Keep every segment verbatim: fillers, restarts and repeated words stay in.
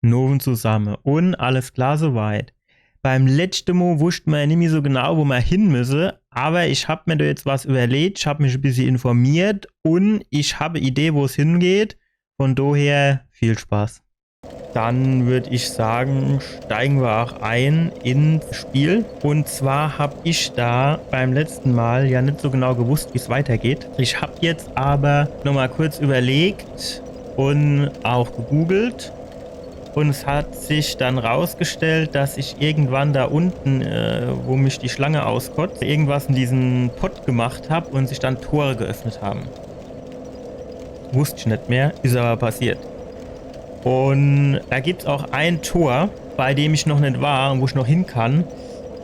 Nowend zusamme. Un alles klar soweit. Beim letschte Mo wusst mer ja nimmi so genau, wo mer hin müsse, awwer ich hab mer do jetzt was überlegt, ich hab mich e bissje informiert un ich hab e Idee, wo's hingeht. Von doher viel Spaß. Dann würd ich sagen, steigen wir auch ein ins Spiel. Und zwar hab ich da beim letzten Mal ja nicht so genau gewusst, wie es weitergeht. Ich hab jetzt aber nochmal kurz überlegt und auch gegoogelt. Und es hat sich dann rausgestellt, dass ich irgendwann da unten, äh, wo mich die Schlange auskotzt, irgendwas in diesem Pott gemacht hab und sich dann Tore geöffnet haben. Wusst ich nicht mehr, ist aber passiert. Und da gibt's auch ein Tor, bei dem ich noch nicht war und wo ich noch hin kann.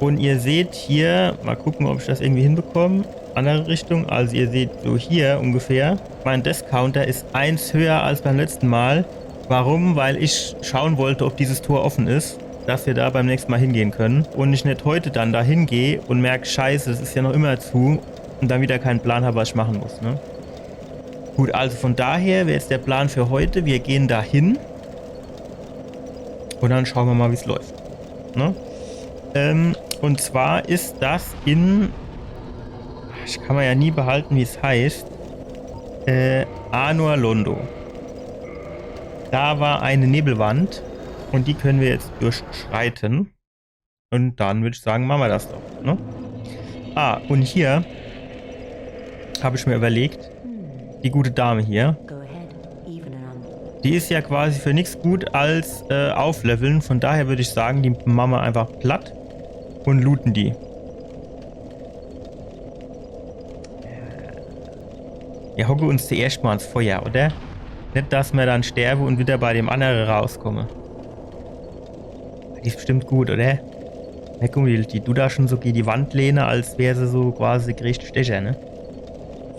Und ihr seht hier, mal gucken, ob ich das irgendwie hinbekomme, andere Richtung. Also ihr seht so hier ungefähr, mein Death Counter ist eins höher als beim letzten Mal. Warum? Weil ich schauen wollte, ob dieses Tor offen ist, dass wir da beim nächsten Mal hingehen können. Und ich nicht heute dann da hingehe und merk, scheiße, das ist ja noch immer zu. Und dann wieder keinen Plan habe, was ich machen muss, ne? Gut, also von daher wäre jetzt der Plan für heute, wir gehen da hin. Und dann schauen wir mal, wie es läuft. Ne? Ähm, und zwar ist das in, ich kann mir ja nie behalten, wie es heißt, äh, Anor Londo. Da war eine Nebelwand und die können wir jetzt durchschreiten. Und dann würde ich sagen, machen wir das doch. Ne? Ah, und hier habe ich mir überlegt, die gute Dame hier, die ist ja quasi für nichts gut als äh, aufleveln. Von daher würde ich sagen, die machen wir einfach platt und looten die. Ja, hocke uns zuerst mal ans Feuer, oder? Nicht, dass wir dann sterben und wieder bei dem anderen rauskommen. Die ist bestimmt gut, oder? Na guck mal, die, die tut da schon so gegen die Wand lehnen, als wäre sie so quasi der größte Stecher, ne?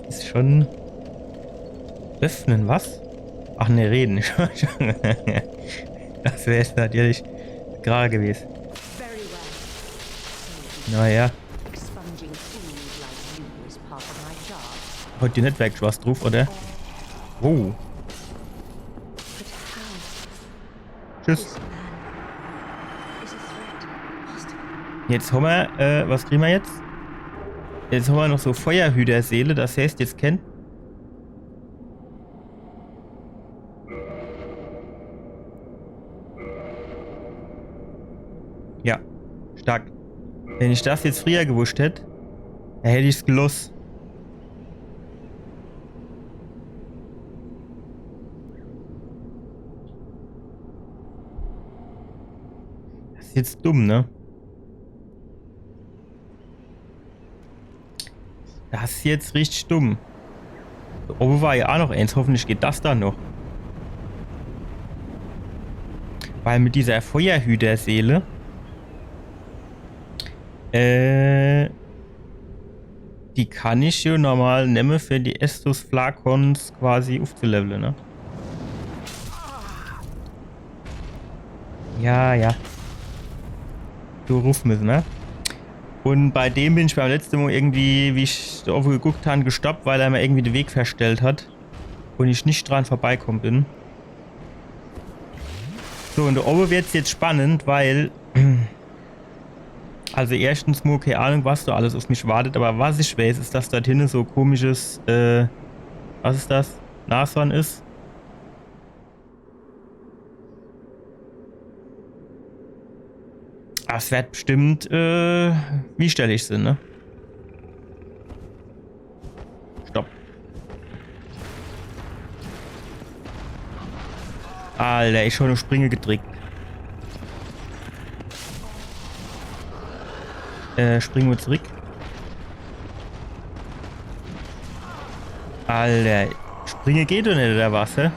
Ist schon. Öffnen, was? Ach ne, reden. Das wäre jetzt natürlich gerade gewesen. Naja. Hat die Netzwerk was drauf, oder? Oh. Tschüss. Jetzt haben wir, äh, was kriegen wir jetzt? Jetzt haben wir noch so Feuerhüterseele, das heißt, jetzt kennt. Ja, stark. Wenn ich das jetzt früher gewusst hätte, dann hätte ich's gelost. Das ist jetzt dumm, ne? Das ist jetzt richtig dumm. Da oben war ja auch noch eins. Hoffentlich geht das dann noch. Weil mit dieser Feuerhüterseele, äh, die kann ich ja normal nehmen für die Estus Flakons quasi aufzuleveln, ne? Ja, ja. Du ruf müssen, ne? Und bei dem bin ich beim letzten Mal irgendwie, wie ich da oben geguckt habe, gestoppt, weil er mir irgendwie den Weg verstellt hat. Und ich nicht dran vorbeikommen bin. So, und da oben wird's jetzt spannend, weil. Also, erstens mal, keine Ahnung, was da alles auf mich wartet, aber was ich weiß, ist, dass dort hinten so komisches, äh, was ist das? Nashorn ist. Das wird bestimmt, äh, wie stelle ich sie, ne? Stopp. Alter, ich schon auf Springe gedrückt. Äh, springen wir zurück. Alter, springen geht doch nicht, oder was, hä?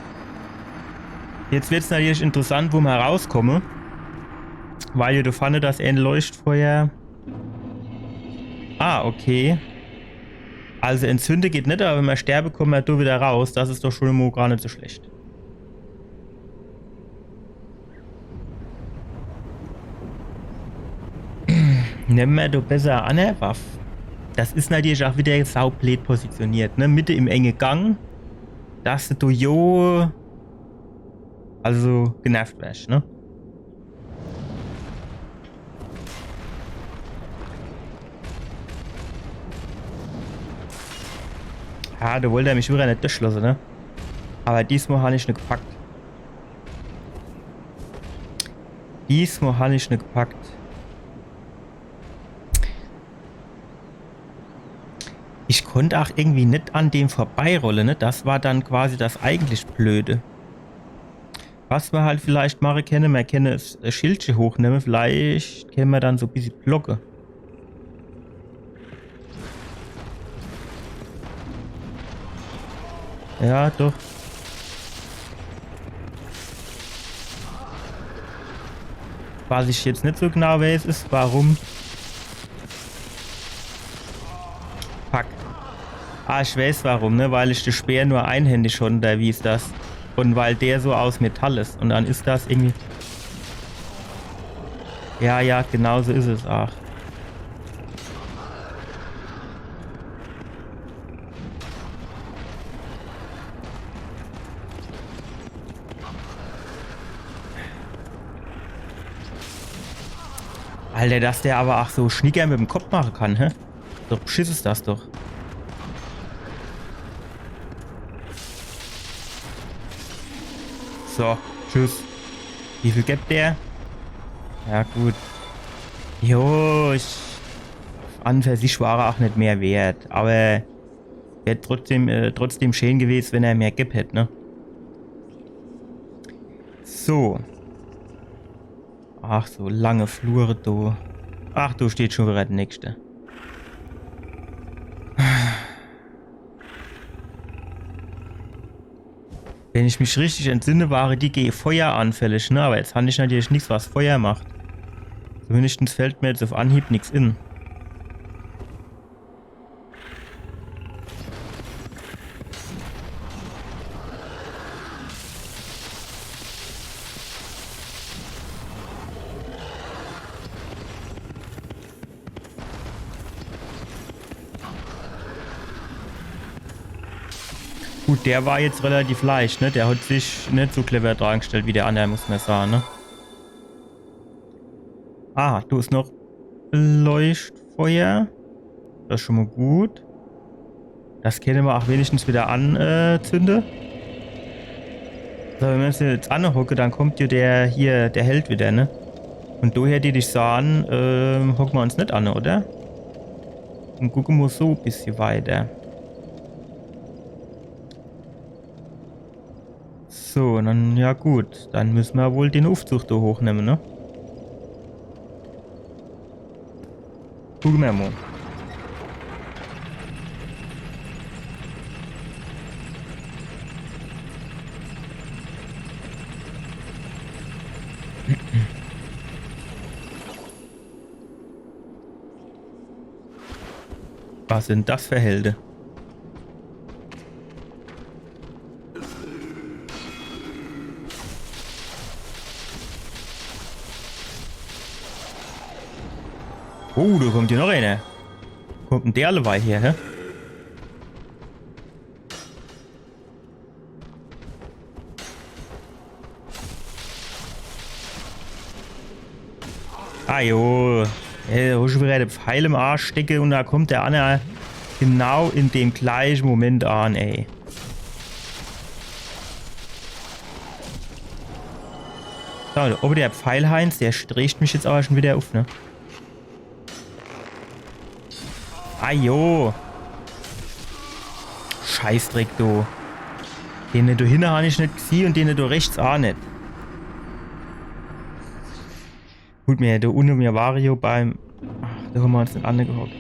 Jetzt wird's natürlich interessant, wo wir rauskommen. Weil hier da vorne das ein Leuchtfeuer. Ah, okay. Also entzünde geht nicht, aber wenn wir sterben, kommen wir da wieder raus. Das ist doch schon mal gar nicht so schlecht. Nehmen wir doch besser an der Waffe. Das ist natürlich auch wieder saublöd positioniert, ne? Mitte im enge Gang. Dass du jo, also genervt wärst, ne? Ah, do wollt er mich widder net durchlosse, ne? Awwer diesmol han ich ne gepackt. Diesmol han ich ne gepackt. Ich konnt ach irgendwie net an dem vorbeirolle, ne? Das war dann quasi das eigentlich Blöde. Was mer halt vielleicht mache kenne, mer kenne es, äh, Schildche hochnemme, vielleicht kenne mer dann so bissje blocke. Ja, doch. Was ich jetzt net so genau weiß, is, warum. Fuck. Ah, ich weiß warum, ne? Weil ich de Speer nur einhändig hon, oder wie is das? Un weil der so aus Metall is. Un dann is das irgendwie. Ja, ja, genau so is es ach. Alter, dass der awwer ach so Schnicker mit'm Kopp mache kann, hä? Doch, Beschiss is das doch. So, tschüss. Wie viel gibt der? Ja, gut. Jo, ich. An für sich war er ach net mehr wert, awwer wär trotzdem, äh, trotzdem schön gewes, wenn er mehr geb hätt, ne? So. Ach, so lange Flure, do. Ach, do steht schon widder de Nächste. Wenn ich mich richtig entsinne, ware die gege Feuer anfällig, ne? Awwer jetzt han ich natürlich nix, was Feuer macht. Zumindest fällt mer jetzt uff Anhieb nix in. Gut, der war jetzt relativ leicht, ne? Der hat sich net so clever dargestellt wie der andere, muss mer sage, ne? Ah, do is noch Leuchtfeuer. Das is schon mol gut. Das kenne mer ach wenigstens widder anzünde. So, wenn mer uns jetzt anhocke, dann kommt jo der hier, der Held widder, ne? Un do hätt ich sage, ähm, hocke mer uns net an, oder? Un gucke mol so e bissje weiter. So, dann, ja gut. Dann müsse mer wohl den Uffzug do hochnemme, ne? Gucke mer mol. Was sin das für Helde? Oh, do kommt jo noch eener. Kommt dann der alleweil her, hä? Ah jo. Ey, do hab ich schon widder de Pfeil im Arsch stecke un do kommt der anner genau in dem gleiche Moment an, ey. So, awwer der Pfeilheinz, der regt mich jetzt awwer schon widder uff, ne? Ah jo. Scheißdreck, du. Den do hinne han ich net gesieh un den do rechts ach net. Gut, mir, do unne, mir ware jo beim. Ach, do han mer uns net angehockt.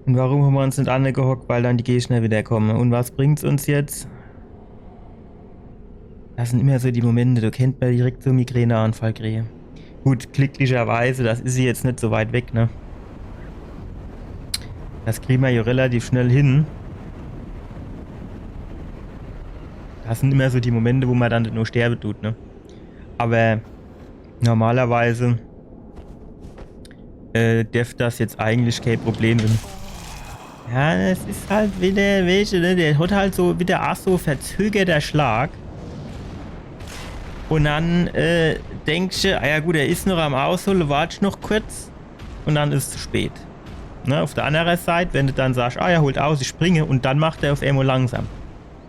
Un warum han mer uns net angehockt? Weil dann die Gegner widder komme. Un was bringt's uns jetzt? Das sin immer so die Momente, do kennt mer direkt so Migräneanfall kriege. Gut, glücklicherweise, das is jo jetzt net so weit weg, ne? Das kriege mer jo relativ schnell hin. Das sin immer so die Momente, wo mer dann nur sterbe tut, ne? Awwer normalerweise äh, derft das jetzt eigentlich kee Problem sin. Ja, das is halt widder, weesche, ne? Der hat halt so widder ach so verzögerter Schlag. Un dann, äh, denksch, ah ja gut, er is noch am Aushole, wart noch kurz. Un dann is zu spät. Ne, auf der andere Seit, wenn du dann sagst, ah ja, holt aus, ich springe, und dann macht er auf emol langsam.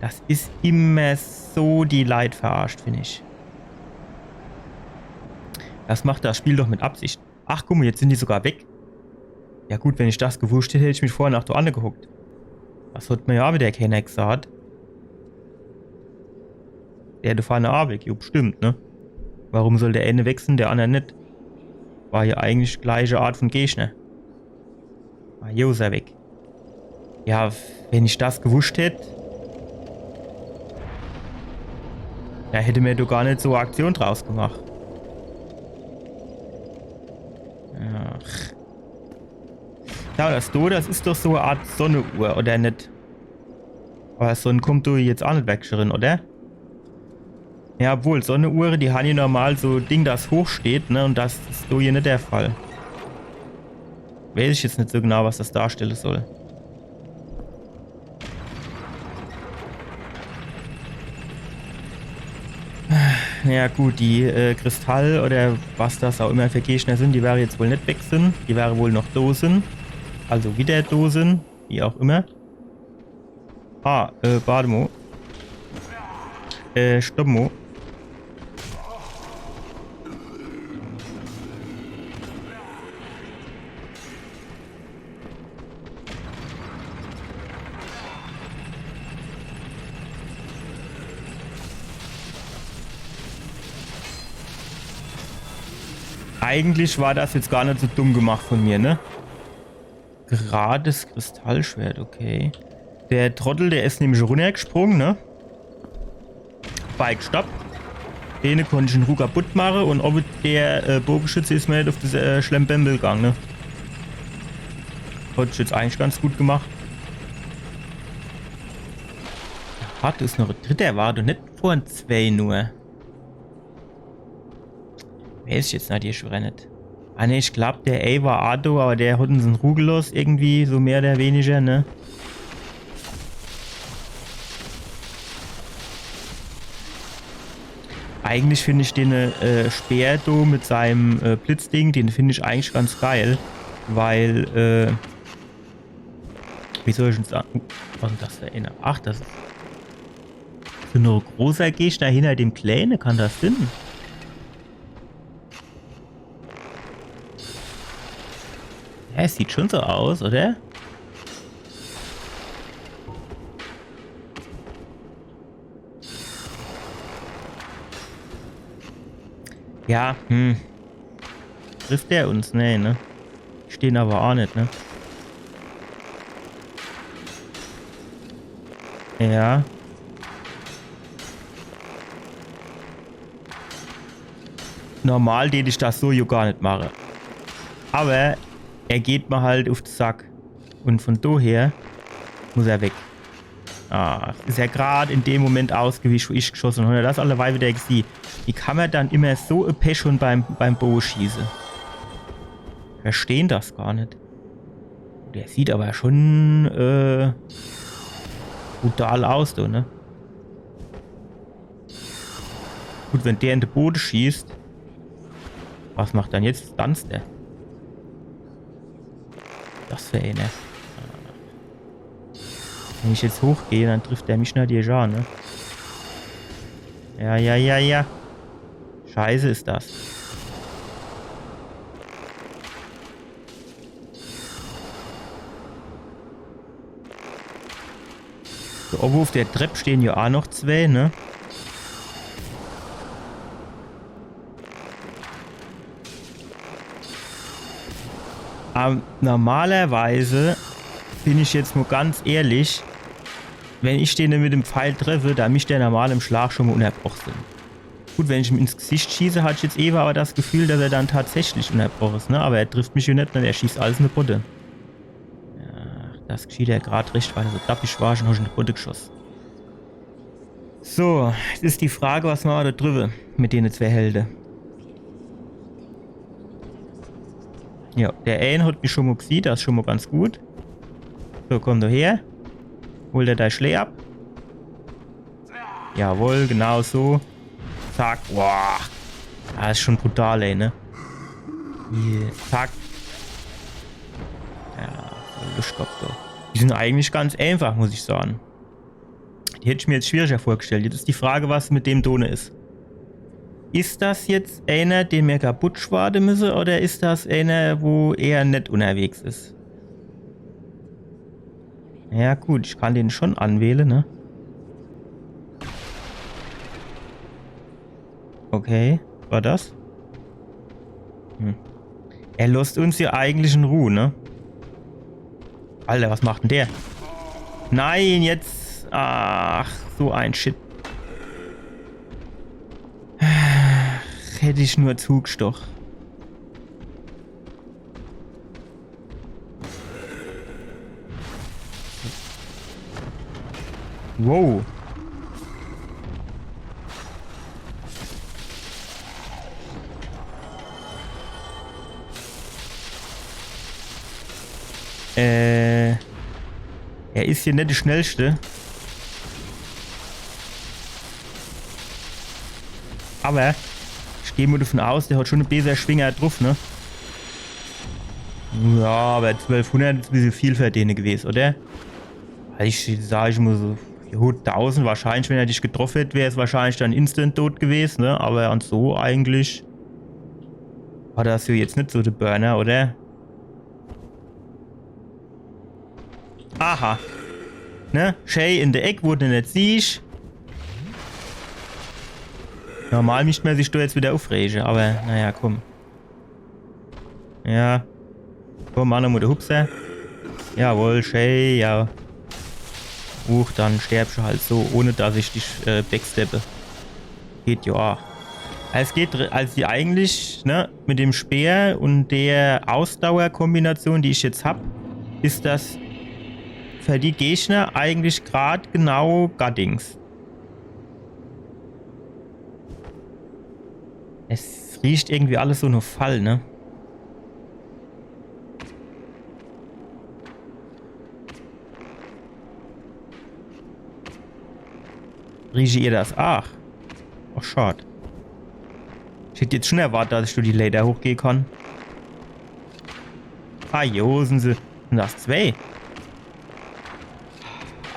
Das is immer so die Leit verarscht, find ich. Das macht das Spiel doch mit Absicht. Ach, guck mol, jetzt sin die sogar weg. Ja gut, wenn ich das gewusst hätt, hätt ich mich vorher noch do anne gehockt. Das hat mir ja wieder kenner gesagt. Der do vorne aa weg, jo, bestimmt, ne? Warum soll der eine wechseln, der andere net? War ja eigentlich gleiche Art von Gegner. Ah, jo, is er weg. Ja, wenn ich das gewusst hätt, da hätte mer doch gar net so e Aktion draus gemacht. Ach. Ja, das do, das is doch so e Art Sonnenuhr, oder net? Aber Sonne kommt do jetzt aa net weg drin, oder? Ja, obwohl, Sonnenuhre, die han ja normal so Ding, das hochsteht, ne? Und das is do hier net der Fall. Weiß ich jetzt net so genau, was das darstelle soll. Ja gut, die äh, Kristall oder was das auch immer für Gegner sin, die wäre jetzt wohl net weg sin. Die wäre wohl noch do sin. Also wieder do sin, wie auch immer. Ah, äh, wart mol. Äh, stopp mol. Eigentlich war das jetzt gar net so dumm gemacht von mir, ne? Gerades Kristallschwert, okay. Der Trottel, der is nämlich runnergesprung, ne? Bike, stopp. Dene konnt ich en Ruh kaputt mache und ob der äh, Bogeschütze is mer net auf das äh, Schlembembel gang, ne? Hat ich jetzt eigentlich ganz gut gemacht. Wart, is noch e dritter, war doch net vorhin zwei nur. Weiß ich jetzt natürlich schun net. Ah ne, ich glaub, der A war aa do, aber der hat uns en Ruh geloss irgendwie, so mehr oder weniger, ne? Eigentlich find ich den äh, Speer do mit seinem äh, Blitzding, den find ich eigentlich ganz geil, weil, äh, wie soll ich denn sagen? Uh, was is denn das für einer? Ach, das is so en großer Gegner hinter dem kleine, kann das sin? Ja, es sieht schon so aus, oder? Ja, hm. Trifft der uns? Nee, ne? Stehn aber aa net, ne? Ja. Normal tät ich das so jo gar net mache. Aber er geht mer halt uff de Sack. Und von do her muss er weg. Ah, is er grad in dem Moment ausgewischt, wo ich geschosse hab. Hon er das alleweil wieder gesieh? Wie kann mer dann immer so e Pech hon beim, beim Bogeschieße? Verstehn das gar net. Der sieht aber schon äh, brutal aus, du, ne? Gut, wenn der in de Bode schießt. Was macht dann jetzt? Tanzt er? Das wär eh, ne? Wenn ich jetzt hochgehe, dann trifft er mich natürlich aa, ne? Ja, ja, ja, ja. Scheiße is das. So, obwohl uff der Trepp stehn jo aa noch zwee, ne? Ähm, normalerweise bin ich jetzt nur ganz ehrlich, wenn ich dene mit dem Pfeil treffe, dann misst der normal im Schlag schon mol unnerbroch sin. Gut, wenn ich ihm ins Gesicht schieße, hat ich jetzt ewe aber das Gefühl, dass er dann tatsächlich unnerbroch is, ne? Aber er trifft mich jo net, ne? Er schießt alles in de Bodde. Ach, das geschieht jo grad recht, weil er so dappisch war, schon hab ich in de Bodde geschoss. So, jetzt is die Frage, was mache mer do driwwe mit dene zwee Helde? Ja, der een hat mich schon mol gesieh, das is schon mol ganz gut. So, komm du her. Hol der dei Schlää ab. Jawohl, genau so. Zack. Boah. Das is schon brutal, ey, ne? Hier. Zack. Ja, Arschkopf, du. Die sin eigentlich ganz einfach, muss ich sage. Die hätt ich mir jetzt schwieriger vorgestellt. Jetzt is die Frage, was mit dem done is. Is das jetzt eener, den mer kaputt schwade müsse, oder is das eener, wo eher net unterwegs is? Ja gut, ich kann den schon anwähle, ne? Okay, war das? Hm. Er losst uns jo eigentlich in Ruh, ne? Alter, was macht denn der? Nein, jetzt. Ach, so ein Shit. Ach, hätt ich nur zugstoch. Wow. Äh, er is hier net de Schnellste. Aber ich geh mo davon aus, der hat schon e besser Schwinger druff, ne? Ja, aber zwölfhundert is e bissel viel für dene gewes, oder? Also ich sag, ich muss so, ja gut, tausend wahrscheinlich, wenn er dich getroffen hätt, wär's wahrscheinlich dann instant tot gewes, ne? Aber an so eigentlich war das jo jetzt net so de Burner, oder? Aha. Ne? Schee in de Eck, wo de net siehsch. Normal misst mer sich do jetzt wieder uffrege, aber naja, komm. Ja. Komm, mach nomo de Hupser. Jawohl, schee, ja. Huch, dann sterbsch halt so, ohne dass ich dich äh, backsteppe. Geht jo aach. Es geht, dr- also die eigentlich, ne, mit dem Speer und der Ausdauerkombination, die ich jetzt hab, is das für die Gegner eigentlich grad genau Gaddings. Es riecht irgendwie alles so no Fall, ne? Rieche ihr das? Ach. Ach, schad. Ich hätt jetzt schon erwartet, dass ich do die Leiter hochgehe kann. Ah, jo, sin se. Sin das zwee?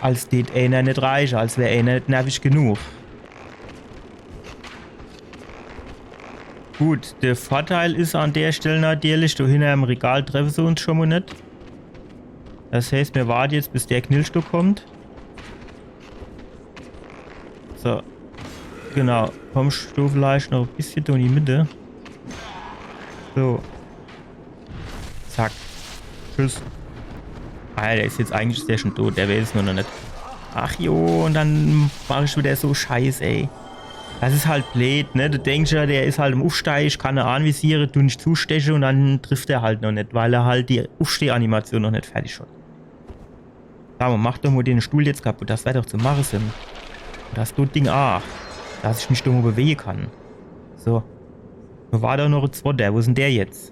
Als dät eener net reiche, als wär eener net nervig genug. Gut, de Vorteil is an der Stell natürlich, do hinner im Regal treffe se uns schon mo net. Das heißt, mir warte jetzt, bis der Knilch do kommt. So. Genau. Kommsch du vielleicht noch e bissche do in die Mitte. So. Zack. Tschüss. Ah, der is jetzt eigentlich sehr schön tot. Der weiß es nur noch net. Ach jo, und dann mach ich wieder so Scheiß, ey. Das is halt bleed, ne? Du denksch ja, der is halt im Uffsteig, ich kann e anvisiere, du net zusteche und dann trifft er halt noch net, weil er halt die Uffsteh-Animation noch net fertig hat. Sag mo, mach doch mo den Stuhl jetzt kaputt. Das wär doch zu mache sin. Und das dot Ding aach. Dass ich mich doch mo bewege kann. So. Do war doch noch e zwotter. Wo is dann der jetzt?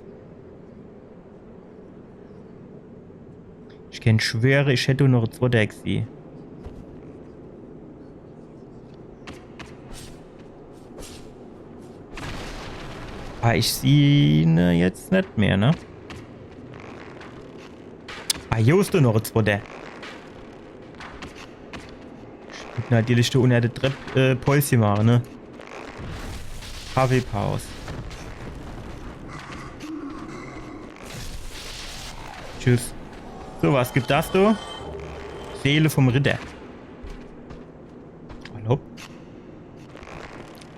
Ich kennt schwöre, ich hätt do noch e zwotter gesieh. Ah, ich sieh ne jetzt net mehr, ne? Ah, jo is do noch e zwotter. Ich würd natürlich do unner de Trepp äh, Päusche mache, ne? Kaffeepaus. Tschüss. So, was gibt das do? Seele vom Ritter. Hallo?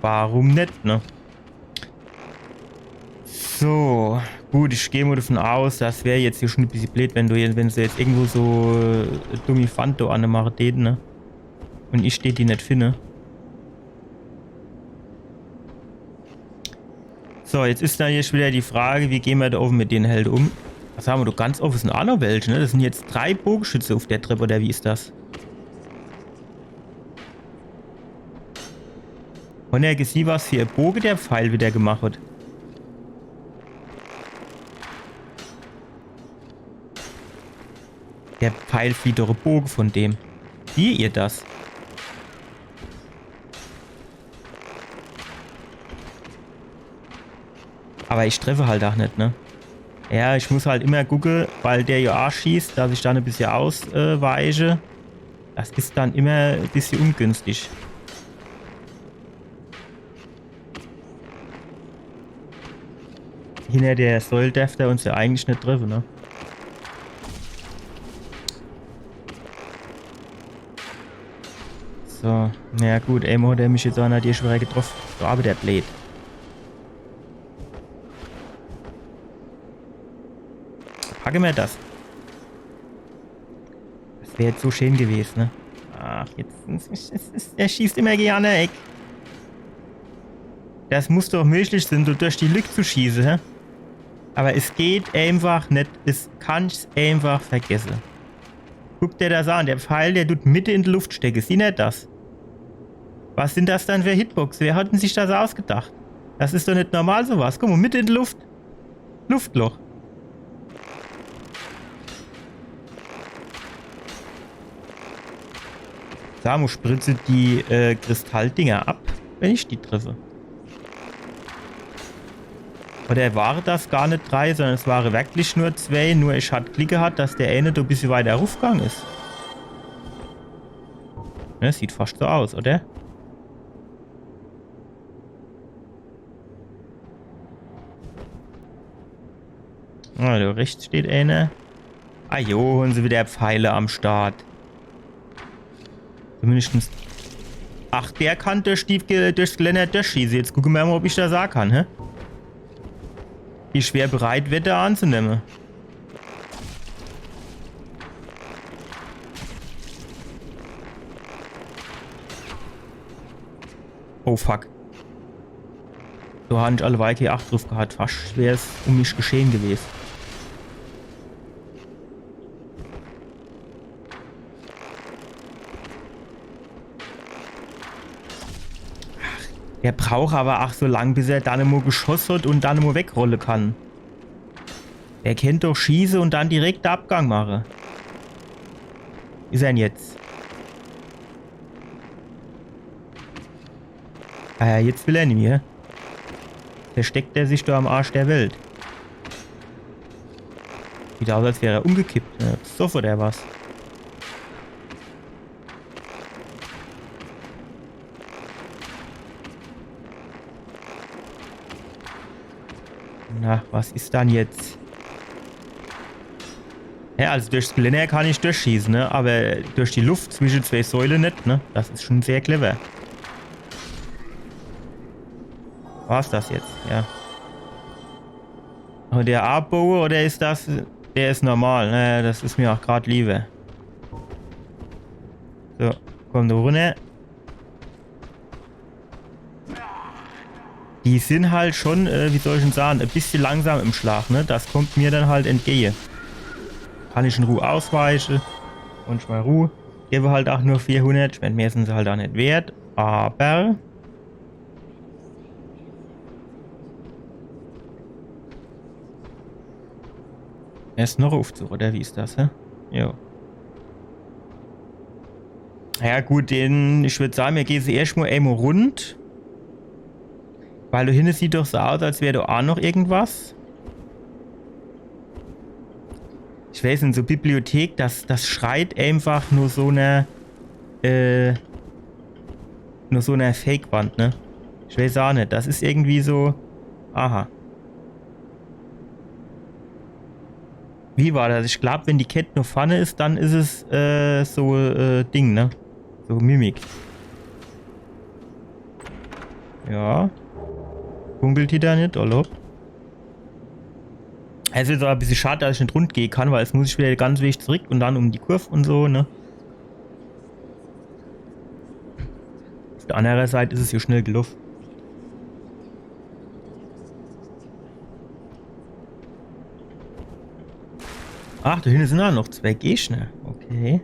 Warum net, ne? So, gut, ich geh mo davon aus, das wär jetzt hier schon e bissche bleed, wenn du jetzt, wenn se jetzt irgendwo so äh, dumme Fante anmache däte, ne? Und ich dät die net finde. So, jetzt is dann hier schon wieder die Frage, wie gehn mer do owwe mit den Helde um? Was ham mer do ganz owwe? Sin aach noch welche, ne? Das sin jetzt drei Bogeschütze uff der Trepp, oder wie is das? Und er gesieh, was für e Boge der Pfeil wieder gemacht hat. Der Pfeil flieht durch de Boge von dem. Sieh ihr das? Aber ich treffe halt auch net, ne? Ja, ich muss halt immer gucke, weil der jo aa schießt, dass ich dann e bissje ausweiche. Das is dann immer e bissje ungünstig. Hinner der Säul derf der uns jo eigentlich net treffe, ne? So, na ja gut, emol hat er mich jetzt aa natürlich schwer getroffe. Do awwer der Blöd. Packe mer das. Das wär jetzt so schön gewese, ne? Ach, jetzt. Es, es, es, er schießt immer gern an der Eck. Das muss doch möglich sein, so durch die Lück zu schieße, hä? Aber es geht einfach net. Es kann's einfach vergesse. Guck der das an. Der Pfeil, der tut mitte in die Luft stecke. Siehn er das? Was sind das dann für Hitbox? Wer hat denn sich das ausgedacht? Das is doch net normal, sowas. Guck mal, mitte in die Luft. Luftloch. Sa mo, spritze die äh, Kristalldinger ab, wenn ich die treffe? Oder ware das gar net drei, sondern es ware wirklich nur zwei, nur ich hat Glick gehat, dass der eine do e bissje weiter rufgang is. Ne, sieht fast so aus, oder? Ah, do rechts steht einer. Ah jo, hon se wieder Pfeile am Start. Zumindestens. Ach, der kann durch die, Ge- durchs Geländer durchschieße. Jetzt gucke mer mo, ob ich das aa kann, hä? Ich wär bereit, Wette anzunemme. Oh fuck. Do han ich alleweil kee Acht druf gehat. Fascht wär's um mich gescheh gewes. Ach, der braucht awwer ach so lang, bis er dann emol geschoss hat un dann emol wegrolle kann. Er kennt doch schieße un dann direkt de Abgang mache. Is er denn jetzt? Ah ja, jetzt will er nimmi. Versteckt er sich do am Arsch der Welt. Sieht aus, als wär er umgekippt. Ne? Besoff oder was? Na, was is dann jetzt? Ja, also durchs Geländer kann ich durchschieße, ne? Aber durch die Luft zwische zwee Säule net, ne? Das is schon sehr clever. War's das jetzt? Ja. Un der Abboge, oder is das, der is normal? Naja, das is mir ach grad lieber. So, komm do runner. Die sin halt schon, äh, wie soll ich'n sage, e bissje langsam im Schlag, ne? Das kommt mir dann halt entgeje. Kann ich in Ruh ausweiche. Un ich mol Ruh. Gebe halt ach nur vierhundert. Ich mein, mehr sin se halt ach net wert. Aber er is noch Uffzug, oder wie is das, hä? Jo. Ja gut, den, ich würd sage, mir gehn se erscht mol emol rund. Weil do hinne sieht doch so aus, als wär do ach noch irgendwas. Ich weiß net, so Bibliothek, das, das schreit einfach nur so ner, äh, nur so ner Fake-Wand, ne? Ich weiß ach net, das is irgendwie so, aha. Wie war das? Ich glaub, wenn die Kett no vorne is, dann is es, äh, so, äh, Ding, ne? So Mimik. Ja. Funkelt die do net, oder? Es is awwer e bissje schad, dass ich net rundgehe kann, weil jetzt muss ich wieder de ganze Weg zurück un dann um die Kurv un so, ne? Uff der annere Seit is es jo schnell geloff. Ach, do hinne sin ach noch zwee Gegner. Okay.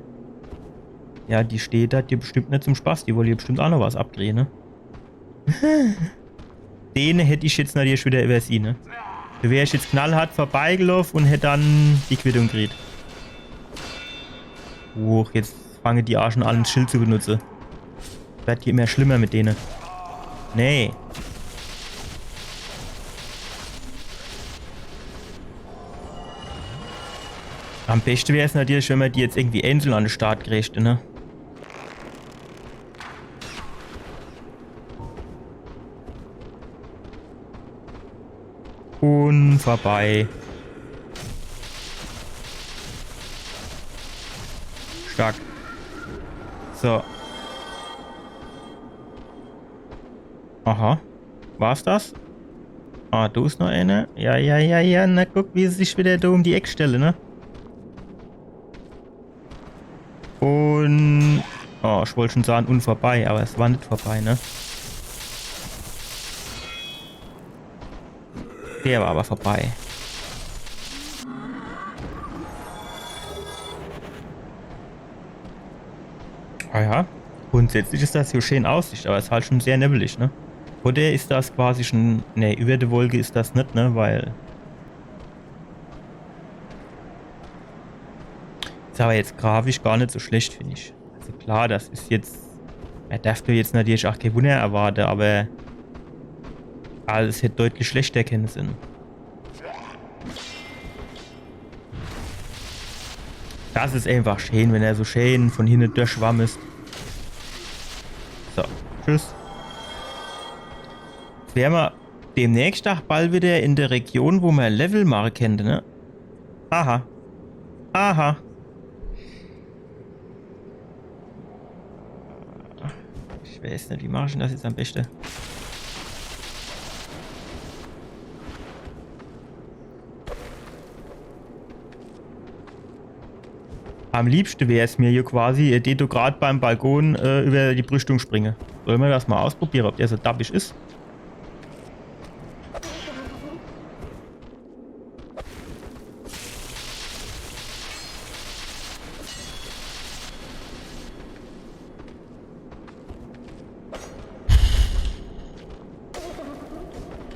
Ja, die steht do, die bestimmt net zum Spaß. Die wolle jo bestimmt ach noch was abkriege, ne? Den hätt ich jetzt natürlich wieder iwwersieh, ne? Do wär ich jetzt knallhart vorbeigeloff un hätt dann die Quittung gekriet. Huch, jetzt fange die ach schon an, das Schild zu benutze. Werd jo immer schlimmer mit dene. Nee. Am beschte wär's natürlich, wenn mer die jetzt irgendwie einzeln an de Start kriegt, ne? Un vorbei. Stark. So. Aha. War's das? Ah, do is noch eener. Ja, ja, ja, ja. Na, guck, wie se sich wieder do um die Eck stelle, ne? Un... Oh, ich wollt schon sage, un vorbei, awwer es war net vorbei, ne? Der war awwer vorbei. Ah ja. Grundsätzlich is das hier scheen Aussicht, awwer es is halt schon sehr nebbelig, ne? Oder is das quasi schon... Ne, iwwer de Wolke is das net, ne? Weil... Is awwer jetzt grafisch gar net so schlecht, find ich. Also klar, das is jetzt... Mer derf do jetzt natürlich ach kee Wunner erwarte, awwer... Also es hätt deutlich schlechter kenne sinn. Das is eenfach scheen, wenn er so scheen von hinne durchschwamm is. So, tschüss. Jetzt wär mer demnächst ach bald wieder in de Region, wo mer Level mache kennt, ne? Aha. Aha. Ich weiß net, wie mach ich denn das jetzt am beschte? Am liebschte wär's mir hier quasi, äh, de do grad beim Balkon, äh, iwwer die Brüstung springe. Soll mer das mol ausprobiere, ob der so dabbig is?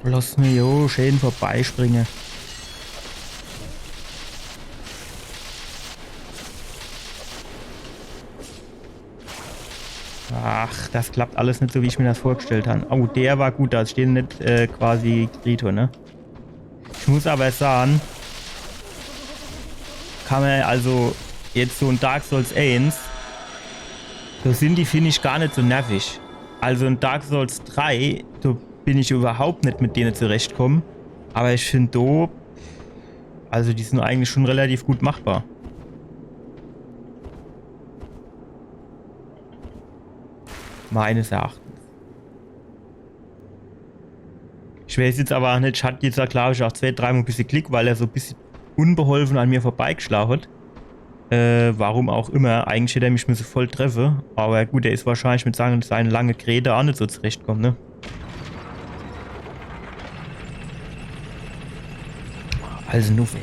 Lass mich jo scheen vorbeispringe. Ach, das klappt alles net so, wie ich mir das vorgestellt han. Oh, der war gut, da steht net, äh, quasi Krito, ne? Ich muss awwer sage, kann mer also jetzt so in Dark Souls eins, do sin die, find ich, gar net so nervig. Also in Dark Souls drei, do bin ich iwwerhaupt net mit dene zurechtkomme. Awwer ich find do, also die sin eigentlich schon relativ gut machbar. Meines Erachtens. Ich weiß jetzt awwer net, ich hat jetzt do, glaab ich, ach zwee, dreimol bissje Glick, weil er so bissje unbeholfe an mir vorbeigeschlaa hat. Äh, warum ach immer. Eigentlich hätt er mich misse voll treffe. Awwer gut, er is wahrscheinlich mit seine, seine lange Krete ach net so zurechtkomme, ne? Also nuff, ey.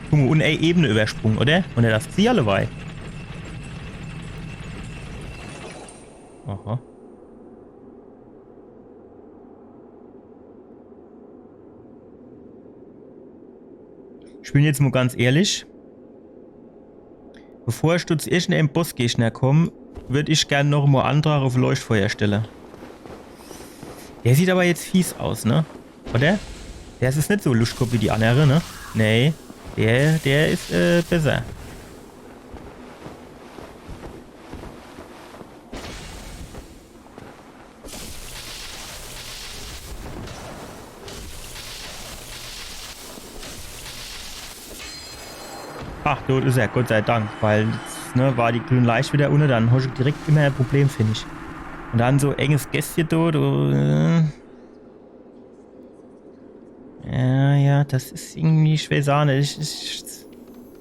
Guck mol, un ey, Ebene iwwersprung, oder? Un er das Ziel alleweil. Aha. Ich bin jetzt mol ganz ehrlich. Bevor ich do zu irgendeem Bossgegner komm, würd ich gern noch mol Antrag uff Leuchtfeuer stelle. Der sieht awwer jetzt fies aus, ne? Oder? Der is net so Luschkopp wie die annere, ne? Nee. Der, der is, äh, besser. Ach, dot is er, Gott sei Dank, weil, ne, war die grün Leischt wieder unne, dann hosch direkt immer e Problem, find ich. Un dann so enges Gässche dot, äh, ja, ja, das is irgendwie schwer sahne. Ich, ich,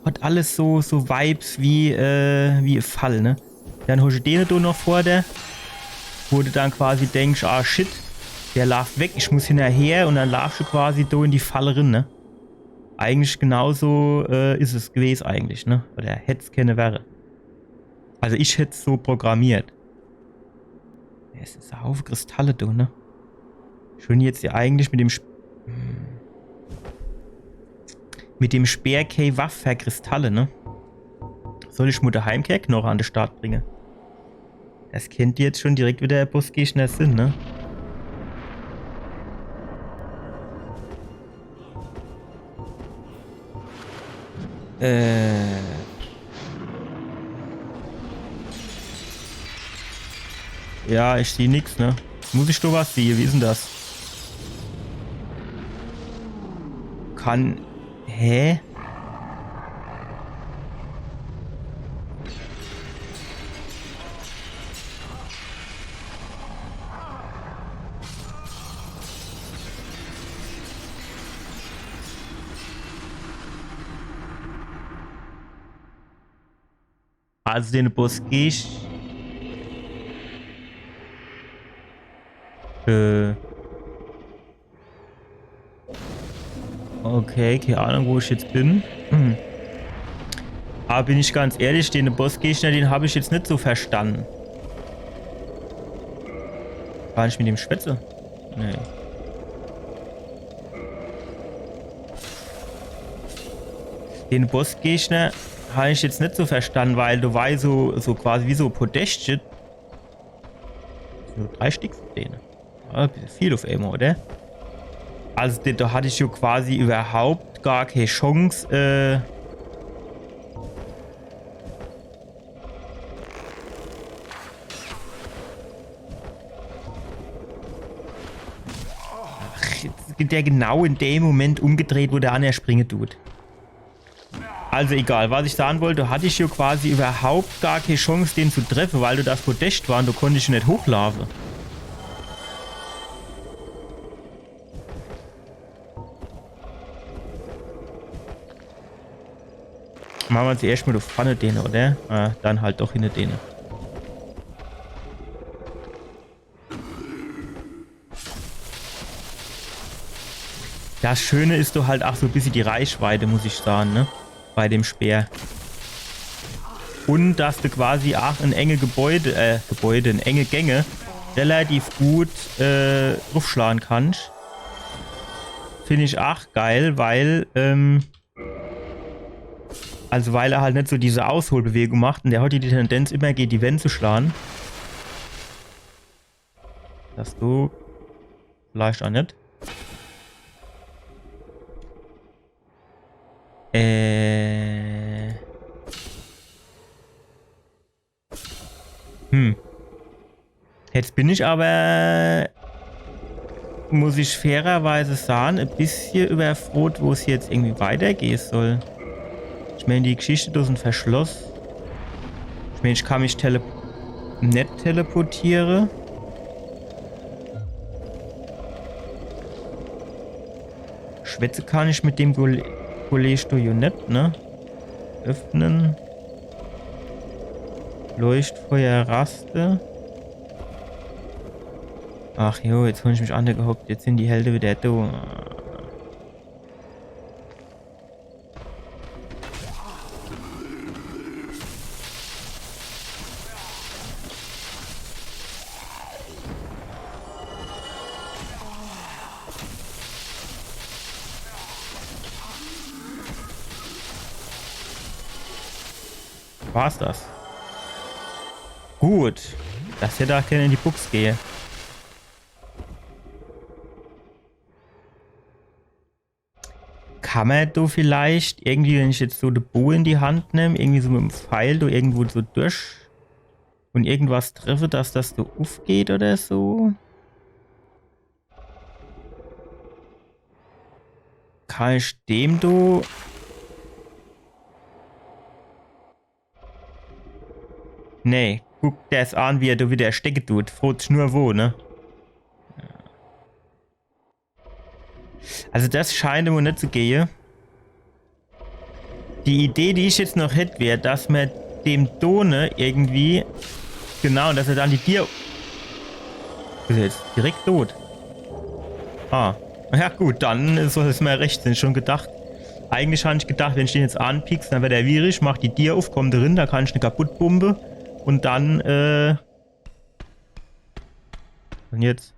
hat alles so, so Vibes wie, äh, wie e Fall, ne? Dann hosch dene do noch vor der, wo de dann quasi denksch, ah shit, der laaft weg, ich muss hinnerher un dann laafsch quasi do in die Fall rin, ne? Eigentlich genauso, äh, is es gewes eigentlich, ne? Oder hätt's kenne werre. Also ich hätt's so programmiert. Es is e Haufe Kristalle do, ne? Schun jetzt hier eigentlich mit dem Sp-, hm. Mit dem Speer kee Waff fer Kristalle, ne? Soll ich mol de Heimkehrknoche an de Start bringe? Das kennt jetzt schun direkt wieder e Bossgegner sin, ne? Äh. Ja, ich sieh nix, ne? Muss ich do was siehe? Wie is dann das? Kann. Hä? Also den Boss geh ich. Äh. Okay, keine Ahnung, wo ich jetzt bin. Hm. Aber bin ich ganz ehrlich, den Bossgegner, den hab ich jetzt net so verstanden. Kann ich mit dem schwätze? Nee. Den Bossgegner hab ich jetzt net so verstanden, weil do war so, so quasi wie so Podest. So drei Stück von denen. Ja, viel auf einmal, oder? Also, da, da hatte ich ja quasi überhaupt gar keine Chance, äh, ach, jetzt geht der genau in dem Moment umgedreht, wo der anner springe tut. Also egal, was ich sagen wollte, hatte ich hier quasi überhaupt gar keine Chance, den zu treffen, weil do das Podest war und do konnte ich net hochlaufen. Machen wir zuerst mal da vorne den, oder? Ah, dann halt doch hinter denen. Das Schöne is doch halt auch so e bissje die Reichweite, muss ich sagen, ne? Bei dem Speer. Und dass du quasi auch in enge Gebäude, äh, Gebäude, in enge Gänge relativ gut, äh, draufschlagen kannst. Find ich auch geil, weil, ähm, also weil er halt net so diese Ausholbewegung macht und der hat die Tendenz, immer gegen die Wände zu schlagen. Das do vielleicht auch net. Äh. Hm. Jetzt bin ich aber, muss ich fairerweise sagen, e bissje überfroht, wo es jetzt irgendwie weitergehen soll. Ich mein, die Geschichte do is verschloss. Ich mein, ich kann mich tele-, net teleportiere. Schwätze kann ich mit dem Kol-, Kollege do jo net, ne? Öffnen. Leuchtfeuerraste. Ach jo, jetzt hab ich mich angehockt. Jetzt sind die Helde wieder do. War's das? Gut. Das hätt auch gern in die Buchs gehe. Kann mer do vielleicht irgendwie, wenn ich jetzt so de Bow in die Hand nemm, irgendwie so mit dem Pfeil do irgendwo so durch und irgendwas treffe, dass das so uffgeht oder so? Kann ich dem do? Nee, guck der's an, wie er do wieder stecke tut. Frot sich nur wo, ne? Also das scheint immer net zu gehe. Die Idee, die ich jetzt noch hätt, wär, dass mer dem Done irgendwie, genau, dass er dann die Dier, is er jetzt direkt tot? Ah. Ja gut, dann is, is mer recht, sin schon gedacht. Eigentlich han ich gedacht, wenn ich den jetzt anpiekse, dann werd er wierig, macht die Dier uff, kommt rin, dann kann ich ne kaputt bombe. Und dann, äh, Und jetzt?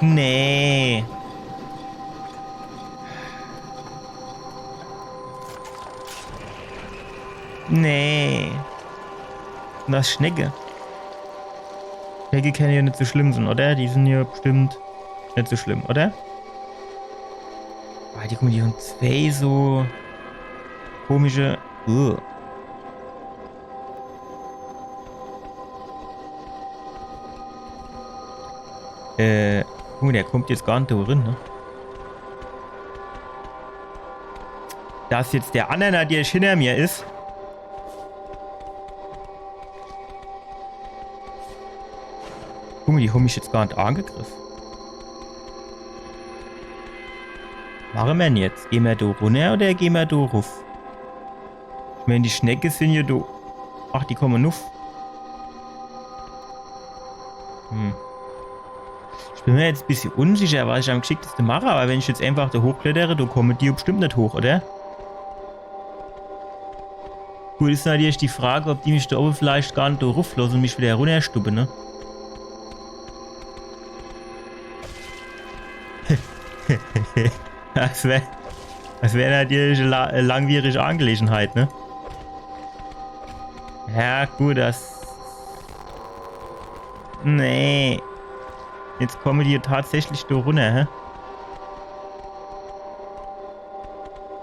Nee. Nee. Und das Schnecke. Schnecke kenne ja net so schlimm sin, oder? Die sin ja bestimmt net so schlimm, oder? Ah, die, guck mol, die han zwee so Komische. Uh. Äh, guck mol, der kommt jetzt gar net do rin, ne? Dass jetzt der anner natürlich hinner mir is. Guck mol, die hon mich jetzt gar net angegriff. Was mache mer'n jetzt? Gehn mer do runner oder gehn mer do ruff? Ich mään, die Schnecke sin jo do. Ach, die komme nuff. Hm. Ich bin mer jetzt e bissje unsicher, was ich am g'schickteste mache, awwer wenn ich jetzt einfach do hochklettere, do komme die bestimmt net hoch, oder? Gut, is natürlich die Frage, ob die mich do owwe vielleicht gar net do rufflosse un mich widder runnerstubbe, ne? Das wär, das wär natürlich e la-, e langwierige Angelegenheit, ne? Ja, gut, das. Nee. Jetzt komme die tatsächlich do runner, hä?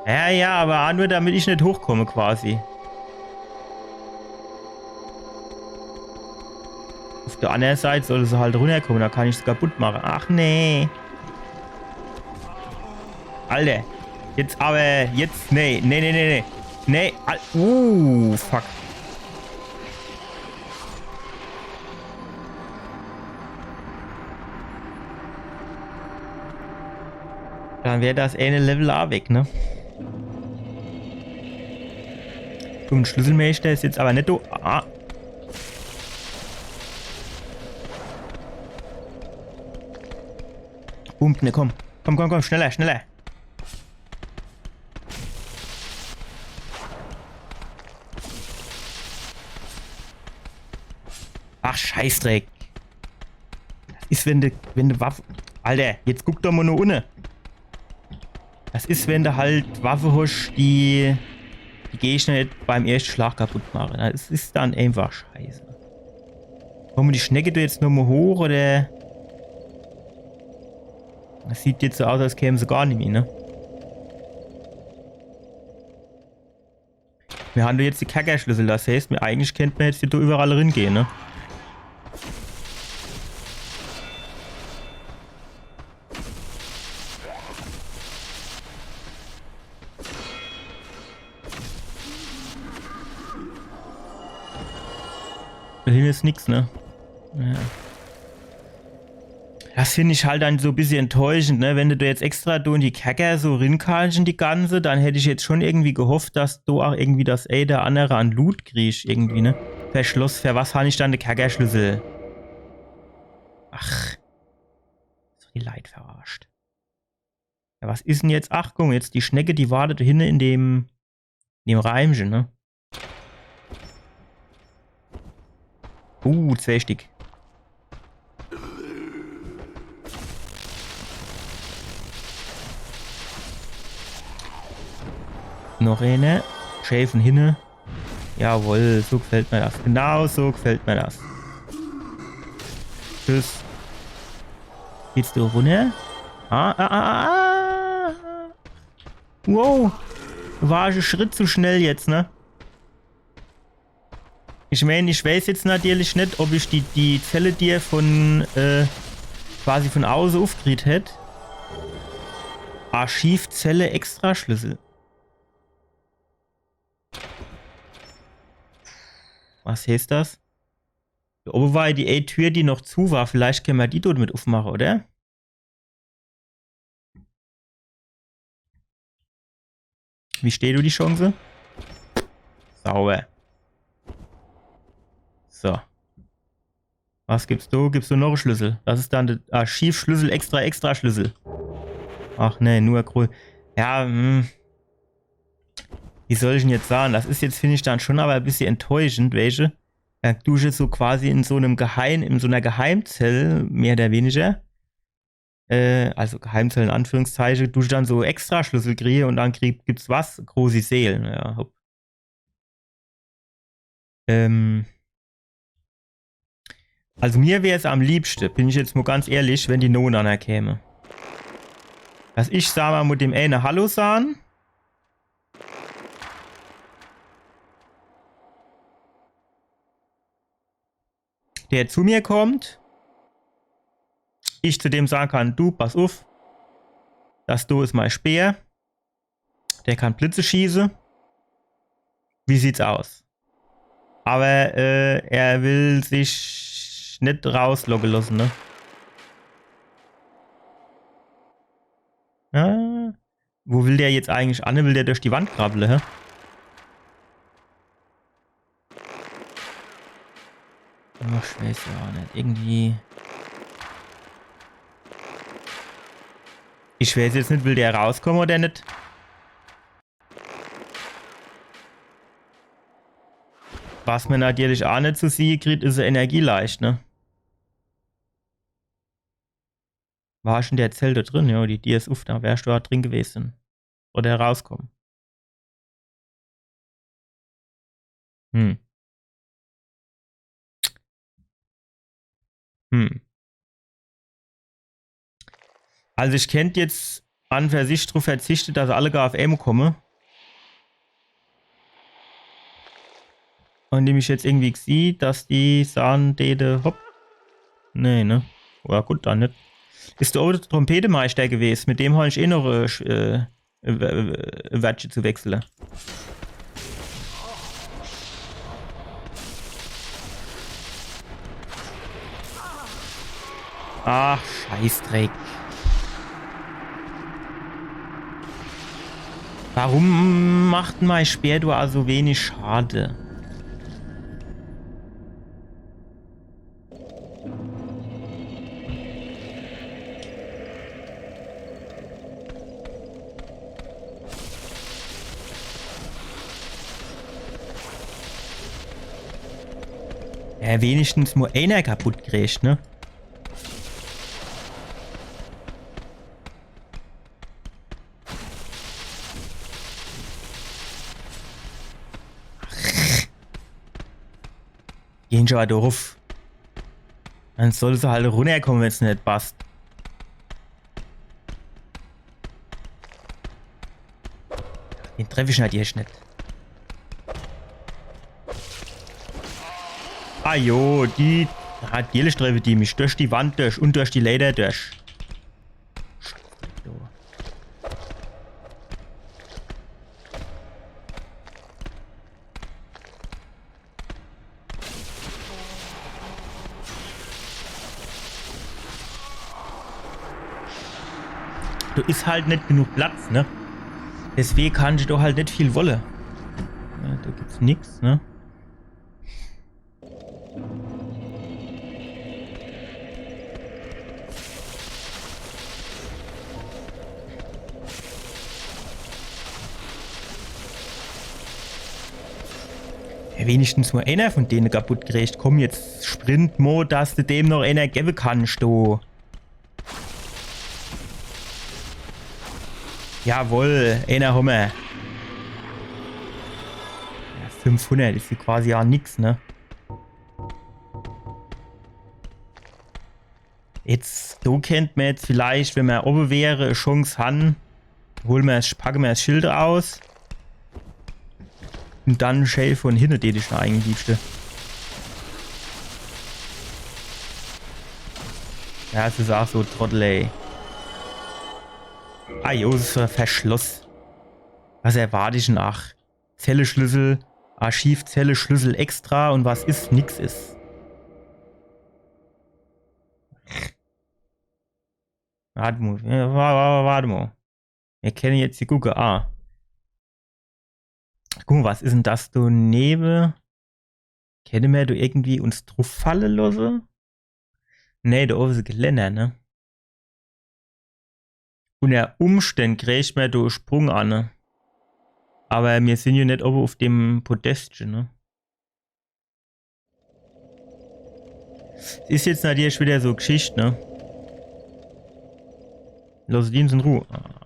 Ja, ja, awwer aa nur, damit ich net hochkomme quasi. Uff der anner Seit solle se halt runnerkomme, do kann ich se kaputt mache. Ach nee. Alter. Jetzt awwer, jetzt, nee, nee, nee, nee, nee. Nee, Al-, uh, fuck. Dann wär das ääne Level aa weg, ne? Gut, Schlüsselmeister is jetzt awwer net do. Ah. Pump, ne, komm. Komm, komm, komm, schneller, schneller. Ach, Scheißdreck. Das is, wenn de, wenn de Waffe. Alter, jetzt guck doch mol no unne. Das is, wenn de halt Waffe hosch, die die Gegner net beim erschte Schlag kaputt mache. Das is dann einfach scheiße. Komme die Schnecke do jetzt nochmol hoch, oder? Das sieht jetzt so aus, als käme se gar nimmi, ne? Mir hann do jetzt de Kerkerschlüssel, das heißt, mir, eigentlich kennt mer jetzt do iwwerall ringehe, ne? Do hinne is nix, ne? Ja. Das find ich halt dann so e bissje enttäuschend, ne? Wenn de do jetzt extra do in die Kerker so rinkallsch in die ganze, dann hätt ich jetzt schon irgendwie gehofft, dass do aa irgendwie das ää oder annere an Loot kriegsch irgendwie, ne? Verschloss, fer was hann ich dann de Kerkerschlüssel? Ach. So die Leit verarscht. Ja, was is 'n jetzt? Ach, guck mol, jetzt die Schnecke, die wartet do hinne in dem, in dem Reimche, ne? Uh, zwee Stick. Noch ääne. Schää vun hinne. Jawohl, so gefällt mer das. Genau so gefällt mer das. Tschüss. Geht's do runner? Ah, ah, ah, ah. Wow. War e Schritt zu schnell jetzt, ne? Ich mään, ich weiß jetzt natürlich net, ob ich die, die Zelle do vun, äh, quasi vun auße uffgekriet hätt. Archivzelle, Extraschlüssel. Was heißt das? Do owwe war jo die ee Tür, die noch zu war. Vielleicht kenne mer die do mit uffmache, oder? Wie steht do die Chance? Sauber. So. Was gibt's do? Gibt's do noch e Schlüssel? Das is dann de Archivschlüssel, extra, extra Schlüssel. Ach nee, nur Krull. Ja, hm. Wie soll ich'n jetzt sage? Das is jetzt, find ich, dann schon awwer e bissje enttäuschend, weesche? Do dusch jetzt so quasi in so 'nem Geheim-, in so 'ner Geheimzell, mehr oder weniger. Äh, also Geheimzell in Anführungszeiche, dusch dann so Extraschlüssel kriege un dann krieg-, gibt's was? Großi Seele. Ja, hopp. Ähm. Also mir wär's am liebschte, bin ich jetzt mol ganz ehrlich, wenn die nonanner käme. Dass ich, sa mer, mit dem ääne Hallo sahn. der zu mir kommt, ich zu dem sagen kann, du, pass uff, das do is mein Speer, der kann Blitze schieße. Wie sieht's aus? Aber äh, er will sich net rauslocke lasse, ne? Ja. Wo will der jetzt eigentlich anne? Will der durch die Wand krabbele, hä? Ach, ich weiß ja auch net. Irgendwie. Ich weiß jetzt net, will der rauskomme oder net? Was mer natürlich auch net zu siehe kriegt, is e Energieleischt, ne? War schon der Zelt da drin? Ja, die Dier is uff, da wärst du da drin gewesen. Oder herauskomme. Hm. Hm. Also ich kennt jetzt an für sich drauf verzichte, dass alle gar auf Aim komme. Und indem ich jetzt irgendwie sieh, dass die sahn, dede, hopp. Nee, ne? Ja gut, dann net. Is der alte Trompedemeister gewesen? Mit dem hab ich eh noch äh, sch- äh, äh, äh, Wärtche zu wechsle. Ach, Scheißdreck. Warum macht mein Speer do so wenig Schade? Ja, wenigstens mo einer kaputt kriegt, ne? Gehn schon mal drauf. Dann soll se halt runterkomme, wenn's net passt. Den treff ich natürlich net. Ah jo, die. Natürlich treffe die mich durch die Wand durch und durch die Leiter durch. Do is halt net genug Platz, ne? Deswege kann ich do halt net viel wolle. Ja, do gibt's nix, ne? Ja, wenigstens nur einer von dene kaputt kriegt. Komm, jetzt sprint mo, dass de dem noch einer gewwe kannst, du. Jawohl, einer hommer. Ja, fünfhundert is quasi ja nix, ne? Jetzt, do kennt mer jetzt vielleicht, wenn mer owwe wäre, e Chance han, hol mer, packe mer das Schild aus. Und dann schee von hinne, die dich eigentlich liebste. Ja, es is auch so, Trottel, ey. Ah jo, es is e Verschloss. Was erwart ich denn? Ach, Zelleschlüssel, Archiv, Zelleschlüssel extra und was is, nix is. Warte mo, ja, wa- wa- warte mo. Mir kenne jetzt die gucke. Ah. Guck mo, was is denn das do newe? Kenne mer do irgendwie uns druf falle losse? Nee, do owwe is e Geländer, ne? Unter Umständ kriegt mer do e Sprung an, ne? Aber mir sin jo net owwe uf dem Podestche, ne? Is jetzt natürlich wieder so Geschicht, ne? Loss die uns in Ruh. Ach.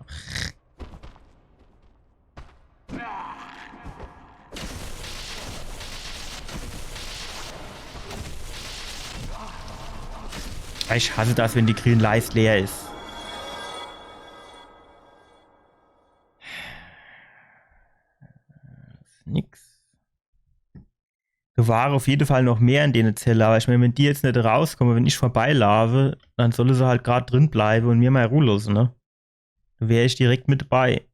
Ich hasse das, wenn die green Leist leer is. Nix. Do Ware uff jede Fall noch mehr in dene Zelle, awwer ich mään, wenn die jetzt net rauskomme, wenn ich vorbeilaafe, dann solle se halt grad drin bleiwe un mir mol Ruh losse, ne? Do wär ich direkt mit debei.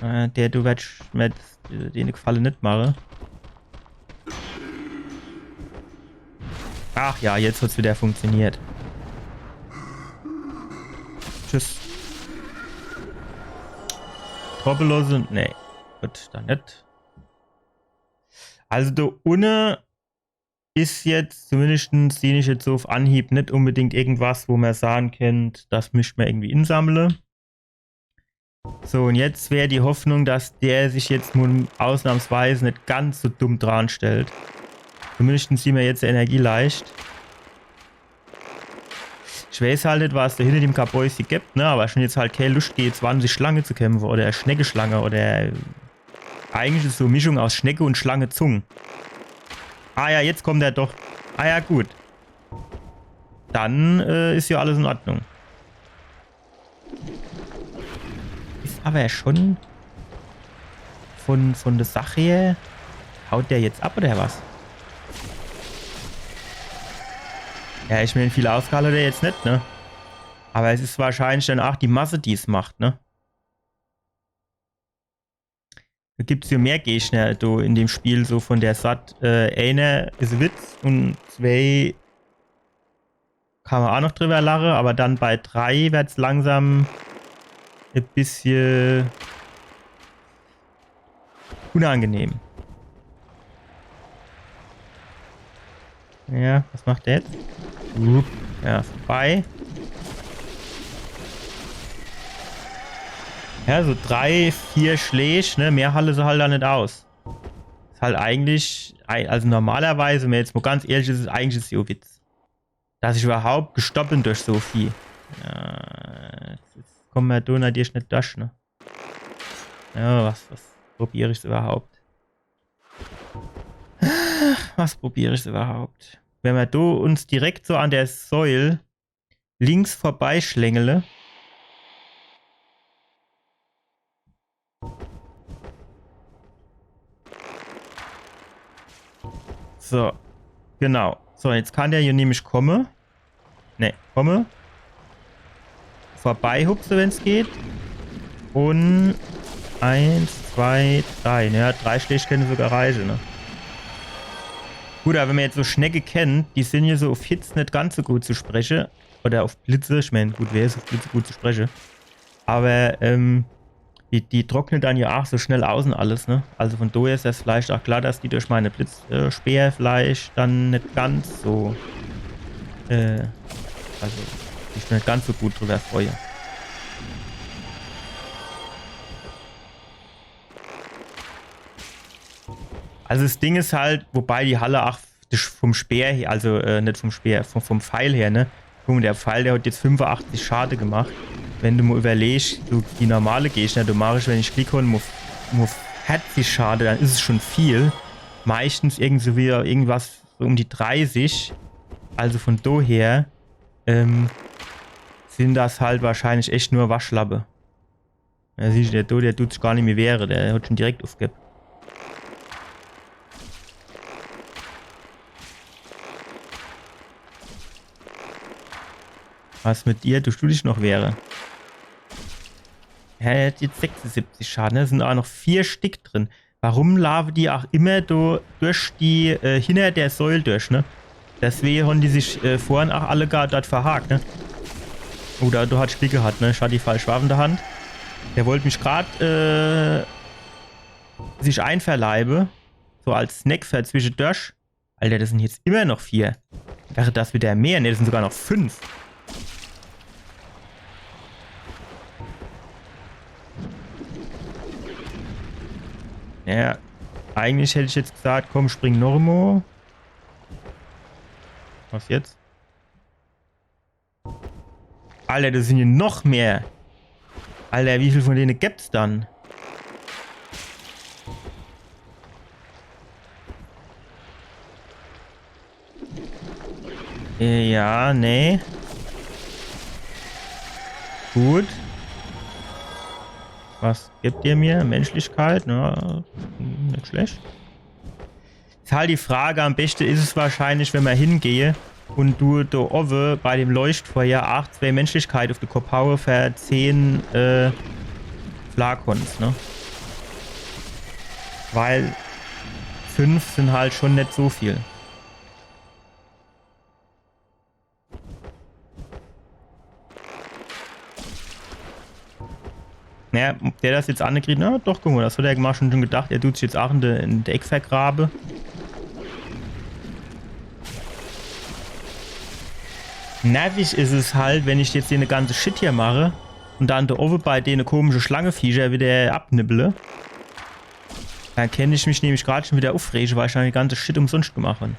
Äh, der, du werdsch mer dene Gefalle net mache. Ach ja, jetzt hat's widder funktioniert. Tschüss. Droppe losse? Nee. Gut, dann net. Also do unne is jetzt, zumindescht sieh ich jetzt so uff Anhieb net unbedingt irgendwas, wo mer sage kennt, das misst mer irgendwie insammle. So, un jetzt wär die Hoffnung, dass der sich jetzt mol ausnahmsweis net ganz so dumm dranstellt. Zumindescht sieh mer jetzt Energieleischt. Ich wääß halt net, was do hinner dem Kabäuschen gibt, ne? Awwer ich hon jetzt halt kee Luscht, gege zwanzig Schlange zu kämpfe oder Schneckeschlange oder, eigentlich is so e Mischung aus Schnecke un Schlangezung. Ah ja, jetzt kommt er doch. Ah ja, gut. Dann, äh, is jo alles in Ordnung. Is awwer schun vun, vun de Sach her. Haut der jetzt ab oder was? Ja, ich mään, viel ausgehalte hat er jetzt net, ne? Awwer es is wahrscheinlich dann aach die Masse, die's macht, ne? Do gibt's jo mehr Gegner do in dem Spiel, so vun der Sat. Äh, eener is e Witz un zwee kann mer aach noch driwwer lache, awwer dann bei drei werd's langsam e bissje unangenehm. Ja, was macht der jetzt? Upp. Ja, vorbei. Ja, so drei, vier Schläg, ne? Mehr halle se halt do net aus. Is halt eigentlich, ei-, also normalerweis, wenn mer jetzt mol ganz ehrlich is, is eigentlich is jo e Witz, dass ich iwwerhaupt gestorb bin dorch so e Vieh. Ja, jetzt, jetzt komme mer do nadierlich net dorch, ne? Ja, was, was probier ich's iwwerhaupt? Was probier ich's iwwerhaupt? Wenn mer do uns direkt so an der Säul links vorbeischlängele. So, genau. So, jetzt kann der jo nämlich komme. Ne, komme. Vorbeihupse, wenn's geht. Un eins, zwei, drei. Naja, drei Schläg kenne sogar reiche, ne? Gut, awwer wenn mer jetzt so Schnecke kennt, die sin jo so uff Hitz net ganz so gut zu spreche. Oder uff Blitze, ich mään, gut, wer is uff Blitze gut zu spreche? Awwer, ähm, die, die trockne dann jo aach so schnell aus un alles, ne? Also vun doher is das vielleicht aach klar, dass die dorch meine Blitz-, äh, Speer vielleicht dann net ganz so, äh, also sich net ganz so gut driwwer freue. Also das Ding is halt, wobei die halle aach vum Speer her, also, äh, net vum Speer, vum, vum Pfeil her, ne? Guck mol, der Pfeil, der hat jetzt fünfeachtzig Schade gemacht. Wenn du mol iwwerleesch, du, die normale Gegner, du machsch, wenn ich Glick hon, mol, mol vierzig Schade, dann is es schun viel. Meischtens irgendwie so widder irgendwas so um die dreißig. Also vun doher, ähm, sin das halt wahrscheinlich echt nur Waschlappe. Ja, siehsch, der do, der dut sich gar nimmi wehre, der hat schun direkt uffgebb. Was mit dir? Duscht du dich noch wehre? Er hat jetzt sechsesiebzig Schade, ne? Es sin aach noch vier Stick drin. Warum laafe die aach immer do dorch die, äh, hinner der Säul dorch, ne? Deswege hon die sich, äh, vorhin aach alle gar dort verhakt, ne? Oder du hasch Glick gehat, ne? Ich hat die falsch Waff in der Hand. Der wollt mich grad, äh, sich einverleibe. So als Snack für zwischedurch. Alter, das sin jetzt immer noch vier. Ich dacht, das wär mehr. Ne, das sin sogar noch fünf. Ja, eigentlich hätt ich jetzt gesagt, komm, spring noch emol. Was jetzt? Alter, das sin jo noch mehr. Alter, wie viel vun dene gibt's dann? Äh, ja, nee. Gut. Was gibt ihr mir? Menschlichkeit, ne? Hm, net schlecht. Is halt die Frage, am beschte is es wahrscheinlich, wenn mer hingehe und du do owwe bei dem Leuchtfeuer aach zwee Menschlichkeit uf de Kopp haue fer zehn, äh, Flakons, ne? Weil fünf sin halt schon net so viel. Naja, ob der das jetzt anekriegt, na doch, guck mol, das hat er gemacht, schon, schon gedacht, er tut sich jetzt aach in de, in de Eck vergrabe. Nervig is es halt, wenn ich jetzt de ganze Shit hier mache und dann do owwe bei dene komische Schlangeviecher wieder abnibbele. Dann kennt ich mich nämlich grad schon wieder ufrege, weil ich dann de ganze Shit umsonscht gemacht hab.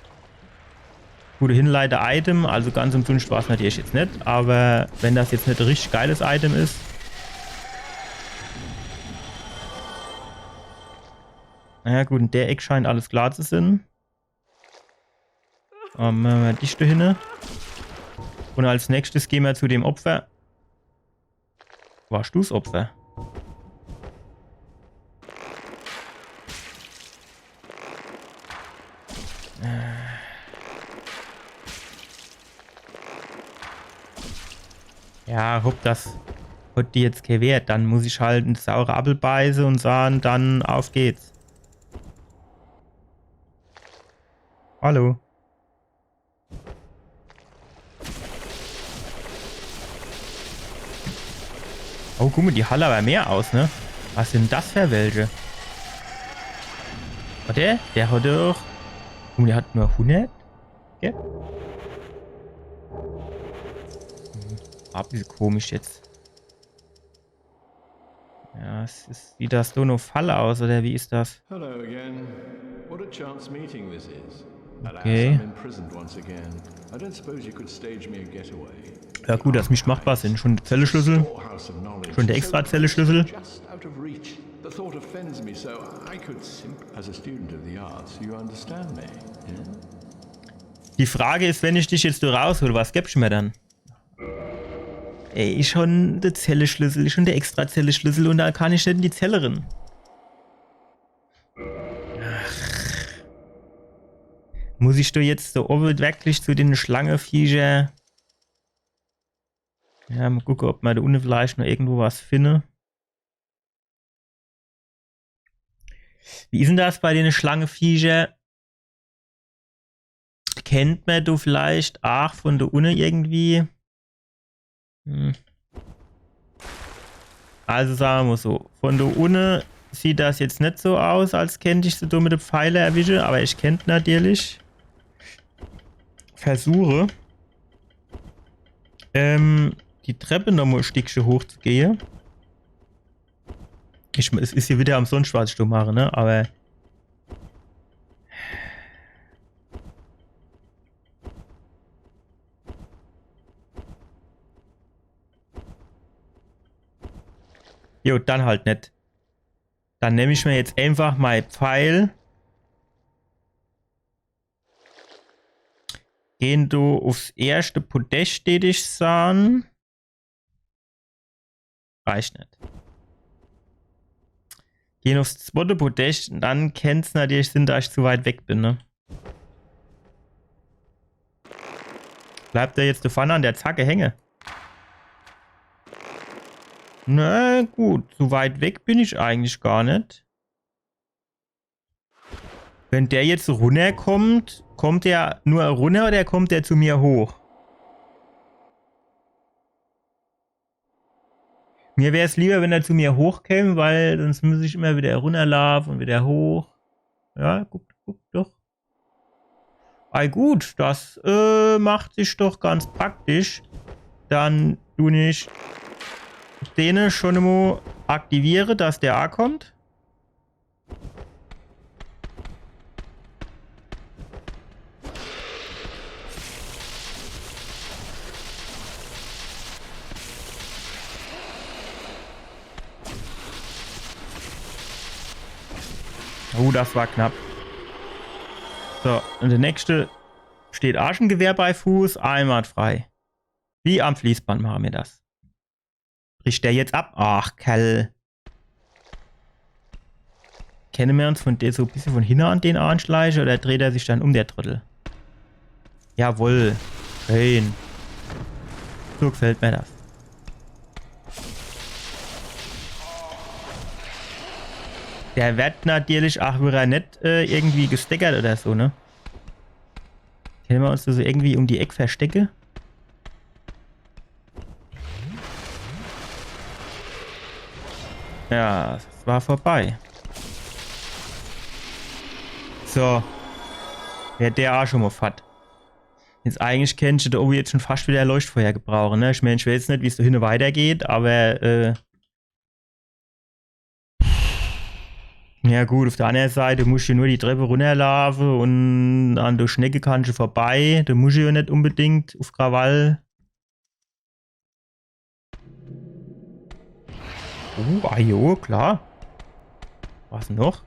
Gute Hinleiter-Item, also ganz umsunscht war's natürlich jetzt net, aber wenn das jetzt net e richtig geiles Item is. Naja gut, in der Eck scheint alles klar zu sin. Dann mache mer dich do hinne. Und als nächstes gehn mer zu dem Opfer. Warst du's Opfer? Ja, hopp, das hat die jetzt kee Wert. Dann muss ich halt en saure Appel beiße und sage, dann auf geht's. Hallo. Oh, guck mol, die halle aber mehr aus, ne? Was sin das fer welche? Hat der? Der hat doch. Guck mol, der hat nur hundert? Okay. Hm, war e bissel komisch jetzt. Ja, es is, sieht das do no Fall aus, oder wie is das? Hello again. What a chance meeting this is. Alas, okay. I'm imprisoned once again. I don't suppose you could stage me a getaway. Ja gut, das misst machbar sin. Schon de Zelleschlüssel. Storehouse of knowledge. Schon de extra Zelleschlüssel. Just out of reach. The thought offends me, so I could simply, as a student of the arts, you understand me, yeah? Die Frage is, wenn ich dich jetzt do raushol, was gebst du mir dann? Ey, schon de Zelleschlüssel, schon de extra Zelleschlüssel und dann kann ich net in die Zelle rin. Ach. Muss ich do jetzt do owwe wirklich zu dene Schlangeviecher? Ja, mol gucke, ob mer do unne vielleicht noch irgendwo was finne. Wie is dann das bei dene Schlangeviecher? Kennt mer do vielleicht aach von do unne irgendwie? Hm. Also sage mer mol so, von do unne sieht das jetzt net so aus, als kennt ich se do mit de Pfeile erwische, aber ich kennt natürlich versuche, ähm, die Treppe nochmol e Stickche hoch zu gehe. Ich, es is hier wieder umsonscht, was ich do mache, ne? Aber jo, dann halt net. Dann nemm ich mir jetzt einfach mei Pfeil. Gehn do ufs erschte Podest, deet ich saan. Reicht net. Gehn ufs zwotte Podest, dann kennt's natürlich sinn, dass ich zu weit weg bin, ne? Bleibt der jetzt do vorne an der Zacke hänge? Na gut, so weit weg bin ich eigentlich gar net. Wenn der jetzt runnerkommt, kommt er nur runner oder kommt er zu mir hoch? Mir wär's lieber, wenn er zu mir hochkäm, weil sonst muss ich immer wieder runnerlaufe und wieder hoch. Ja, guck, guck, doch. Ei gut, das, äh, macht sich doch ganz praktisch. Dann du ich dene schon mo aktiviere, dass der akommt. Oh, das war knapp. So, und der nächste steht aa schon, Gewehr bei Fuß, einwandfrei. Wie am Fließband mache mir das. Bricht der jetzt ab? Ach, Kerl. Kenne mer uns von de so e bissje von hinne an den anschleiche oder dreht er sich dann um, der Trottel? Jawohl. Schön. So gefällt mer das. Der werd natürlich ach widder net äh, irgendwie gesteckert oder so, ne? Kenne mer uns do so irgendwie um die Eck verstecke? Ja, es war vorbei. So. Wär der ach schon mo fort. Jetzt eigentlich kennt ich do owwe jetzt schon fascht widder Leuchtfeuer gebrauche, ne? Ich meen, ich weeß jetzt net, wie's do hinne weitergeht, awwer äh, ja gut, uf der anner Seit musch du nur die Trepp runnerlaafe un an de Schnecke kannsche vorbei. Do musch jo net unbedingt uf Krawall. Uh, ah jo, klar. Was noch?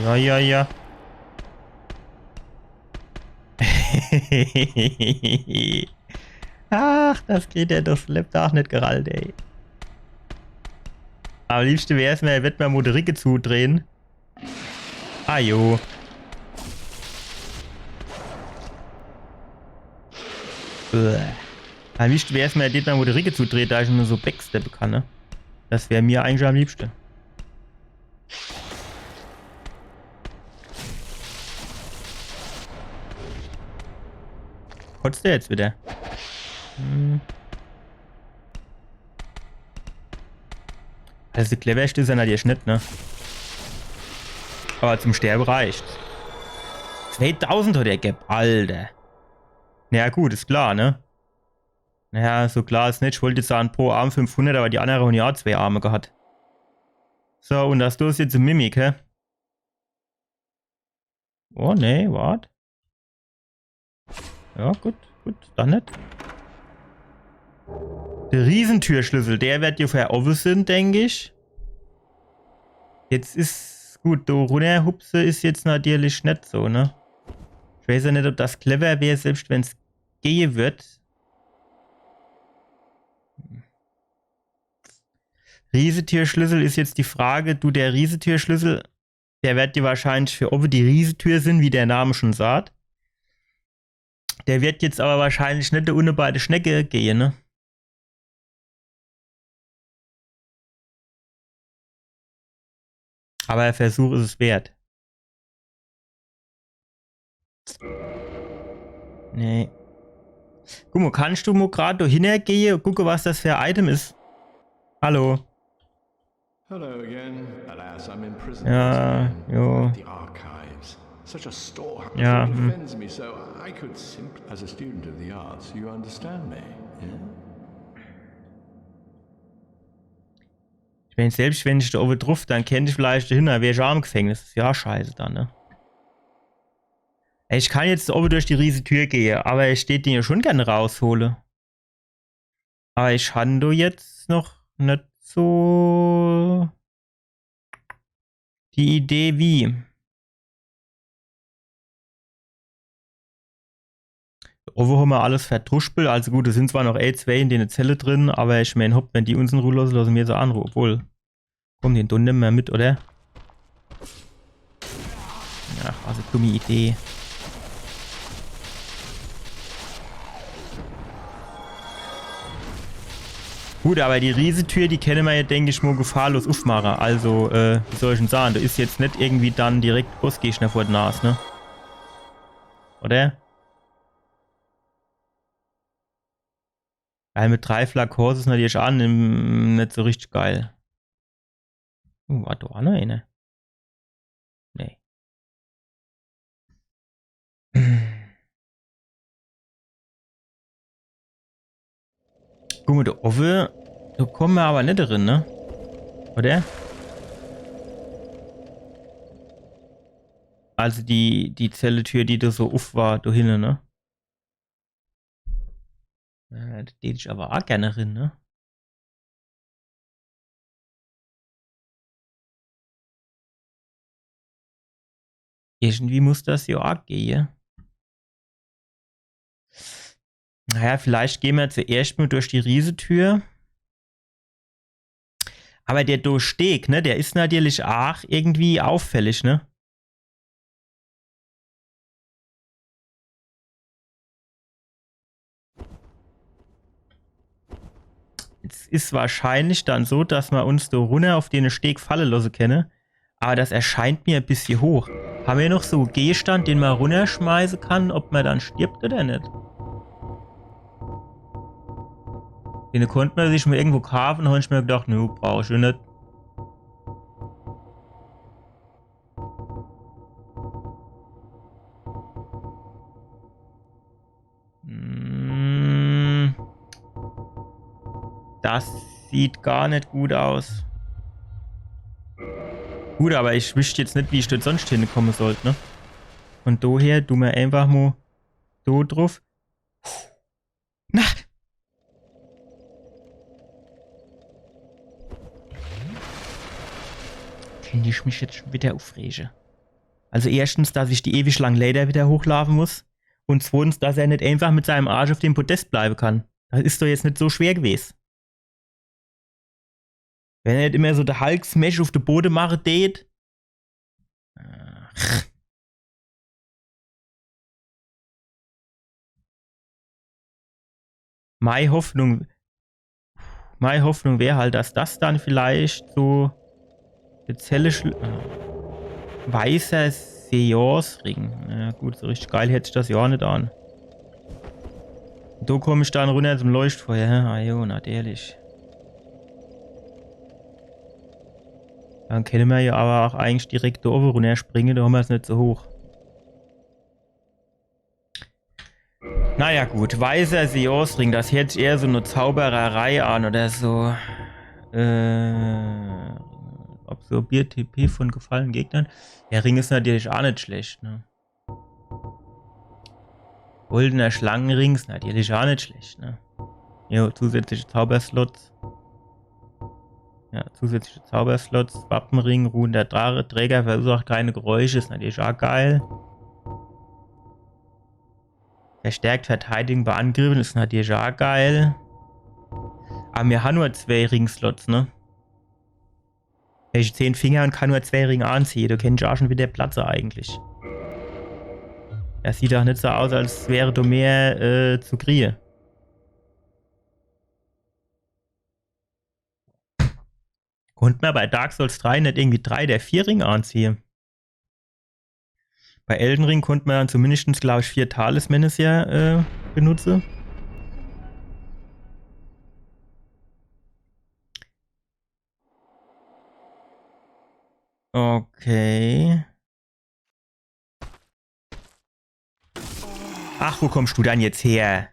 Ja, ja, ja. Ach, das geht jo doch, lebt ach net gerallt, ey. Am liebschte wär's mer, er werd mer mo de Ricke zudrehe. Ah jo. Bäh. Am liebschte wär's mer, er werd mer mo de Ricke zudrehe, da ich nur so backsteppe kann, ne? Das wär mer eigentlich am liebschte. Kotzt der jetzt widder? Hm. Also, de cleverschte is er natürlich net, ne? Awwer zum Sterbe reicht's. Zweetausend hat er gebb, Alter. Na ja, gut, is klar, ne? Naja, so klar is net. Ich wollt jetzt sage, pro Arm fünfhundert, awwer die annere hon jo ach zwee Arme gehat. So, un das do is jetzt e Mimik, hä? Oh, nee, wart. Ja, gut, gut, dann net. De Riesentürschlüssel, der werd jo fer owwe sin, denk ich. Jetzt is gut, do runnerhupse is jetzt natürlich net so, ne? Ich weeß jo net, ob das clever wär, selbscht wenn's gehe würd. Riesetürschlüssel is jetzt die Frage, du, der Riesetürschlüssel, der werd jo wahrscheinlich fer owwe die Riesetür sin, wie der Name schon saat. Der werd jetzt awwer wahrscheinlich net do unne bei de Schnecke gehe, ne? Awwer e Versuch is es wert. Nee. Guck mo, kannscht du mo grad do hinnergehe, gucke, was das fer e Item is? Hallo. Hello again. Alas, I'm imprisoned once again. Ja, jo. But the archives. Such a storehouse. Ja, hm. It offends me so. I could simply, as a student of the arts, you understand me, yeah? Ich meen, selbscht wenn ich do owwe druff, dann kennt ich vielleicht do hinne, wär ich ach im Gefängnis. Is jo scheiße dann, ne? Ey, ich kann jetzt owwe durch die Riesetür gehe, awwer ich deet den jo schon gern raushole. Awwer ich han do jetzt noch net so die Idee, wie. Owwe hommer alles verdruspelt, also gut, es sin zwar noch e, zwee in de Zelle drin, awwer ich meen, hopp, wenn die uns in Ruh losse, losse mer se ach in Ruh. Obwohl, komm, den do nemme mer mit, oder? Ach, was e dumme Idee. Gut, awwer die Riesetür, die kenne mer jo, denk ich mo, gefahrlos uffmache. Also, äh, wie soll ich'n sage? Do is jetzt net irgendwie dann direkt Bossgegner vor de Nas, ne? Oder? Weil mit drei Flakons is natürlich ach n-, net so richtig geil. Uh, war do ach noch eener? Nee. Guck mo, do owwe, do komme mer awwer net drin, ne? Oder? Also die, die Zelletür, die do so uff war, do hinne, ne? Äh, do deet ich awwer ach gern rin, ne? Irgendwie muss das jo ach gehe. Naja, vielleicht gehn mer zuerscht mo durch die Riesetür. Aber der do Steg, ne, der is natürlich aach irgendwie auffällig, ne? Jetzt is wahrscheinlich dann so, dass mer uns do runner uff dene Steg falle losse kenne. Aber das erscheint mir e bissje hoch. Hammer noch so Gegenstand, den mer runnerschmeiße kann, ob mer dann stirbt oder net? Den konnt mer sich mol irgendwo kaafe, hab ich mer gedacht, nö, brauch ich net. Hm. Das sieht gar net gut aus. Gut, aber ich wüsst jetzt net, wie ich dort sonst hinkomme sollt, ne? Von doher du mer einfach mo do druff. Na! Könnt ich mich jetzt schon wieder uffrege. Also erstens, dass ich die ewig lang Läder wieder hochlaafe muss. Und zweitens, dass er net einfach mit seinem Arsch uff dem Podest bleibe kann. Das is doch jetzt net so schwer gewes. Wenn er net immer so de Hulk-Smash uff de Bode mache tät. Ach. Mei Hoffnung, mei Hoffnung wär halt, dass das dann vielleicht so spezielle Schl-, äh, weißer Seance-Ring. Na gut, so richtig geil hört sich das jo net an. Do komm ich dann runner zum Leuchtfeuer, hä? Ah jo, natürlich. Dann kenne mer jo aber auch eigentlich direkt do owwe runnerspringe, do hammer's net so hoch. Naja gut, weißer Seance-Ring, das hört sich eher so ne Zaubererei an oder so. Äh, absorbiert T P von gefallenen Gegnern. Der Ring is natürlich auch net schlecht, ne? Goldener Schlangenring is natürlich auch net schlecht, ne? Jo, zusätzliche Zauberslots. Ja, zusätzliche Zauberslots, Wappenring, ruhender Drache, Träger verursacht keine Geräusche, is natürlich auch geil. Verstärkt Verteidigung bei Angriffen is natürlich auch geil. Aber mir han nur zwei Ringslots, ne? Hab ich zehn Finger und kann nur zwei Ringe anziehe. Do kennt ich auch schon wieder platze eigentlich. Das sieht doch net so aus, als wäre do mehr, äh, zu kriehe. Konnt mer bei Dark Souls drei net irgendwie drei der vier Ringe anziehe? Bei Elden Ring konnt mer dann zumindest, glaub ich, vier Talismane ja, äh, benutze. Okay. Ach, wo kommst du dann jetzt her?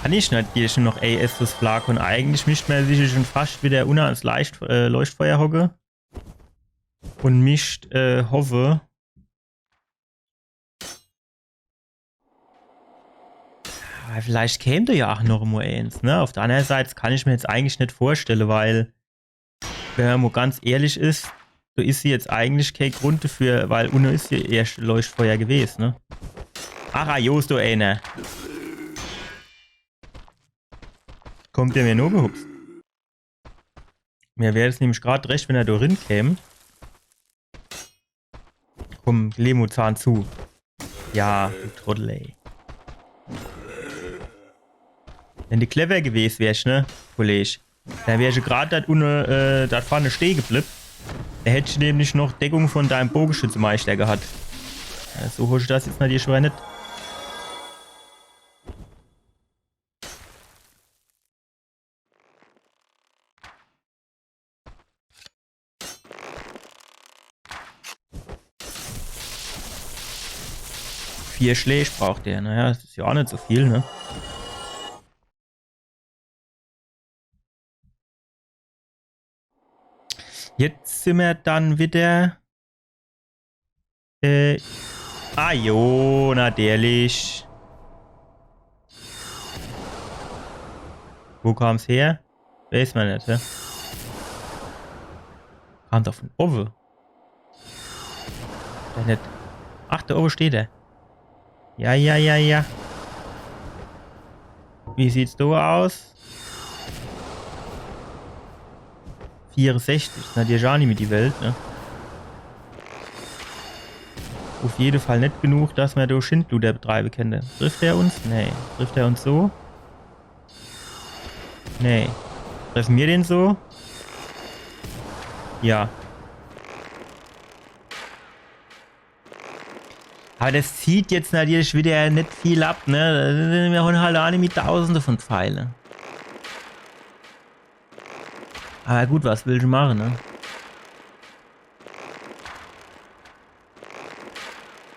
Kann ich natürlich nur noch A S das Flakon. Eigentlich misst mer sich schon fast wieder unner ans Leicht-, äh, Leuchtfeuer hocke. Und misst, äh, hoffe. Aber vielleicht käm do ja auch noch mo eens, ne? Auf der anderen Seite kann ich mir jetzt eigentlich net vorstelle, weil, wenn mer mo ganz ehrlich is, do is jetzt eigentlich kee Grund dafür, weil unne is jo erscht Leuchtfeuer gewes, ne? Ach, ah, jo, is do eener. Kommt der mir nur gehupst? Mir wär es nämlich grad recht, wenn er do rin käm. Komm, Glemozahn zu. Ja, du Trottel, ey. Wenn du clever gewes wärsch, ne, Kolleg, dann wärsch grad dort unne, äh, dort vorne stehe geblieb. Do hättsch nämlich noch Deckung von deinem Bogeschützemeister gehat. Ja, so hosch das jetzt natürlich schwer net. Vier Schläg braucht der. Naja, das is ja auch net so viel, ne? Jetzt sin mer dann wieder Äh, ah jo, natürlich. Wo kam's her? Weiß mer net, hä? Kam doch vun owwe. Der net. Ach, do owwe steht er. Ja, ja, ja, ja. Wie sieht's do aus? Vierundsechzig, is natürlich aa nimmi die Welt, ne? Uff jede Fall net genug, dass mer do Schindluder betreibe kennte. Trifft er uns? Nee. Trifft er uns so? Nee. Treffe mer den so? Ja. Awwer des zieht jetzt natürlich widder net viel ab, ne? Mir hunn halt aa nimmi Tausende vun Pfeile. Awwer gut, was willsch mache, ne?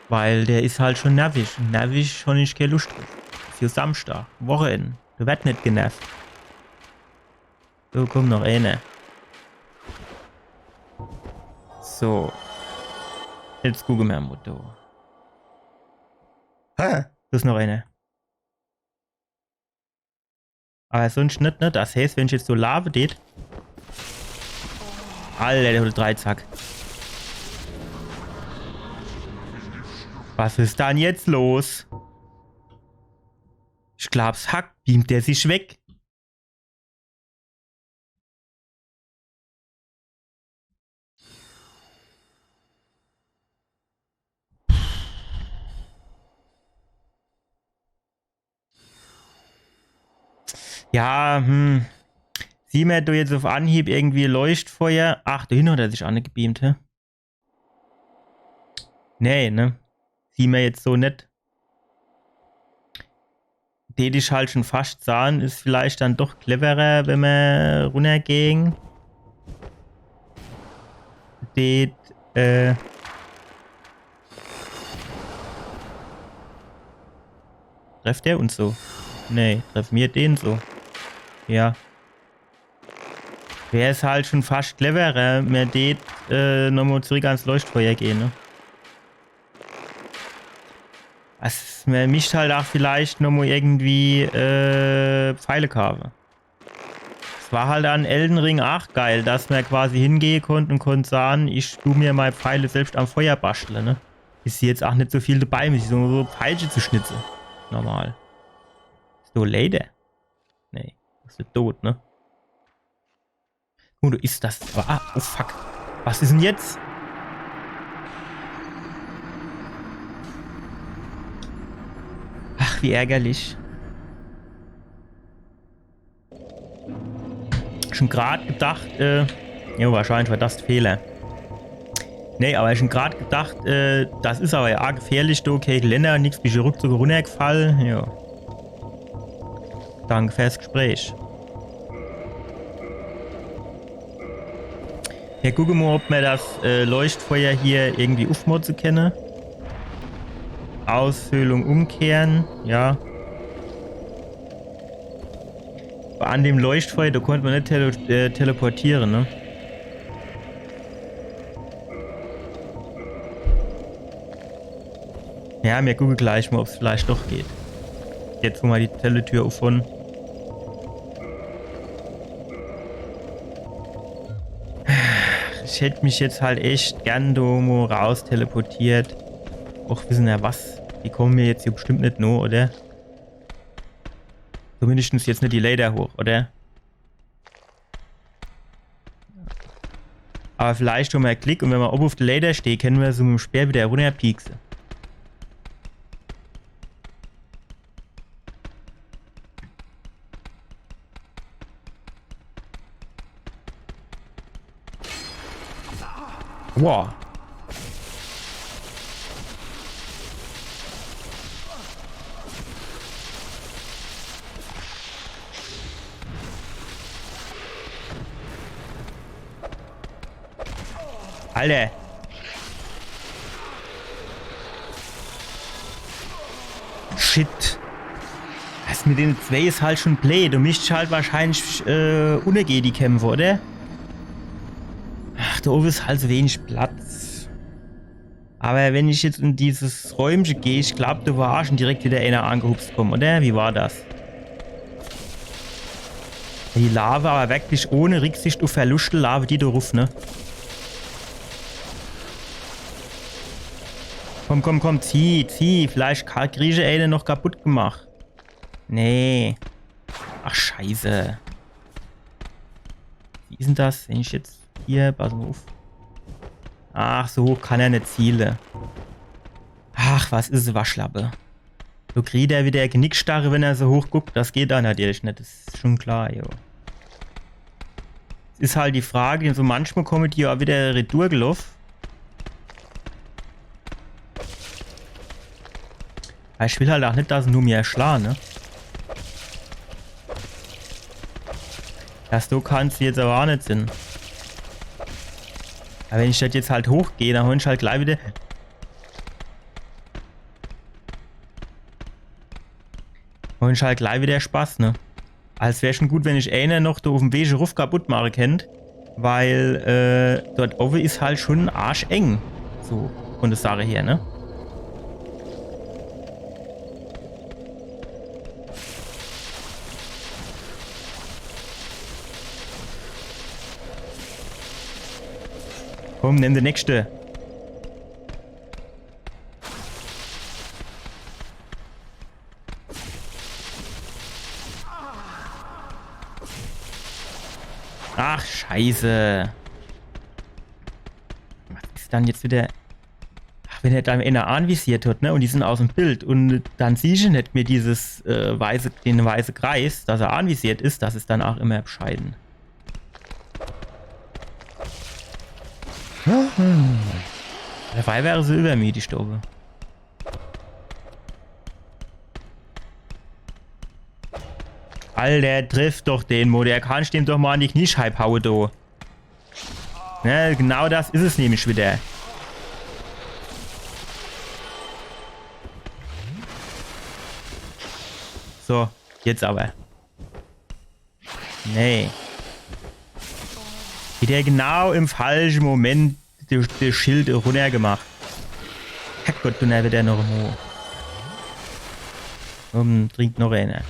Weil der is halt schun nervig. Nervig hunn ich kee Luscht druff. Is jo Samschdag, Wochenend. Do werd net genervt. So, kumm, noch eener. So. Jetzt gucke mer mol do. Hä? Do is noch eener. Awwer sunscht net, ne? Des heeßt, wenn ich jetzt so laafe deet. Alter, der hot Dreizack. Was is dann jetzt los? Ich glaab's hackt, beamt der sich weg. Ja, hm. Sieh mer do jetzt uff Anhieb irgendwie Leuchtfeuer? Ach, do hinne hot er sich angebeamt, hä? Nee, ne? Sieh mer jetzt so net. Deet ich halt schun fascht sahn, is vielleicht dann doch cleverer, wenn mer runnergehn. Deet, äh, trefft der uns so? Nee, treffe mer den so? Ja. Wär's halt schun fascht cleverer, mer deet, äh, nochmol zurick ans Leuchtfeuer gehn, ne? As, mer misst halt aa vielleicht nochmol irgendwie, äh, Pfeile kaafe. Es war halt an Elden Ring aa geil, dass mer quasi hingehe konnt un konnt sahn, ich du mer mei Pfeile selbscht am Feuer baschtle, ne? Is jetzt aa net so viel debei, mich so, so Pfeilche zu schnitze. Normal. So, Lady. Nee, des is tot, ne? Gut, is des wahr? Oh fuck. Was is dann jetzt? Ach, wie ärgerlich. Schun grad gedacht, äh, jo, wahrscheinlich war des de Fehler. Nee, awwer schun grad gedacht, äh, des is awwer jo aa gefährlich, do, okay, Geländer, nix, bisch ruckzuck runnergefall, jo. Danke fers Gespräch. Mer gucke mol, ob mer des, äh, Leuchtfeuer hier irgendwie uffmotze kenne. Aushöhlung umkehren, ja. An dem Leuchtfeuer, do konnt mer net tele äh, teleportiere, ne? Ja, mer gucke gleich mol, ob's vielleicht doch geht. Jetzt, wo mer die Zelltür uff hunn. Ich hätt mich jetzt halt echt gern do mo raus teleportiert. Och, wisse er was? Die komme mer jetzt hier bestimmt net no, oder? Zumindescht jetzt net die Leiter hoch, oder? Awwer vielleicht hon mer Glick un wenn mer owwe uff de Leiter stehn, kenne mer so mim Speer widder runnerpiekse. Wow. Alter. Shit. Des mit denne zwee is halt schun bleed. Do misst ich halt wahrscheinlich, äh, unnergehe die Kämpfe, oder? Ach, do owwe is halt so wenig Platz. Awwer wenn ich jetzt in dieses Räumche geh, ich glaab, do war aa schun direkt widder eener angehupst kumm, oder? Wie war des? Die laafe awwer wirklich ohne Rücksicht uff Verluschte, laafe die do ruff, ne? Komm, komm, komm, zieh, zieh. Vielleicht ka-, krie ich ene noch kaputt gemacht. Nee. Ach, scheiße. Wie is dann das, wenn ich jetzt hier, pass mol uff. Ach, so hoch kann er net ziele. Ach, was is e Waschlappe. Do kriet er widder Genickstarre, wenn er so hoch guckt. Das geht do natürlich net, das is schun klar, jo. Is halt die Frage, so manchmol komme die jo widder retour geloff. Awwer ich will halt ach net, dass se nur mir schlaa, ne? Das do kann's jetzt awwer ach net sinn. Awwer wenn ich do jetzt halt hochgeh, dann hol ich halt glei widder, hol ich halt glei widder Spaß, ne? Also es wär schun gut, wenn ich ene noch do uff'm Weg ruff kaputt mache kennt, weil, äh, dort owwe is halt schun arscheng. So, vun de Sach her, ne? Komm, nemm de nächschte. Ach, scheiße. Was is dann jetzt widder? Ach, wenn er dann eener anvisiert hat, ne? Un die sinn aus'm Bild. Un dann siehsch net mehr dieses, äh, weiße, den weiße Kreis, dass er anvisiert is, das is dann ach immer bescheiden. Dabei wär se übermütig do owwe. Alter, triff doch den mo, der kann dem doch mo an die Kniescheib haue, do. Ne, genau das is es nämlich widder. So, jetzt awwer. Nee. Widder genau im falsche Moment de, de Schild runnergemacht. Herrgott, Dunnerwedder noch mo. Komm, trink noch eener.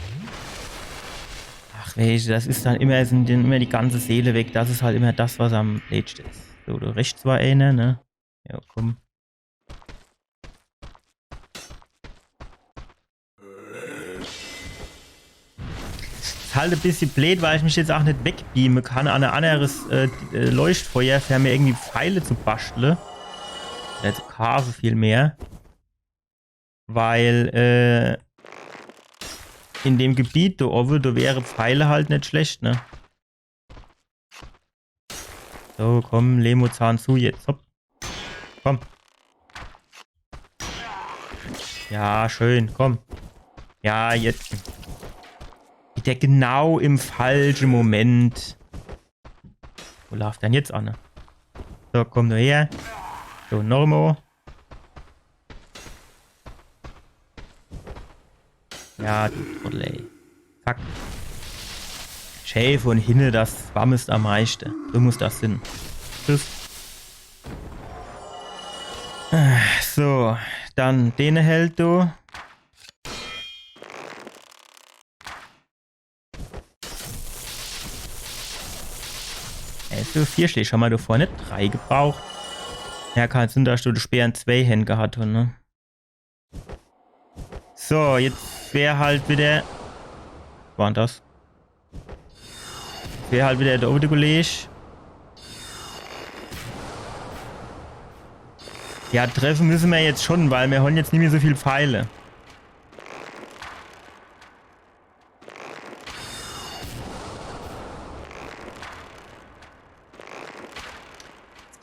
Ach, weescht, das is dann immer, sinn dann immer die ganze Seele weg. Das is halt immer das, was am bleedschte is. So, do rechts war eener, ne? Ja, komm. Is halt e bissje bleed, weil ich mich jetzt ach net wegbeame kann an e anneres, äh, äh, Leuchtfeuer, fer mir irgendwie Pfeile zu baschtle. Äh, zu kaafe vielmehr. Weil, äh, in dem Gebiet do owwe, do wäre Pfeile halt net schlecht, ne? So, komm, Lemo, Zahn zu jetzt. Hopp. Komm. Ja, schön, komm. Ja, jetzt. Geht der genau im falsche Moment. Wo laaft dann jetzt anne? So, komm nur her. So, nochmo. Ja, du Trottel, ey. Zack. Schäf un hinne, das wammest am meischte. So muss das sinn. Tschüss. Äh, so, dann dene Held, du. Ey, so vier Schläg hammer do vorne, drei gebraucht. Ja, kann sinn, dass do de Speer in zwei Händ gehat hat, ne? So, jetzt wär halt widder. War dann das? Wär halt widder de owwe Kolleg. Ja, treffe misse mer jetzt schun, weil mer hon jetzt nimmi so viel Pfeile.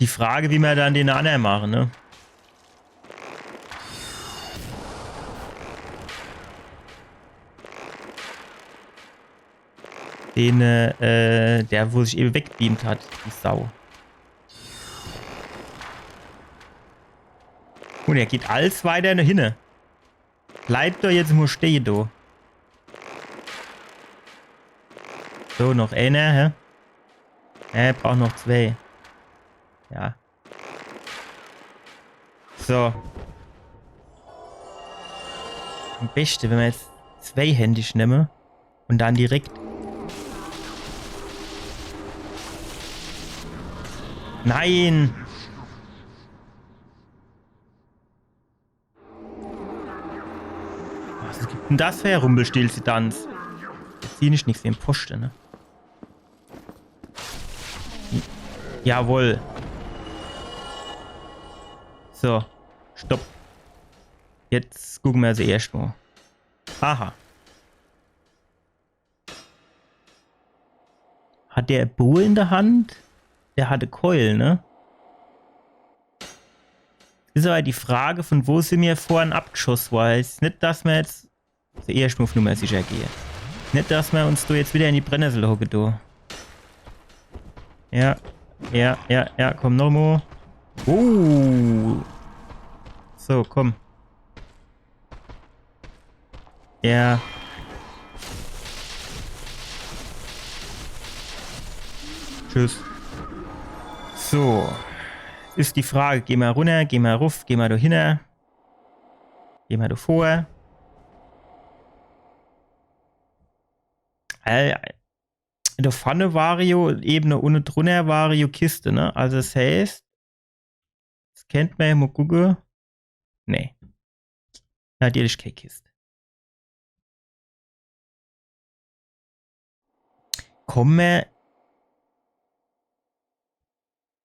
Die Frage, wie mer dann den annere mache, ne? Den, äh, der, wo sich ewe wegbeamt hat, die Sau. Un er geht als weiter no hinne. Bleib doch jetzt mo stehe, du. So, noch eener, hä? Er braucht noch zwei. Ja. So. Am beschte, wenn mer jetzt zweihändig nemme un dann direkt. Nein! Was gibt denn das für e Rumpelstilzdanz? Jetzt sieh ich nix im Poste, ne? Jawohl. So, stopp. Jetzt gucke mer se erscht mo. Aha. Hat der e Bow in der Hand? Der hat e Keul, ne? Is awwer die Frage, von wo sin mer vorhin abgeschoss worre. Is net, dass mer jetzt zuerscht mo uff Nummer sicher gehe. Net, dass mer uns do jetzt widder in die Brennnessel hocke, do. Ja, ja, ja, ja, komm, noch mo. Oh. So, komm. Ja. Tschüss. So. Is die Frage, geh mer runner, geh mer ruff, geh mer do hinner. Geh mer do vor. Äh, do vorne war jo Ebene, unne drunner war jo Kiste, ne? Also das heißt, das kennt mer jo mo gucke. Nee. Natürlich kee Kist. Komme mer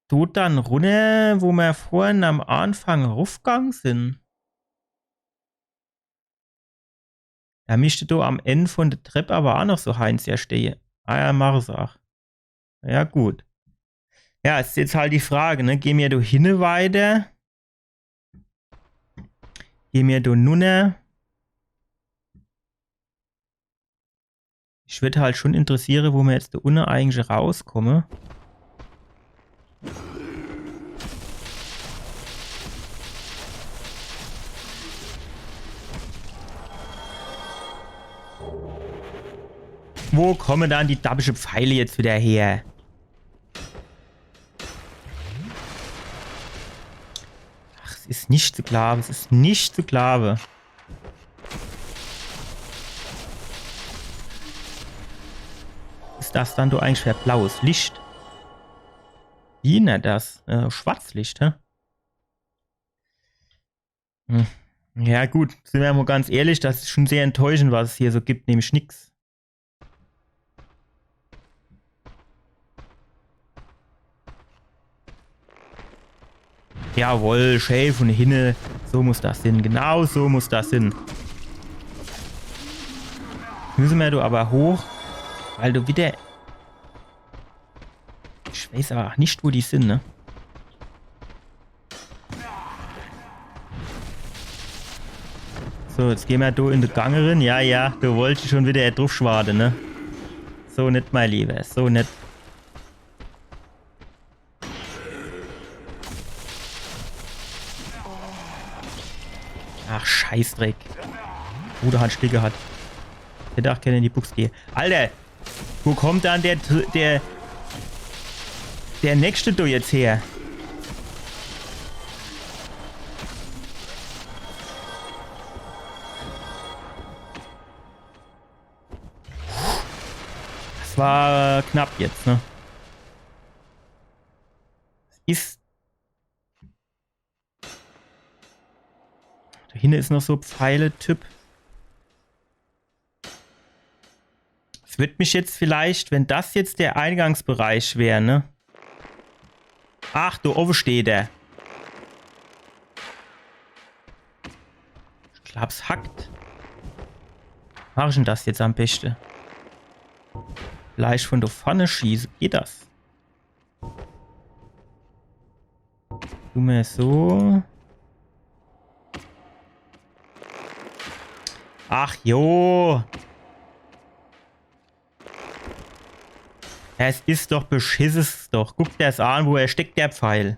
do dann runner, wo mer vorhin am Anfang ruffgang sin? Do misst do am End von de Trepp awwer aa noch so Heinz ja stehe. Ah ja, mach es aa. Ja, gut. Ja, is jetzt halt die Frage, ne? Geh mer do hinne weiter? Geh mer do nunner? Ich würd halt schon interessiere, wo mer jetzt do unne eigentlich rauskomme. Wo komme dann die dabbische Pfeile jetzt widder her? Ach, es is net zu glaawe, es is net zu glaawe. Is das dann do eigentlich für blaues Licht? Wie nennt das? Äh, Schwarzlicht, hä? Hm. Ja gut, sin mer mo ganz ehrlich, das is schon sehr enttäuschend, was es hier so gibt, nämlich nix. Jawohl, schee vun hinne. So muss das sin. Genau so muss das sin. Müsse mer do awwer hoch. Weil do widder... Ich weiß awwer aa net, wo die sin, ne? So, jetzt geh mer do in de Gang rin. Ja, ja, do wollt ich schon widder druff schwade, ne? So net, mein Lieber, so net. Ach, Scheißdreck. Bruder hat Stück gehat. Der Dach kann in die Buchs gehe. Alter! Wo kommt dann der, der, der nächste do jetzt her? Das war knapp jetzt, ne? Is Do hinne is noch so Pfeile-Typ. Es würd mich jetzt vielleicht, wenn das jetzt der Eingangsbereich wär, ne? Ach, do owwe steht er. Ich glaab's hackt. Mach ich denn das jetzt am beschte? Vielleicht vun do vorne schieße? Geht das? Du mer so. Ach jo. Es is doch beschiss, is doch. Guck der's an, wo er steckt, der Pfeil.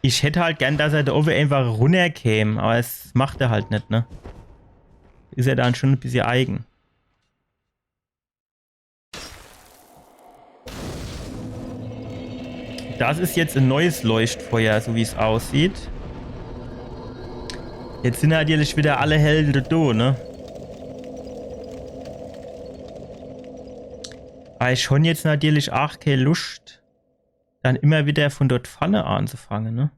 Ich hätt halt gern, dass er do owwe einfach runnerkäm, awwer es macht er halt net, ne? Is er dann schon e bissje eigen. Das is jetzt e neues Leuchtfeuer, so wie's aussieht. Jetzt sin natürlich widder alle Helde do, ne? Weil ich schon jetzt natürlich ach kee Luscht, dann immer wieder von dort vorne anzufangen, ne?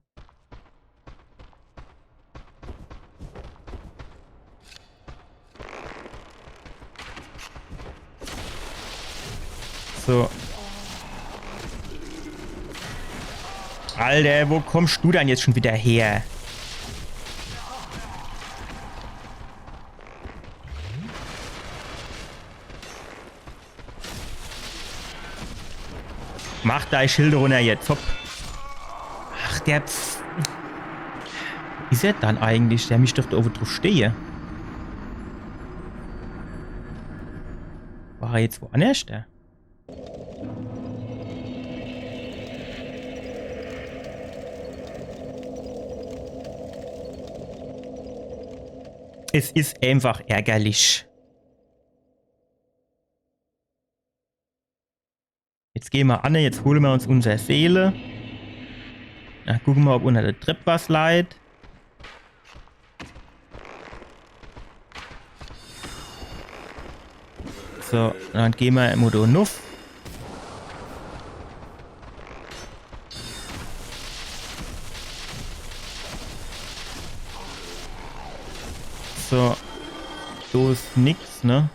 So. Alter, wo kommst du dann jetzt schon wieder her? Mach dei Schild runner jetzt, hopp. Ach, der Pf-, is er dann eigentlich? Der misst doch do owwe druff stehe. War er jetzt woannerscht, der? Es is einfach ärgerlich. Jetzt geh mer anne, jetzt hole mer uns unser Seele. Na, gucke mer, ob unner de Trepp was leit. So, dann geh mer mo do nuff. So. Do is nix, ne?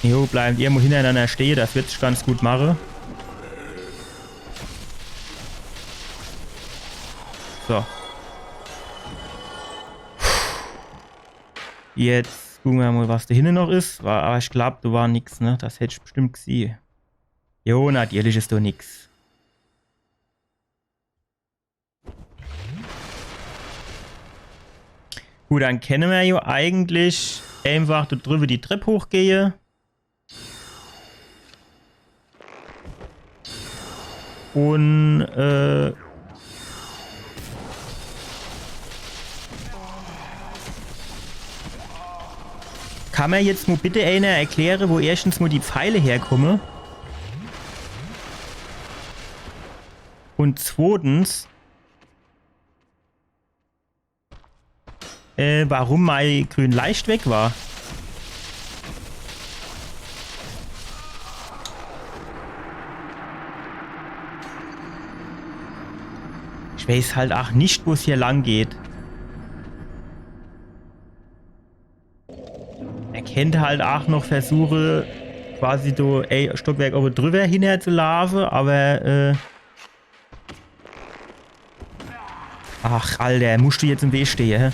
Jo, bleibt ihr mo hinnerenanner stehe, das wird sich ganz gut mache. So. Jetzt gucke mer mo, was do hinne noch is. War, aber ich glaub, do war nix, ne? Das hätt ich bestimmt gesieh. Jo, natürlich is do nix. Gut, dann kenne mer jo eigentlich einfach do driwwe die Trepp hochgehe. Un, äh, kann mer jetzt mo bitte eener erkläre, wo erschtens mo die Pfeile herkomme? Un zwotens, äh, warum mei grün Leischt weg war. Ich weiß halt ach net, wo's hier lang geht. Er kennt halt ach noch versuche, quasi do, ey, Stockwerk owwe driwwer hinnerzulaafe, aber, äh, Ach, Alter, muscht du jetzt im Weg stehe, hä?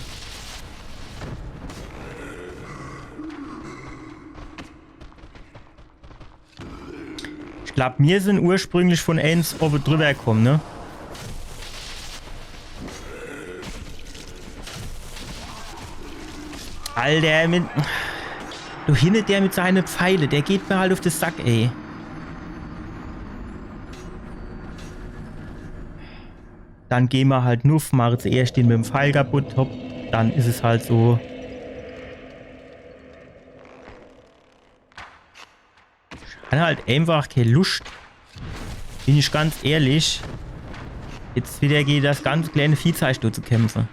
Ich glaub, mir sin ursprünglich von eens owwe driwwer komm, ne? Alter, mit, du hinne der mit seine Pfeile, der geht mir halt uff de Sack, ey. Dann geh mer halt nuff, mache zuerscht den mit'm Pfeil kaputt, hopp, dann is es halt so. Ich han halt einfach kee Luscht. Bin ich ganz ehrlich. Jetzt wieder gege das ganze kleine Viehzeich do zu kämpfe.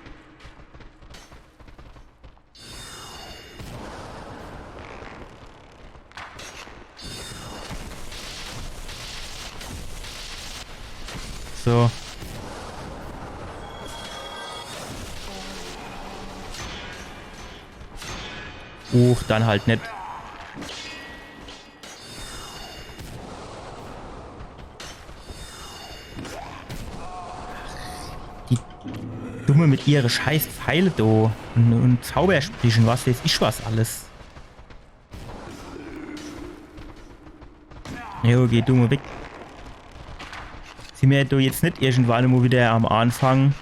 So. Uch, dann halt net. Die Dumme mit ihre scheiß Pfeile do. Un, un Zaubersprüche, was weiß ich was alles. Jo, geh du mo weg. Sin mer do jetzt net irgendwann mo wieder am Anfang?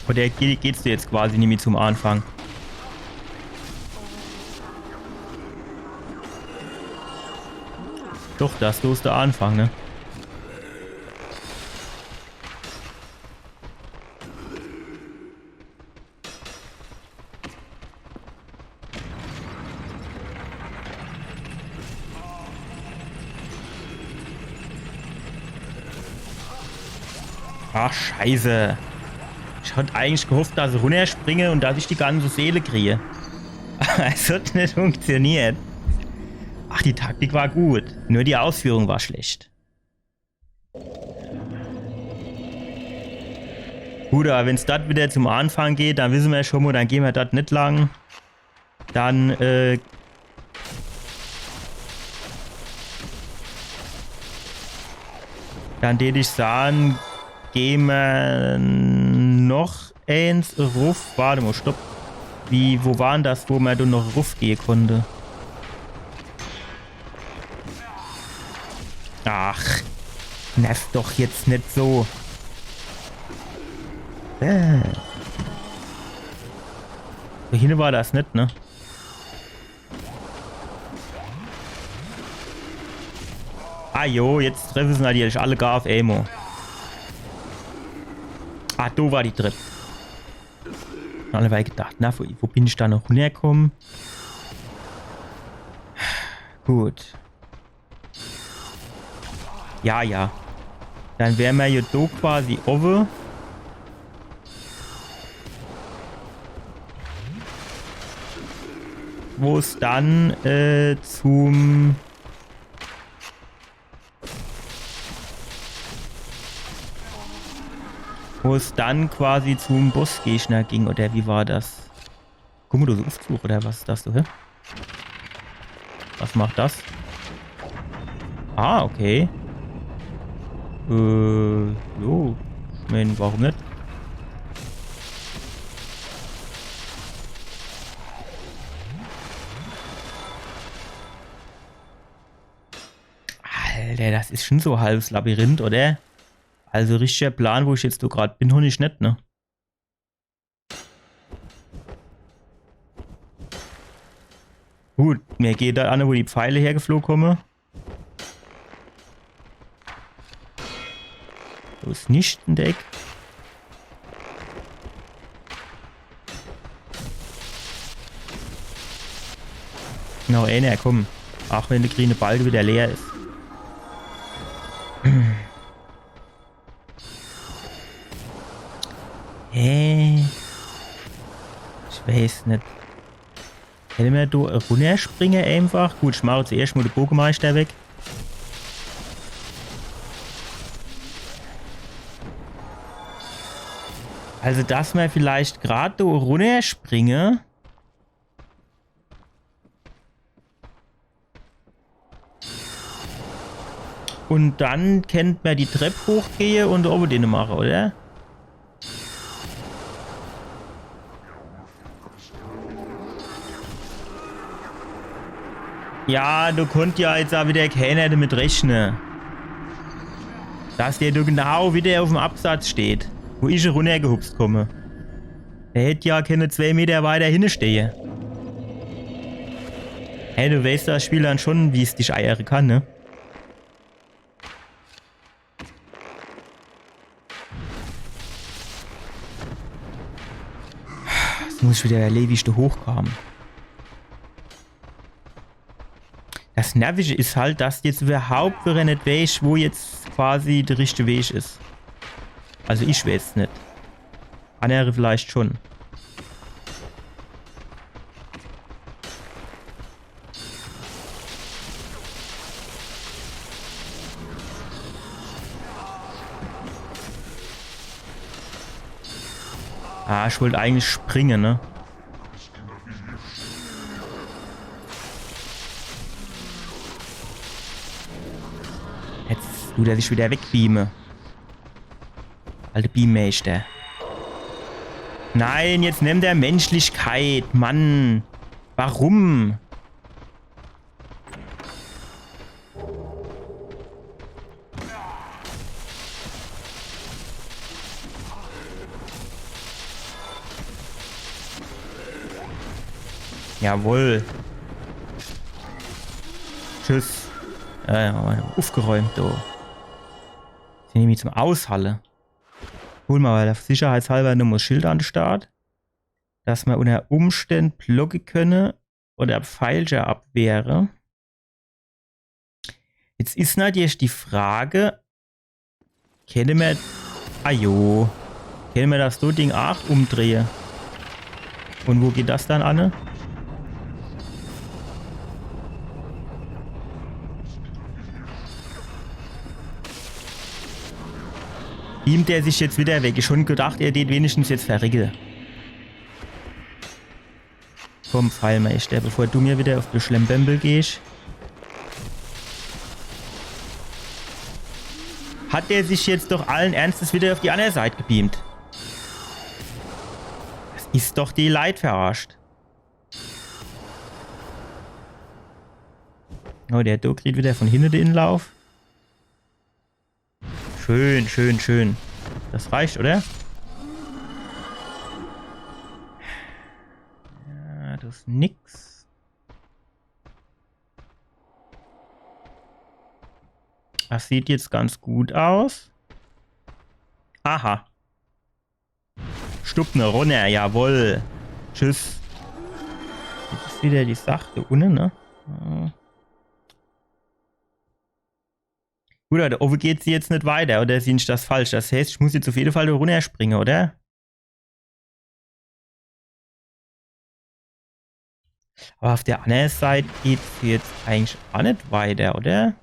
Oder ge-, geht's dir jetzt quasi nimmi zum Anfang? Doch, das do is de Anfang, ne? Ach, scheiße. Ich hat eigentlich gehofft, dass ich runnerspringe und dass ich die ganze Seele kriege. Aber es hat net funktioniert. Ach, die Taktik war gut. Nur die Ausführung war schlecht. Gut, aber wenn's dort wieder zum Anfang geht, dann wisse mer schon mo, dann geh mer dort net lang. Dann, äh, dann tät ich sahn, geh mer noch eens ruff. Wart mo, stopp. Wie, wo war'n das, wo mer do noch ruffgehe konnt? Ach, nerv doch jetzt net so. Äh. Do hinne war das net, ne? Ah jo, jetzt treffe se natürlich alle gar uff emol. Ah, do war die Trepp. Alleweil gedacht, na, wo, wo bin ich do noch runnerkomme? Gut. Ja, ja. Dann wär mer jo do quasi owwe. Wo's dann, äh, zum Wo's dann quasi zum Bossgegner ging, oder wie war das? Guck mo, do so Uffzuch, oder was is das do, hä? Was macht das? Ah, okay. Äh, jo. Ich mein, warum net? Alter, das is schon so halbes Labyrinth, oder? Also richtiger Plan, wo ich jetzt do grad bin, hon ich net, ne? Gut, mir geht do an, wo die Pfeile hergefloh komme. Do is nix in der Eck. Noch eener, komm. Ach wenn de grüne Balke wieder leer is. Hä? Ich weiß net. Kenne mer do runnerspringe einfach? Gut, ich mach zuerscht mo de Bogemeister weg. Also, dass mer vielleicht grad do runnerspringe. Un dann kennt mer die Trepp hochgehe un owwe dene mache, oder? Ja, do konnt ja jetzt a wieder keener demit rechne, dass der do genau wieder uffm Absatz steht, wo ich runnergehupst komme. Der hätt ja kenne zwee Meter weiter hinne stehe. Hey, du weeßt das Spiel dann schon, wie's dich eiere kann, ne? Jetzt muss ich wieder erlebe, wie ich do hochkam. Das Nervische is halt, dass jetzt überhaupt wieder net weeß, wo jetzt quasi de richtige Weg is. Also ich weeß net. Annere vielleicht schon. Ah, ich wollt eigentlich springe, ne? Jetzt dut er sich wieder wegbeame. Alter Beammeister. Nein, jetzt nimmt er Menschlichkeit, Mann. Warum? Jawohl. Tschüss. Ja, ja, uffgeräumt, do. Sin nämlich zum Aushalle. Hol mer awwer sicherheitshalber nochmo Schild an de Start, dass mer unter Umständ blocke könne oder Pfeilcher abwehre. Jetzt is natürlich die Frage, kenne mer, Ajo. Kenne mer das so Ding aach umdrehe? Un wo geht das dann anne? Beamt er sich jetzt wieder weg? Ich schon gedacht, er tät wenigstens jetzt verrecke. Komm, Pfeilmeister, bevor du mir wieder uff de Schlembembel gehsch. Hat er sich jetzt doch allen Ernstes wieder uff die anner Seit gebeamt? Das is doch die Leit verarscht. Oh, der do kriegt wieder von hinne de Inlauf. Schön, schön, schön. Das reicht, oder? Ja, das is nix. Das sieht jetzt ganz gut aus. Aha. Stupp ne runner, jawoll. Tschüss. Jetzt is wieder die Sach do unne, ne? Äh. Gut, do owwe geht se jetzt net weiter, oder seh ich das falsch? Das heißt, ich muss jetzt uff jede Fall do runnerspringe, oder? Aber uff der anner Seit geht's jetzt eigentlich aach net weiter, oder?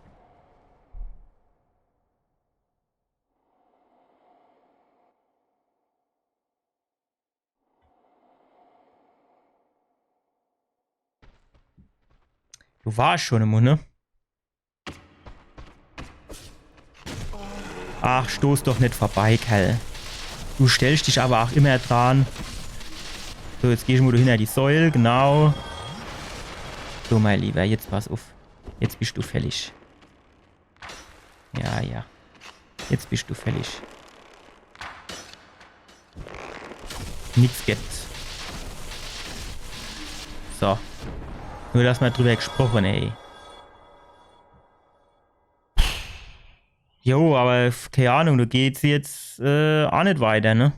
Du warsch schon im Munne. Ach, stoß doch net vorbei, Kerl. Du stellsch dich aber aach immer dran. So, jetzt geh ich mo do hinner die Säul, genau. So, mein Lieber, jetzt pass uff. Jetzt bisch du fällig. Ja, ja. Jetzt bisch du fällig. Nix gibt's. So. Nur, dass mer drüber gesproche, ey. Jo, aber f-, kei Ahnung, do geht's jetzt äh, aach net weiter, ne?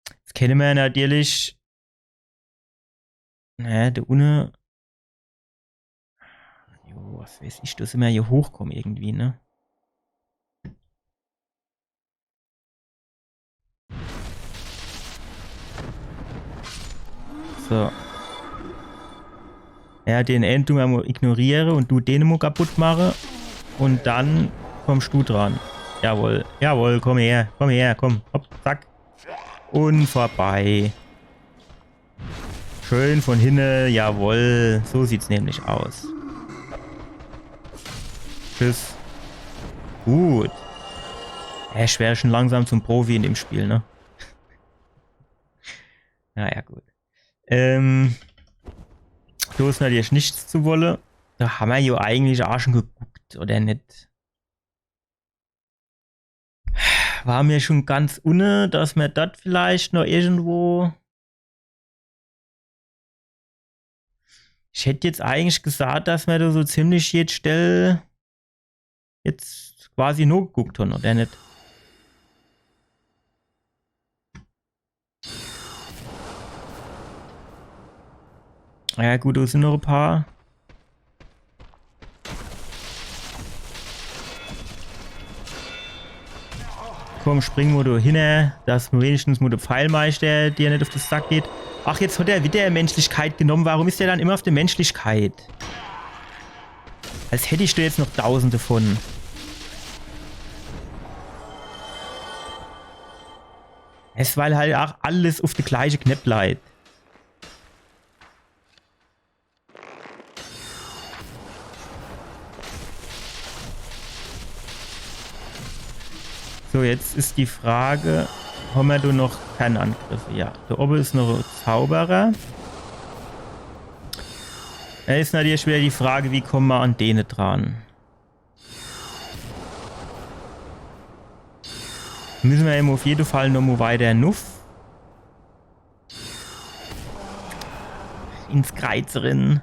Jetzt kenne mer natürlich. Naja, do unne. Jo, was weiß ich, do immer hier hochkomme irgendwie, ne? So. Ja, den ään du mer mo ignoriere un du den mo kaputt mache. Un dann kommsch du dran. Jawohl, jawohl, komm her, komm her, komm. Hopp, zack. Un vorbei. Schön von hinne, jawohl. So sieht's nämlich aus. Tschüss. Gut. Ja, ich werde schon langsam zum Profi in dem Spiel, ne? Naja, gut. Ähm, do is natürlich nix zu wolle. Do hammer jo eigentlich aach schon geguckt, oder net? War mer schon ganz unne, dass mer dort vielleicht noch irgendwo. Ich hätt jetzt eigentlich gesagt, dass mer do so ziemlich jed Stell jetzt quasi nogeguckt han, oder net? Ja gut, do sin noch e paar. Komm, spring mo do hinne, dass wenigstens mo de Pfeilmeister dir net uff de Sack geht. Ach, jetzt hat er wieder Menschlichkeit genommen. Warum is er dann immer uff de Menschlichkeit? Als hätt ich do jetzt noch tausend davon. Es, weil halt aach alles uff de gleiche Knepp leit. So, jetzt is die Frage, hammer do noch Fernangriffe? Ja, do owwe is noch e Zauberer. Do is natürlich wieder die Frage, wie komme mer an dene dran? Müsse mer ewe uff jede Fall noch mo weiter nuff. Ins Kreiz rin.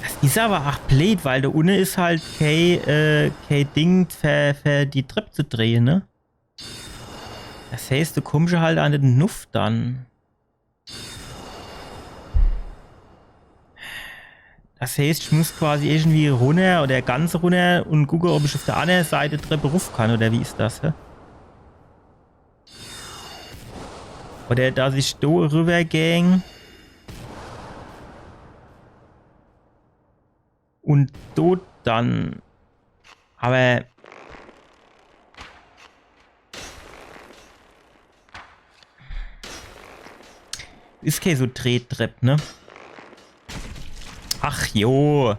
Das is awwer aach bleed, weil do unne is halt kei, äh, kei Ding fer, fer die Trepp zu drehe, ne? Das heißt, do kommsch halt aach net nuff dann. Das heißt, ich muss quasi irgendwie runner oder ganz runner und gucke, ob ich auf der anderen Seite Treppe ruf kann, oder wie is das, hä? Oder dass ich do rüber gang und do dann. Aber is kee so Trettrepp, ne? Ach jo.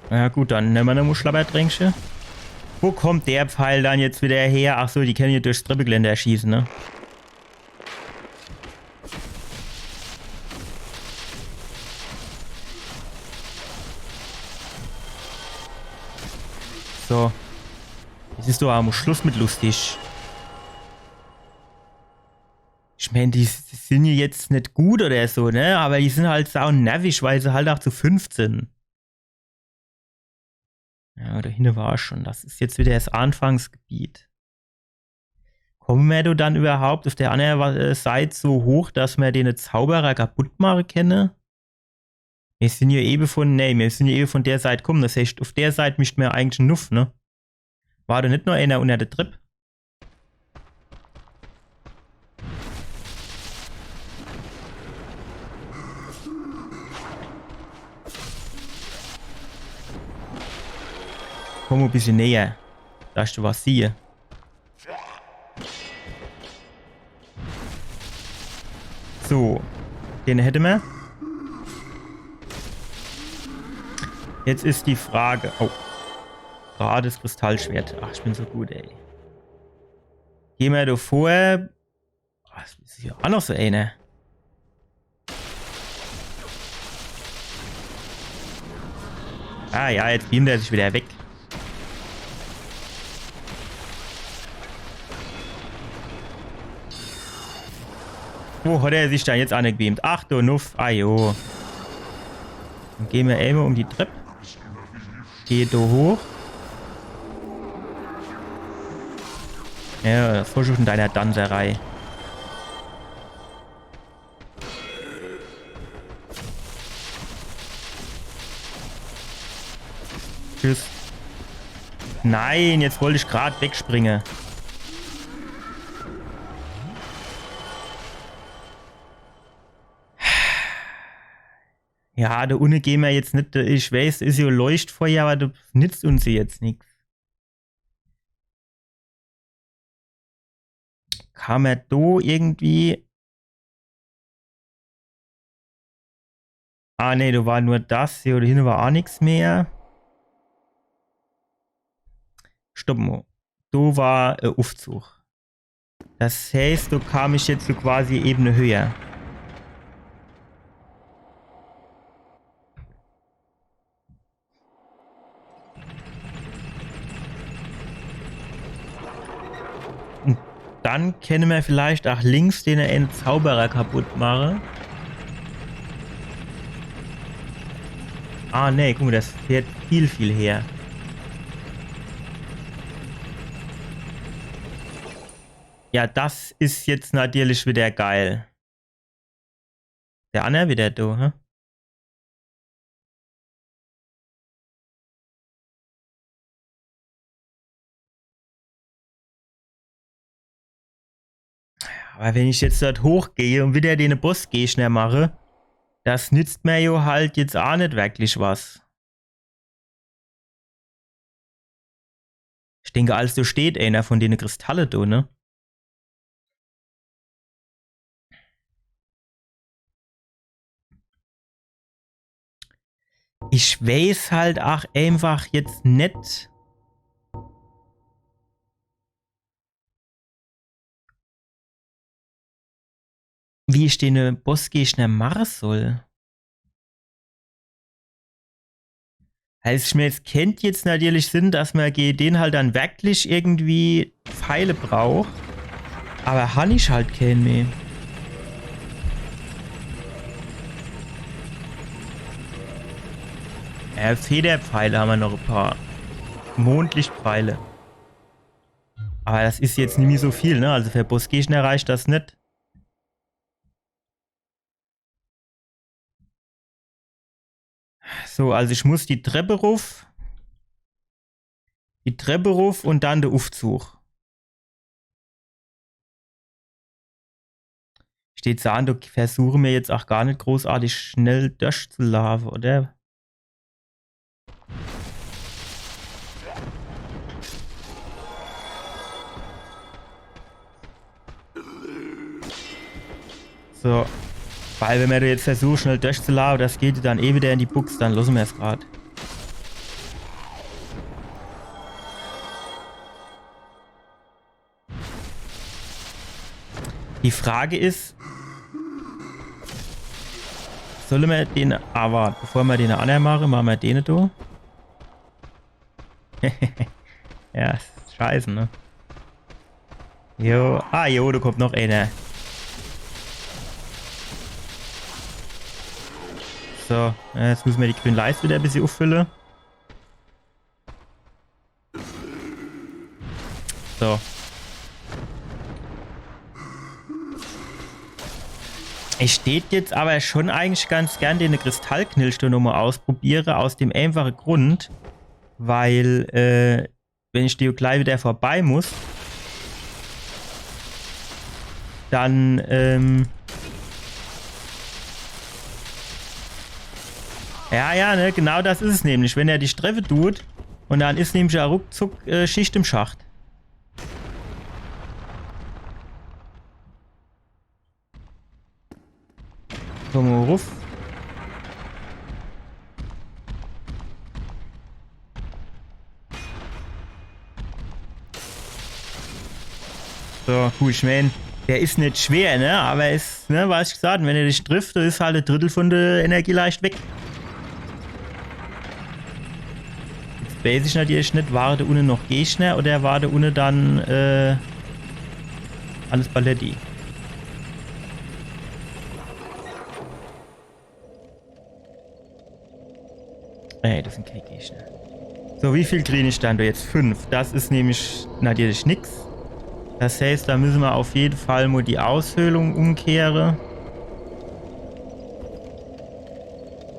Na gut, dann nemme mer nochmo Schlabbertränkche. Wo kommt der Pfeil dann jetzt wieder her? Ach so, die kenne ich durchs Treppegeländer schieße, ne? So. Jetzt is doch am Schluss mit lustig. Ich mein, die, die sin jo jetzt net gut oder so, ne? Aber die sin halt sau nervig, weil se halt auch zu fünft sin. Ja, do hinne war ich schon. Das is jetzt wieder das Anfangsgebiet. Komme mer do dann überhaupt auf der andere Wa-, äh, Seit so hoch, dass mer dene Zauberer kaputt mache kenne? Mir sin jo ewe von, nee, mir sin jo ewe von der Seit komme. Das heißt, auf der Seit misst mer eigentlich nuff, ne? War do net noch einer unner der Trepp? Komm e bissje näher, dass ich was siehe. So, den hätte mer. Jetzt is die Frage. Oh. Grad das Kristallschwert. Ach, ich bin so gut, ey. Geh mer do vor. Was is hier? Auch noch so einer. Ah ja, jetzt beamt er sich wieder weg. Wo hat er sich dann jetzt angebeamt? Ach du Nuff, ah jo. Dann geh mer emol um die Trepp. Geh do hoch. Ja, Vorschub in deiner Danzerei. Tschüss. Nein, jetzt wollt ich grad wegspringe. Ja, do unne geh mer jetzt net, ich weiß, is jo Leuchtfeuer, aber das nitzt uns jetzt nix. Kam er do irgendwie? Ah, nee, do war nur das hier, do hinne war auch nix mehr. Stopp mo. Do war, äh, Uffzug. Das heißt, do kam ich jetzt so quasi Ebene höher. Und dann kenne mer vielleicht auch links den einen Zauberer kaputt mache. Ah, nee, guck mo, das fährt viel, viel her. Ja, das is jetzt natürlich wieder geil. Der anner wieder do, hä? Aber wenn ich jetzt dort hochgehe und wieder den Bossgegner mache, das nützt mir jo halt jetzt a net wirklich was. Ich denke, als do steht einer von dene Kristalle do, ne? Ich weiß halt ach einfach jetzt net, wie ich dene Bossgegner mache soll. Also ich mein, es kennt jetzt natürlich sinn, dass mer gege den halt dann wirklich irgendwie Pfeile braucht. Aber han ich halt keen mehr. Äh, Federpfeile hammer noch e paar. Mondlichtpfeile. Aber das is jetzt nimmi so viel, ne? Also für Bossgegner reicht das net. So, also ich muss die Treppe ruf. Die Treppe ruf und dann de Uffzug. Steht so an, do versuche mir jetzt auch gar net großartig schnell durchzulaufe, oder? So. Weil wenn mer do jetzt versucht, schnell durchzulaufe, das geht dann eh wieder in die Bux, dann losse mer's grad. Die Frage is, solle mer den, aber bevor mer den anner mache, mache mer den do. Ja, is scheiße, ne? Jo, ah jo, do kommt noch einer. So, äh, jetzt müsse mer die grüne Leiste wieder e bissje uffülle. So. Ich tät jetzt aber schon eigentlich ganz gern den Kristallknilch do nochmal ausprobiere, aus dem einfache Grund, weil, äh, wenn ich do gleich wieder vorbei muss, dann, ähm, ja, ja, ne, genau das is es nämlich. Wenn er dich treffe tut, und dann is nämlich ja ruckzuck, äh, Schicht im Schacht. Komm mal ruff. So, gut, ich mein, der is net schwer, ne? Aber is, ne, was ich gesagt hab, wenn er dich trifft, do is halt e Drittel von der Energieleischt weg. Jetzt weiß ich natürlich net, ware do unne noch Gegner oder ware do unne dann, äh, alles Paletti? Ey, das sin kee Gegner. So, wie viel krieg ich dann do jetzt? Fünf. Das is nämlich natürlich nix. Das heißt, do müsse mer auf jeden Fall mal die Aushöhlung umkehre.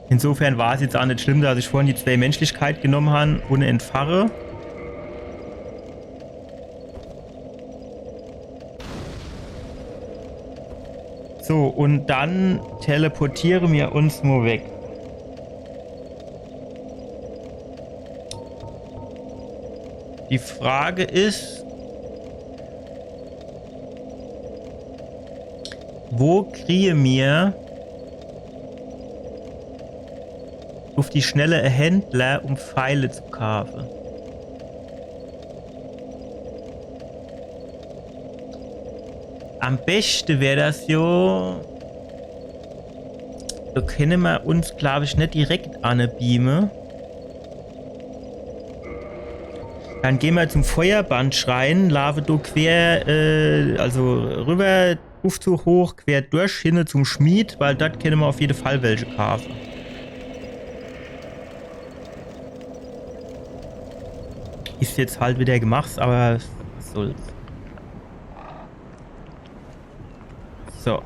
Insofern war's jetzt auch net schlimm, dass ich vorhin die zwei Menschlichkeit genommen han ohne Entfache. So, und dann teleportiere mir uns mo weg. Die Frage is, wo krie mir auf die Schnelle Händler, um Pfeile zu kaufe? Am beste wär das jo, do kenne mer uns, glaub ich, net direkt anbeame. Dann geh mer zum Feuerbandschrein, laafe do quer, äh, also rüber, Uffzug hoch, quer durch, hinne zum Schmied, weil dort kenne mer auf jede Fall welche kaufe. Is jetzt halt wieder Gemachs, aber was soll's. So.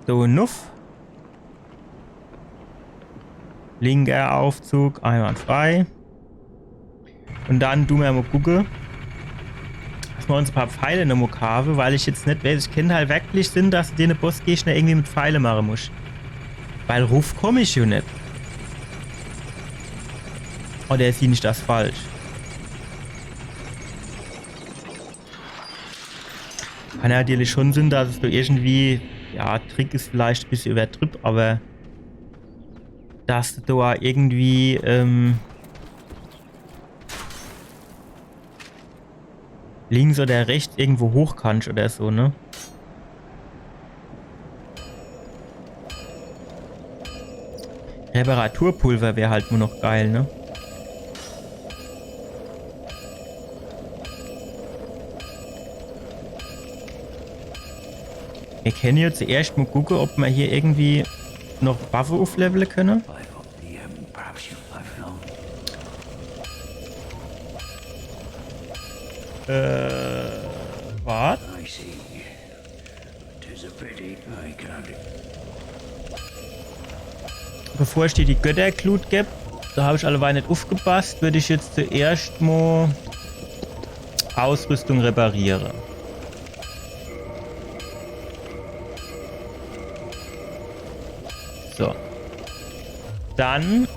So, nuff. Linker Aufzug, einwandfrei. Und dann du mer mo gucke, dass mer uns e paar Pfeile noch mo kaufe, weil ich jetzt net weiß, ich kennt halt wirklich sinn, dass du dene Bossgegner irgendwie mit Pfeile mache musst. Weil ruff komm ich jo net. Oder is hier net das falsch? Kann natürlich schon sinn, dass es do irgendwie, ja, Trick is vielleicht e bissje übertrieb, aber dass du do irgendwie, ähm, links oder rechts irgendwo hoch kannst oder so, ne? Reparaturpulver wär halt nur noch geil, ne? Mir kenne jetzt erscht mo gucke, ob mer hier irgendwie noch Waffe ufflevele kenne. By Oblivion, perhaps you, my friend. Äh, wart. I see. Tis a pity. I can't. Bevor ich dir die Götterglut geb, do hab ich alleweil net ufgepasst, würd ich jetzt zuerscht mo Ausrüstung repariere. So. Dann.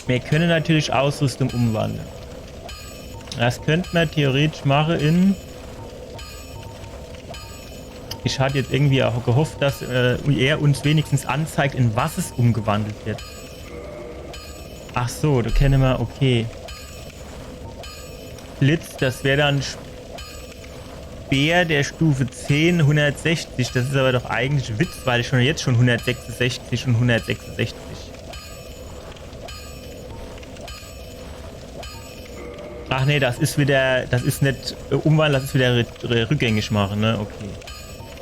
Mir könne natürlich Ausrüstung umwandle. Das könnt mer theoretisch mache in. Ich hat jetzt irgendwie auch gehofft, dass äh, er uns wenigstens anzeigt, in was es umgewandelt wird. Ach so, do kenne mer, okay. Blitz, das wär dann Speer der Stufe zehn, hundertsechzig. Das is aber doch eigentlich Witz, weil ich schon jetzt schon hundertsechsundsechzig und hundertsechsundsechzig. Ach nee, das is wieder, das is net äh, umwandeln, das is wieder rü- rü- rückgängig machen, ne? Okay.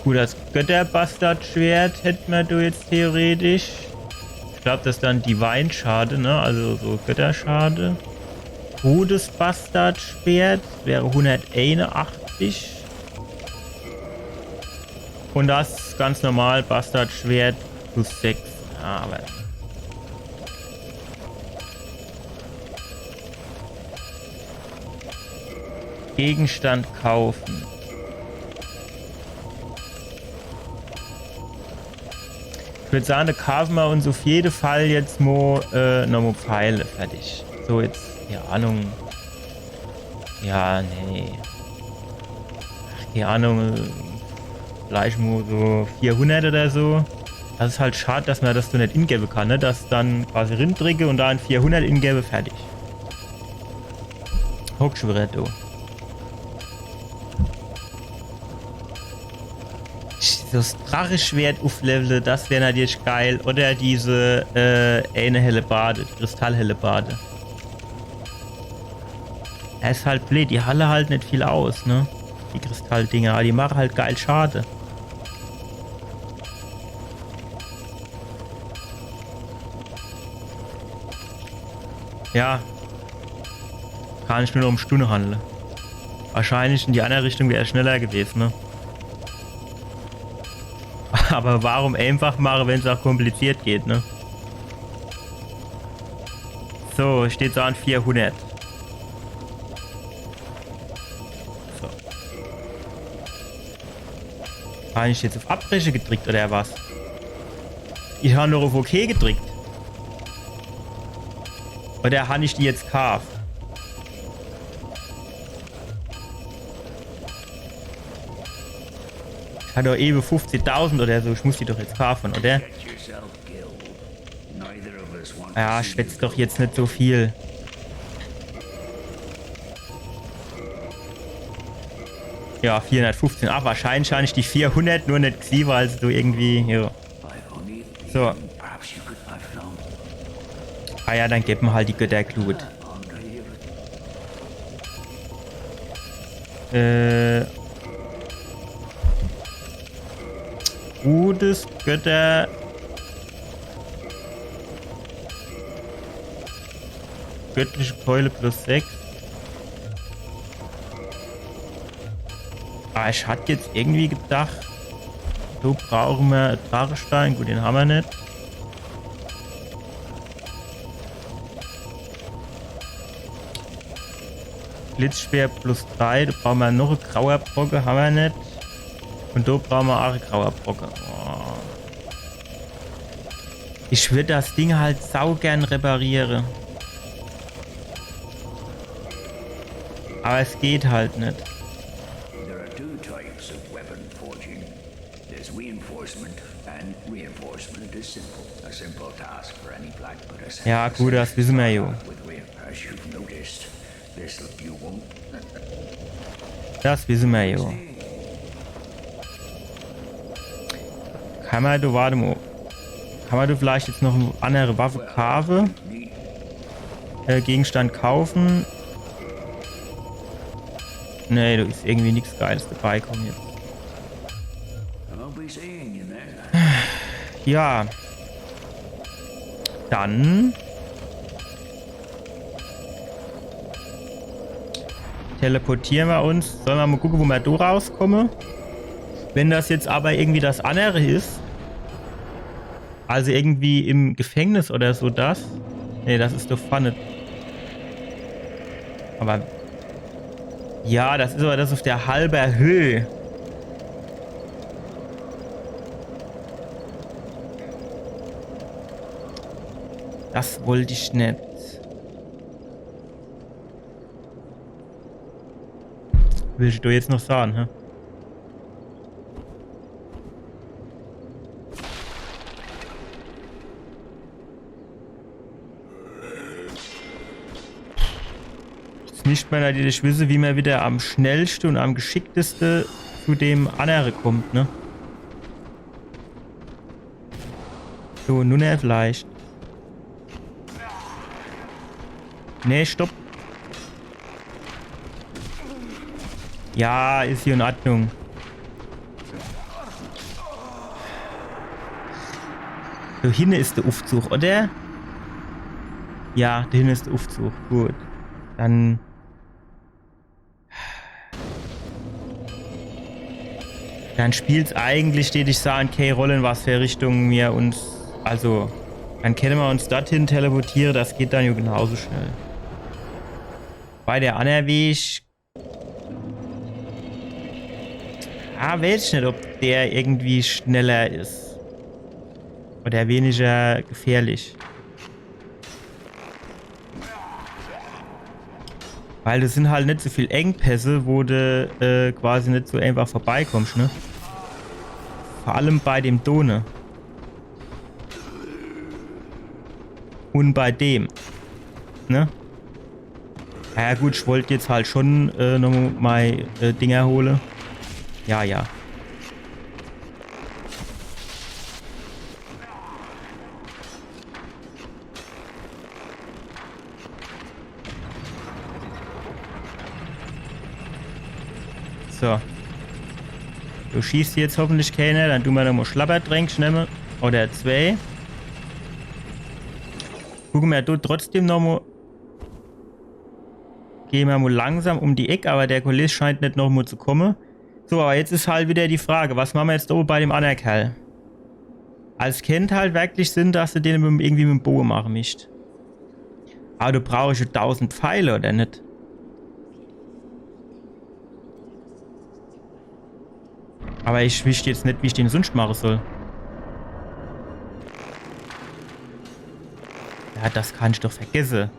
Gut, das Götterbastardschwert hätt mer do jetzt theoretisch. Ich glaub, das is dann Divine-Schade, ne? Also so Götterschade. Todesbastardschwert wäre hunderteinundachtzig. Und das ganz normal Bastardschwert plus sechs. Ja, aber Gegenstand kaufen. Ich würd sagen, do kaufe mer uns auf jede Fall jetzt mo, äh, noch mo Pfeile. Fertig. So, jetzt, keine Ahnung. Ja, nee. Ach, keine Ahnung. Äh, vielleicht mo so vierhundert oder so. Das is halt schad, dass mer das so net ingebe kann, ne? Das dann quasi rindricke und dann vierhundert ingebe, fertig. Hock schon wieder do. Das Dracheschwert uflevele, das wär natürlich geil. Oder diese, äh, eine Hellebarde, die Kristallhellebarde. Er is halt blöd, die halle halt net viel aus, ne? Die Kristalldinger, aber die mache halt geil Schade. Ja. Kann ich nur noch um Stunde handle. Wahrscheinlich in die andere Richtung wär er schneller gewesen, ne? Aber warum einfach mache, wenn's auch kompliziert geht, ne? So, steht so an vierhundert. So. Han ich jetzt auf Abbreche gedrickt oder was? Ich han doch auf OK gedrickt. Oder han ich die jetzt kaaft? Ich hat doch ewe fünfzigtausend oder so, ich muss die doch jetzt kaafe, oder? Get yourself killed. Neither of us want Ja, to see schwätz you doch go. Jetzt net so viel. Ja, vierhundertfünfzehn. Ach, wahrscheinlich han ich die vierhundert nur net gesieh, weil se do irgendwie. Jo. I've only So. Perhaps you could. I've found. Ah ja, dann geb mer halt die Götterglut. Äh. Gutes Götter. Göttliche Keule plus sechs. Ah, ich hat jetzt irgendwie gedacht, do brauche mer Drachestein. Gut, den han mer net. Blitzspeer plus drei, do brauche mer noch e grauer Brocke, han mer net. Und do brauche mer aach e grauer Brocke. Oh. Ich würd das Ding halt saugern repariere. Aber es geht halt net. There are two types of weapon forging. There's reinforcement, and reinforcement is simple. A simple task for any black, but a Ja, gut, das wissen wir ja. With rein-, as you've noticed, this you won't. Das wissen wir ja. Kann man do, warte mal. Kann man do vielleicht jetzt noch eine andere Waffe kaufen? Äh, Gegenstand kaufen. Nee, do is irgendwie nix Geiles dabei. Komm jetzt. I'll be seeing you there. Ja. Dann. Teleportiere mer uns. Solle mer mol gucke, wo mer do rauskomme. Wenn das jetzt awwer irgendwie das annere is, also irgendwie im Gefängnis oder so, das. Nee, das is doch vorne. Awwer. Ja, das is awwer das uff der halwer Höh. Das wollt ich net. Will ich do jetzt noch sage, hä? Jetzt misst mer natürlich wisse, wie mer wieder am schnellste un am geschickteste zu dem annere kommt, ne? So, nun er vielleicht. Nee, stopp. Ja, is jo in Ordnung. Do hinne is de Uffzug, oder? Ja, do hinne is de Uffzug. Gut. Dann Dann spielt's eigentlich, deet ich sage, kee Rolle, in was für Richtung mir uns, also, dann kenne mer uns dorthin teleportiere, das geht dann jo genauso schnell. Bei der annere Weg, ah, weeß ich net, ob der irgendwie schneller is. Oder weniger gefährlich. Weil do sin halt net so viel Engpässe, wo de, äh, quasi net so einfach vorbeikommst, ne? Vor allem bei dem Done. Un bei dem. Ne? Ja gut, ich wollt jetzt halt schon, äh, noch mei, äh, Dinger hole. Ja, ja. So. Do schießt jetzt hoffentlich keener, dann du mer noch mol Schlabbertränk nemme. Oder zwee. Gucke mer do trotzdem noch mol. Geh mer mol langsam um die Eck, awwer der Kollege scheint net noch mol zu komme. So, awwer jetzt is halt wieder die Frage, was mache mer jetzt do bei dem annere Kerl? Also es kennt halt wirklich sin, dass de den mit, irgendwie mit dem Boge mache misst. Awwer do brauchst jo tausend Pfeile, oder net? Awwer ich wüsst jetzt net, wie ich den sunscht mache soll. Ja, das kann ich doch vergesse.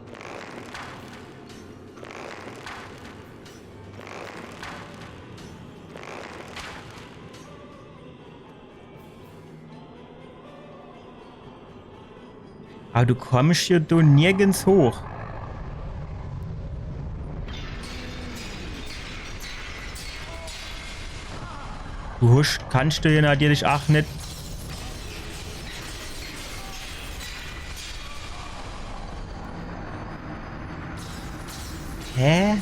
Awwer du kommsch jo do nirgends hoch. Du husch, kannsch do jo nadierlich aach net. Hä?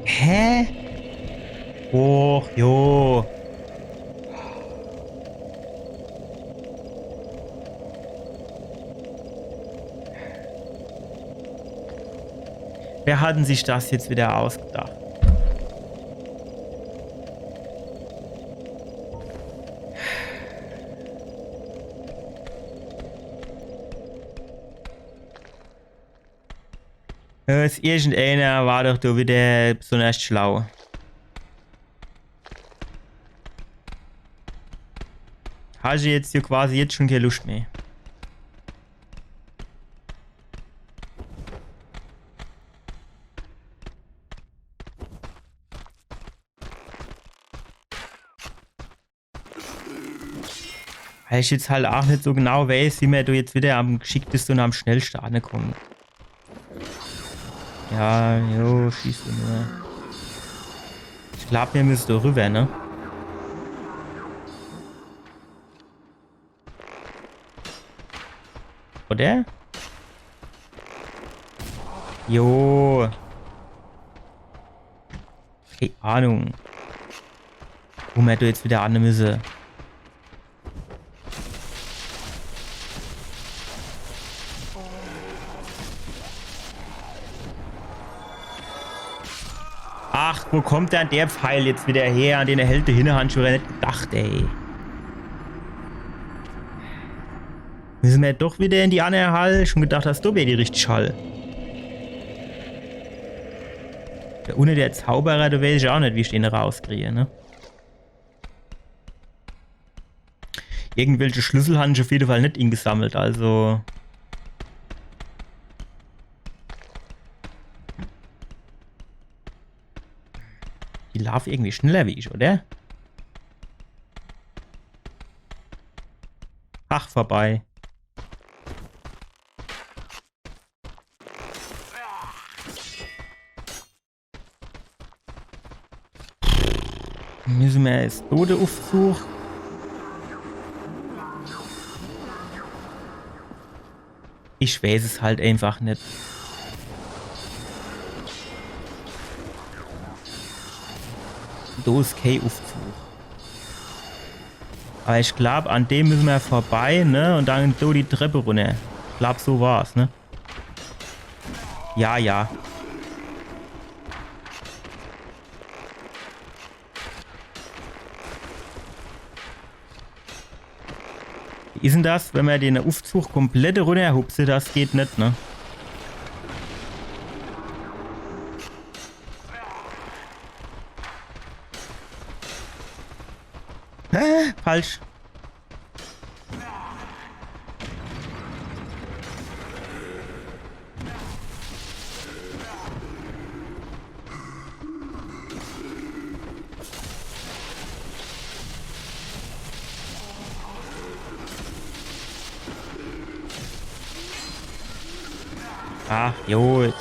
Hä? Och, jo. Wer hat denn sich das jetzt wieder ausgedacht? Äh, is irgendeener war doch do wieder besonders schlau. Hasch jetzt hier quasi jetzt schon kee Luscht mehr. Weil ich jetzt halt aach net so genau weiß, wie mer do jetzt wieder am geschickteste un am schnellste anekommt. Ja, jo, schieß du nur. Ich glaab, mir müsse do rüber, ne? Oder? Jo. Kee Ahnung. Wo mer do jetzt wieder ane müsse. Ach, wo kommt dann der Pfeil jetzt wieder her? An den hält de Hinnerhand schun net gedacht, ey. Misse mer doch wieder in die anner Hall? Schun gedacht, das do wär die richtig Hall. Do unne der Zauberer, do weeß ich ach net, wie ich den rauskrie, ne? Irgendwelche Schlüssel han ich uff jede Fall net ingesammelt, also. Die laafe irgendwie schneller wie ich, oder? Ach, vorbei. Misse mer jetzt do de Uffzuch? Ich weeß es halt einfach net. Do is kee Uffzuch. Awwer ich glaab, an dem misse mer vorbei, ne? Un dann do die Trepp runner. Ich glaab, so war's, ne? Ja, ja. Wie is dann das, wenn mer den Uffzuch komplett runnerhupst? Das geht net, ne? Hä? Falsch. Ah, jo, jetzt.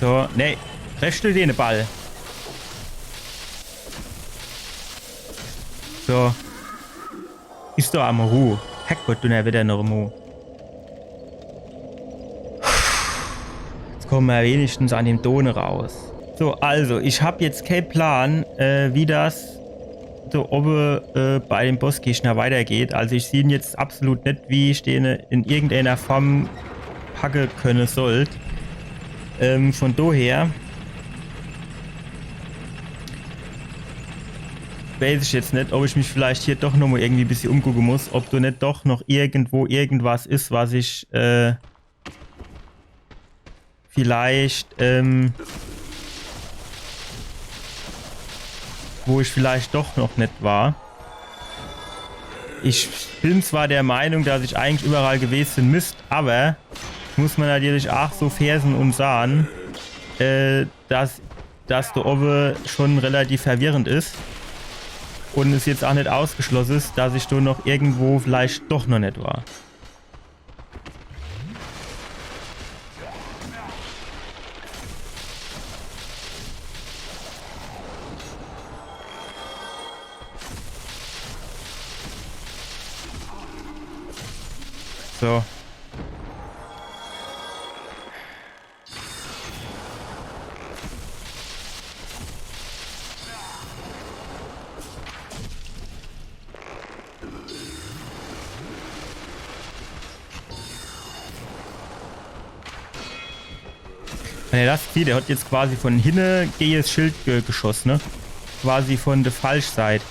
So, nee. Treffsch du den Ball? So. Is doch emol Ruh. Herrgott, du, na, wieder noch emol. Jetzt komme mer wenigstens an dem Don raus. So, also, ich hab jetzt kee Plan, äh, wie das do owwe, äh, bei dem Bossgegner weitergeht. Also ich sieh jetzt absolut net, wie ich den in irgendeener Form packe könne sollt. Ähm, von doher weeß ich jetzt net, ob ich mich vielleicht hier doch nochmol irgendwie bissje umgucke muss, ob do net doch noch irgendwo irgendwas is, was ich, äh, vielleicht, ähm, wo ich vielleicht doch noch net war. Ich bin zwar der Meinung, dass ich eigentlich überall gewese misst, awwer muss mer natürlich aach so fair sin un sage, äh, dass das do owwe schon relativ verwirrend is un es jetzt aach net ausgeschlosse is, dass ich do noch irgendwo vielleicht doch noch net war. So. Wenn er das sieht, er hat jetzt quasi von hinne gege das Schild ge geschoss, ne? Quasi von der falsch Seit.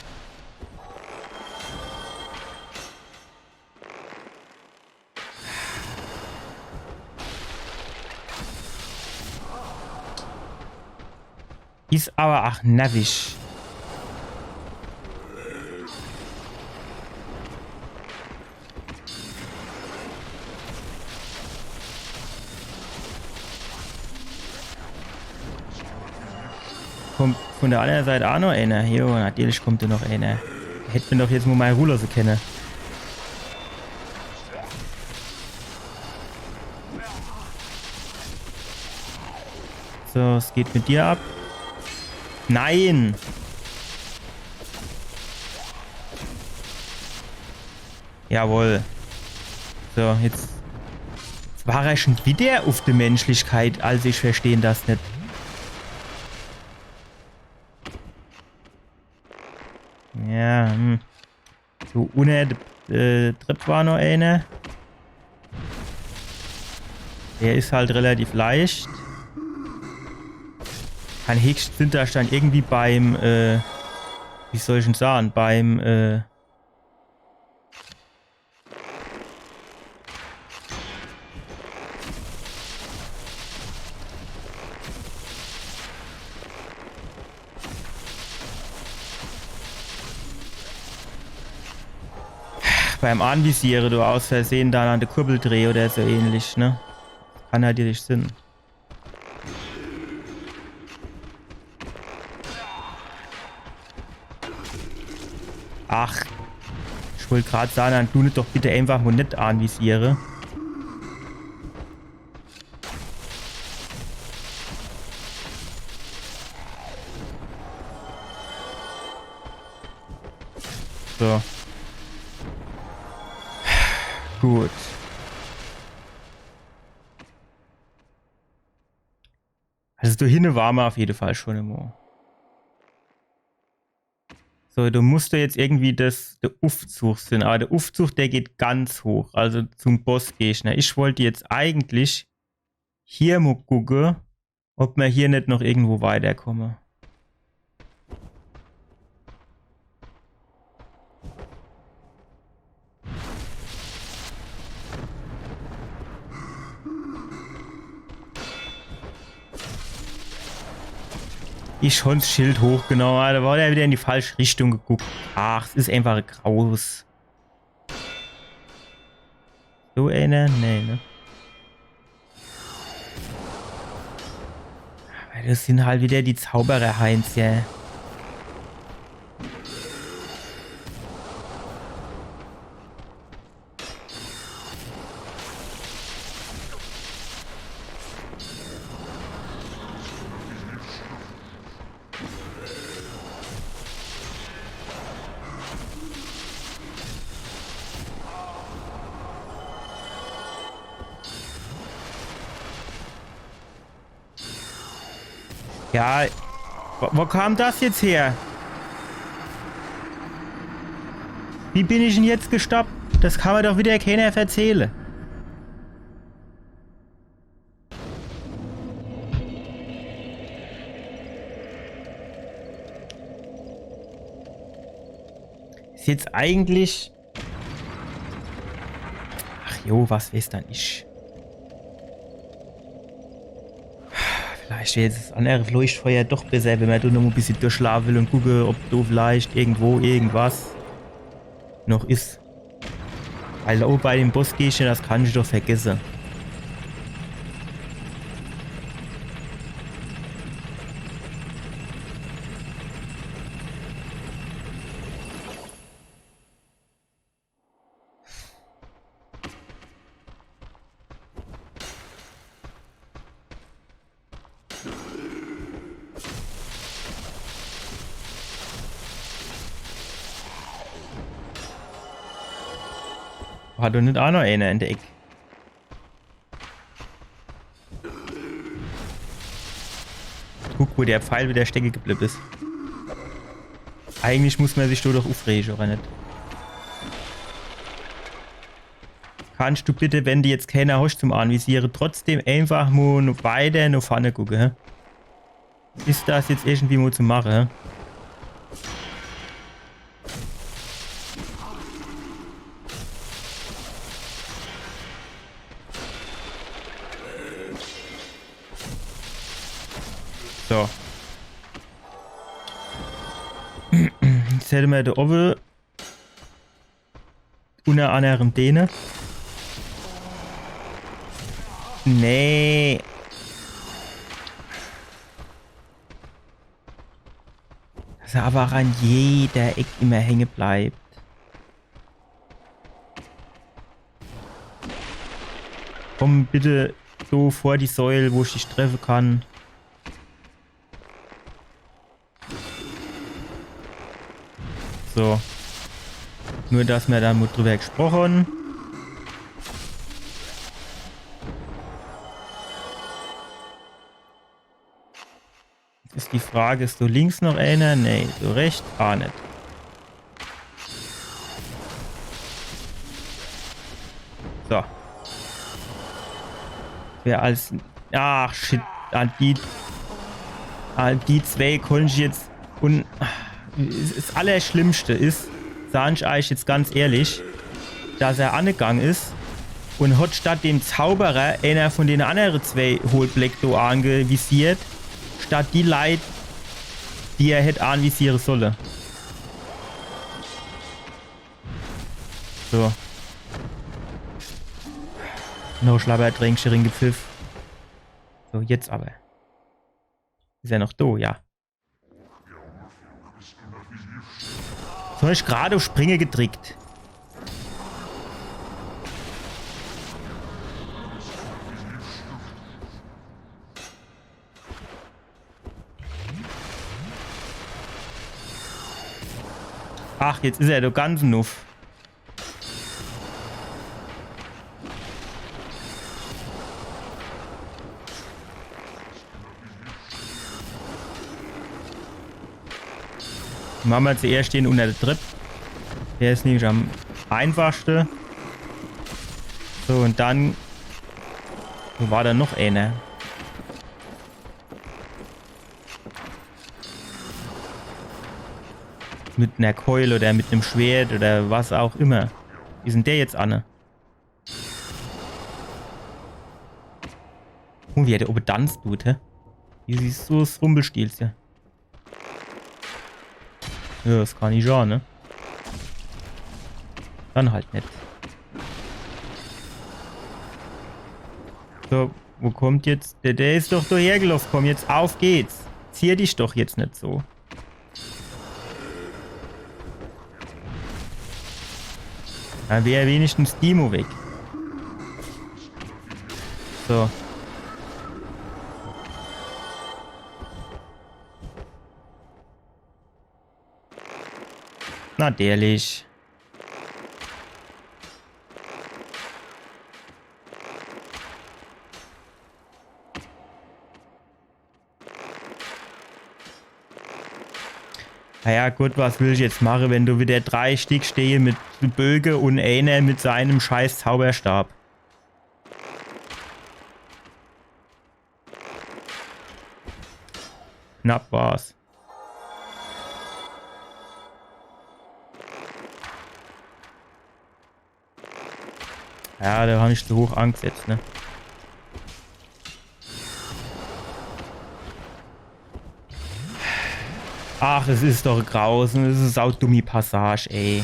Is awwer aach nervig. Kommt von der annere Seit aach noch ener? Jo, natürlich kommt do noch ener. Hätt mer doch jetzt mol mei Ruh losse kenne. So, es geht mit dir ab. Nein! Jawohl. So, jetzt, jetzt war er schon wieder uff die Menschlichkeit, also ich versteh das net. Ja, hm. So, unne de, äh, Trepp war noch eine. Der is halt relativ leicht. Kann höchstens sin da stand irgendwie beim, äh, wie soll ich denn sagen, beim, äh, beim Anvisiere, du aus Versehen dann an de Kurbel dreh oder so ähnlich, ne? Kann natürlich sin. Ach. Ich wollt grad sagen, dann du net doch bitte einfach mo net anvisiere. So. Gut. Also do hinne war ma uff jede Fall schon immer. So, do muss do jetzt irgendwie das, de Uffzug sin. Aber de Uffzug, der geht ganz hoch. Also zum Bossgegner. Ich wollt jetzt eigentlich hier mo gucke, ob ma hier net noch irgendwo weiterkomme. Ich schon's Schild hochgenommen, Alter. War der wieder in die falsche Richtung geguckt. Ach, es is einfach graus. So einer? Nee, ne? Aber das sin halt wieder die Zauberer, Heinz, ja. Ja, wo, wo kam das jetzt her? Wie bin ich denn jetzt gestoppt? Das kann ma doch wieder keiner verzähle. Is jetzt eigentlich Ach jo, was weeß dann ich. Vielleicht wär jetzt das andere Leuchtfeuer doch besser, wenn ma do noch e bissje durchschlafe will und gucke, ob do vielleicht irgendwo irgendwas noch is. Weil do bei dem Bossgegner, das kann ich doch vergesse. War do net aa noch einer in der Eck? Guck, wo der Pfeil wieder stecke geblieb is. Eigentlich muss ma sich do doch uffrege, oder net? Kannst du bitte, wenn du jetzt keiner hosch zum Anvisiere, trotzdem einfach mo no weiter no vorne gucke, hä? Is das jetzt irgendwie mo zu mache, hä? So. Jetzt hätte ma do owwe unter anderem dene. Nee. Dass er aber an jeder Eck immer hänge bleibt. Komm bitte so vor die Säul, wo ich dich treffe kann. So. Nur, dass ma do mo drüber gesproche. Die Frage is, do links noch eener? Nee, do rechts? Ah, net. So. Wer als... Ach, shit. An die, an die zwee konnt ich jetzt... Un das Allerschlimmste is, sag ich eich jetzt ganz ehrlich, dass er anegang is un hot statt dem Zauberer eener von dene annere zwee Hohlbleck do angevisiert, statt die Leit, die er hätt anvisiere solle. So. Noch Schlabbertränksche ringepfiff. So, jetzt awwer. Is er noch do? Ja. So, ich grad uff Springe gedrickt. Ach, jetzt is er do ganz nuff. Mache mer zuerscht den unner de Trepp. Der is nämlich am einfachschte. So, un dann, wo war do noch eener? Mit ner Keul oder mit nem Schwert oder was auch immer. Wie is dann der jetzt anne? Un wie der owwe danzt, du, hä? Wie siehscht du das Rumpelstilzche? Ja, das kann ich aa, ne? Dann halt net. So, wo kommt jetzt? Der, der is doch do hergeloff. Komm, jetzt uff geht's. Zier dich doch jetzt net so. Dann wär wenigstens Timo weg. So. Natürlich. Naja, gut, was will ich jetzt mache, wenn do widder drei Stick stehe mit Böge un eener mit seinem scheiß Zauberstab? Knapp war's. Ja, do hab ich zu hoch angesetzt, ne? Ach, es is doch grausam. Es is e saudummi Passage, ey.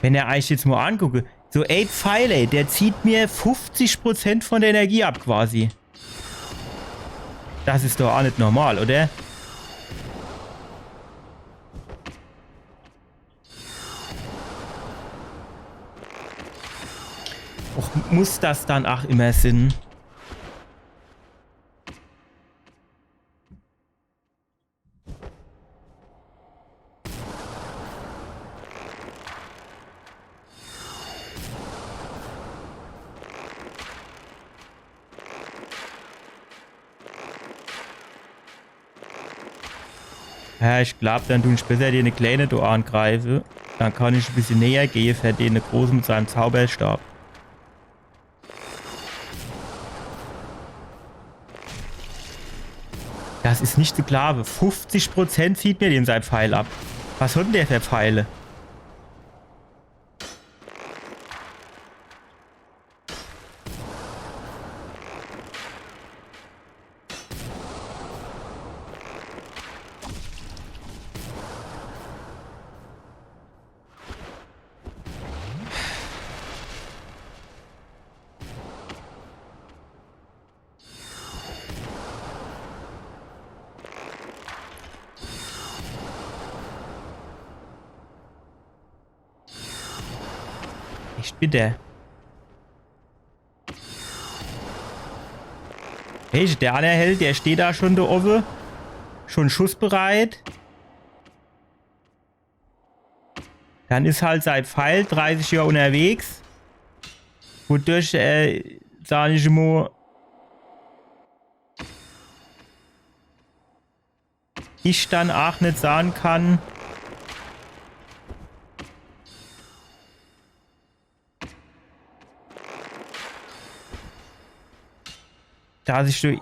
Wenn er eich jetzt mo angucke, so, ey, Pfeil, ey, der zieht mir fufzig Prozent von der Energie ab quasi. Das is doch aa net normal, oder? Och, muss das dann ach immer sinn? Ja, ich glaab, dann dun ich besser dene Kleene do angreife. Dann kann ich e bissje näher gehe fer dene Große mit seinem Zauberstab. Das is net zu glaawe. Fufzig Prozent zieht mir dem sei Pfeil ab. Was hot dann der fer Pfeile? Echt bitter. Hey, der anner Held, der steht do schon do owwe. Schon schussbereit. Dann is halt sei Pfeil dreißig Johr unterwegs. Wodurch, äh, sag ich mo, ich dann aach net sage kann, dass ich durch.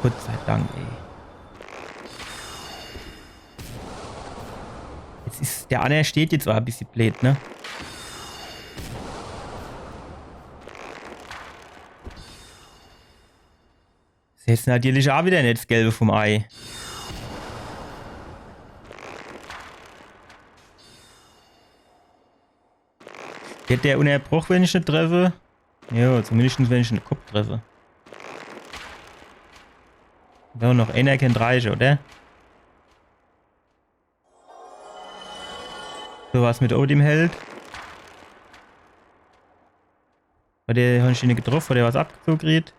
Gott sei Dank, ey. Jetzt is, der anner steht jetzt aach e bissje bleed, ne? Is jetzt natürlich aach wieder net s Gelbe vom Ei. Werd der unnerbroch, wenn ich ne treffe? Jo, zumindest wenn ich ne Kopp treffe. So, noch eener kennt reiche, oder? So, was mit dem Held? Hat der, hab ich den getroffe? Hat der was abgezoge kriegt?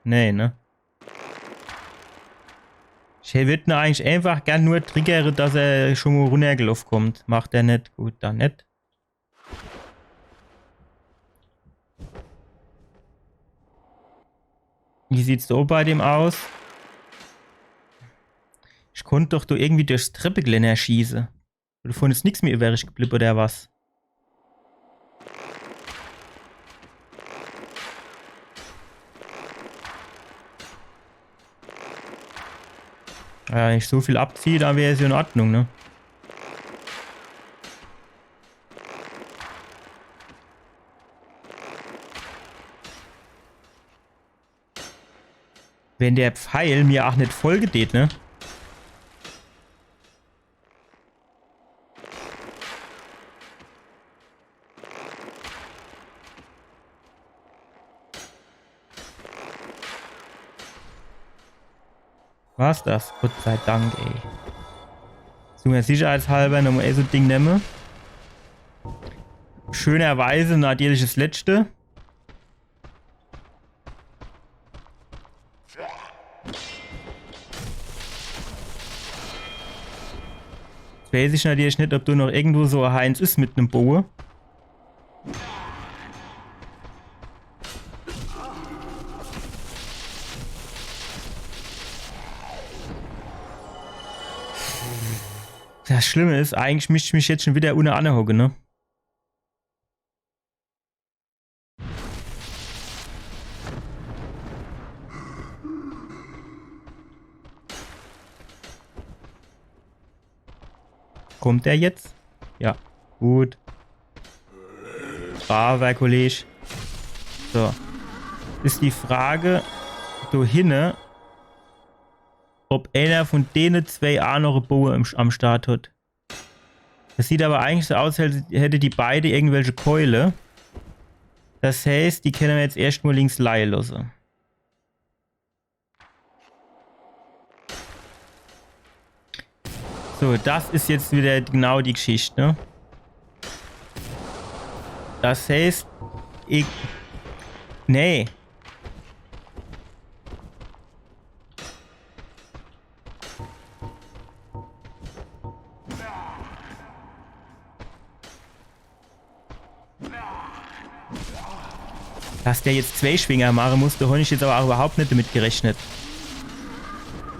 Nee, ne? Ich würd ne eigentlich einfach gern nur triggere, dass er schon mo runnergeloff kommt. Macht er net. Gut, dann net. Wie sieht's do bei dem aus? Ich konnt doch do irgendwie durchs Treppegeländer schieße. Davon is nix mehr übrig geblieb, oder was? Ja, wenn ich so viel abzieh, dann wär's jo in Ordnung, ne? Wenn der Pfeil mir aach net folge tät, ne? War's das? Gott sei Dank, ey. So'n mer sicherheitshalber nochmo so e Ding nemme. Schönerweise natürlich das letzte. Jetzt weiß ich natürlich net, ob do noch irgendwo so e Heinz is mit nem Boe. Das Schlimme is, eigentlich misst ich mich jetzt schon wieder unne anhocke, ne? Kommt er jetzt? Ja. Gut. Braver Kolleg. So. Is die Frage, do hinne, ob eener von dene zwee aach noch e Boe im, am Start hat. Das sieht aber eigentlich so aus, als hätte die beide irgendwelche Keule. Das heißt, die kenne mer jetzt erscht mo links leie losse. So, das is jetzt wieder genau die Geschichte, ne? Das heißt, ich. Nee. Dass der jetzt zwee Schwinger mache muss, do hon ich jetzt aber aach überhaupt net damit gerechnet.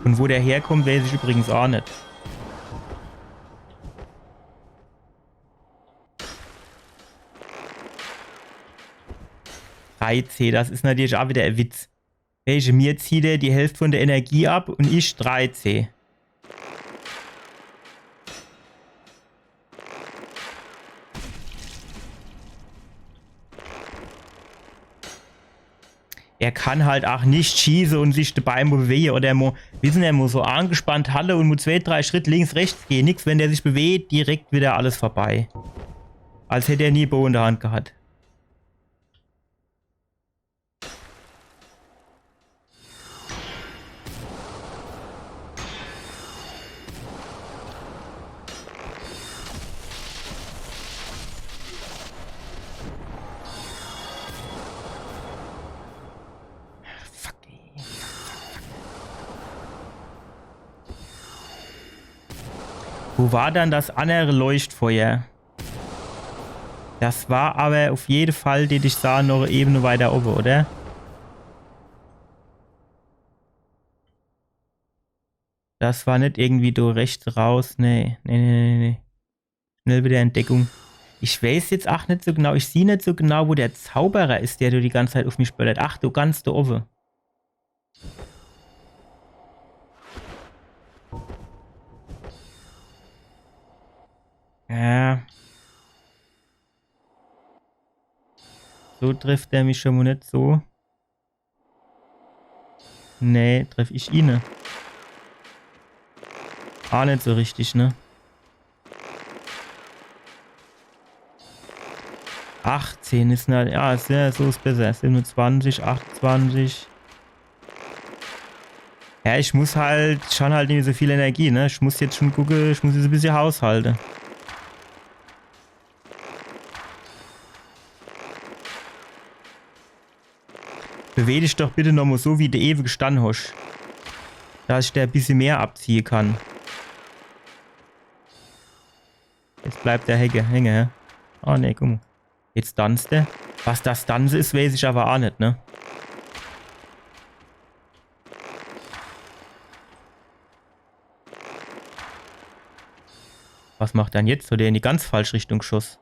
Und wo der herkommt, weiß ich übrigens aach net. Dreizeh, das is natürlich aach wieder e Witz. Welche, mir zieht er die Hälft von der Energie ab und ich dreizeh. Er kann halt aach net schieße und sich dabei mo bewege oder mo, wissen er, mo so angespannt halle und mo zwee, drei Schritt links, rechts gehe. Nix, wenn der sich bewegt, direkt wieder alles vorbei. Als hätt er nie Boe in der Hand gehat. Fuck, ey. Wo war dann das andere Leuchtfeuer? Das war aber auf jede Fall, die ich sah, noch e Ebene weiter oben, oder? Das war net irgendwie do rechts raus. Nee, nee, nee, nee, nee. Schnell wieder in Deckung. Ich weiß jetzt ach net so genau, ich sieh net so genau, wo der Zauberer is, der do die ganze Zeit auf mich böllert. Ach, do ganz do oben. Ja. So trifft er mich schon mal net so. Nee, treff ich ihn? Ah, net so richtig, ne? Achtzehn is na, ja, is, ja, so is besser. Siebenundzwanzig, achtundzwanzig. Ja, ich muss halt, schon halt net so viel Energie, ne? Ich muss jetzt schon gucke, ich muss jetzt e bissje haushalte. Beweg dich doch bitte nochmal so, wie de ewe gestann hosch. Dass ich der e bissje mehr abziehe kann. Jetzt bleibt der Hecke hänge, hä? Oh ne, guck mal. Jetzt danzt er. Was das Danze is, weiß ich aber ach net, ne? Was macht er dann jetzt? Hat er in die ganz falsche Richtung geschoss?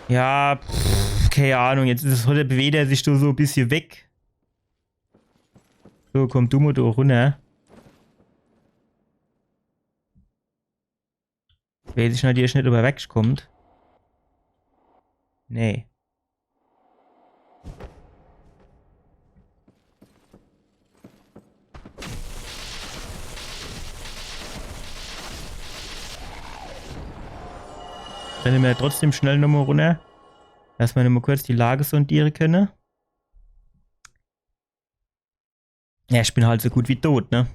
Ja, pff, keine Ahnung. Jetzt is es, heute bewegt er sich so, so e bissje weg. So, komm du mal do runter. Jetzt weiß ich natürlich net, ob er wegkommt. Nee. Renne mer trotzdem schnell nochmal runter. Dass mer nochmal kurz die Lage sondiere könne. Ja, ich bin halt so gut wie tot, ne?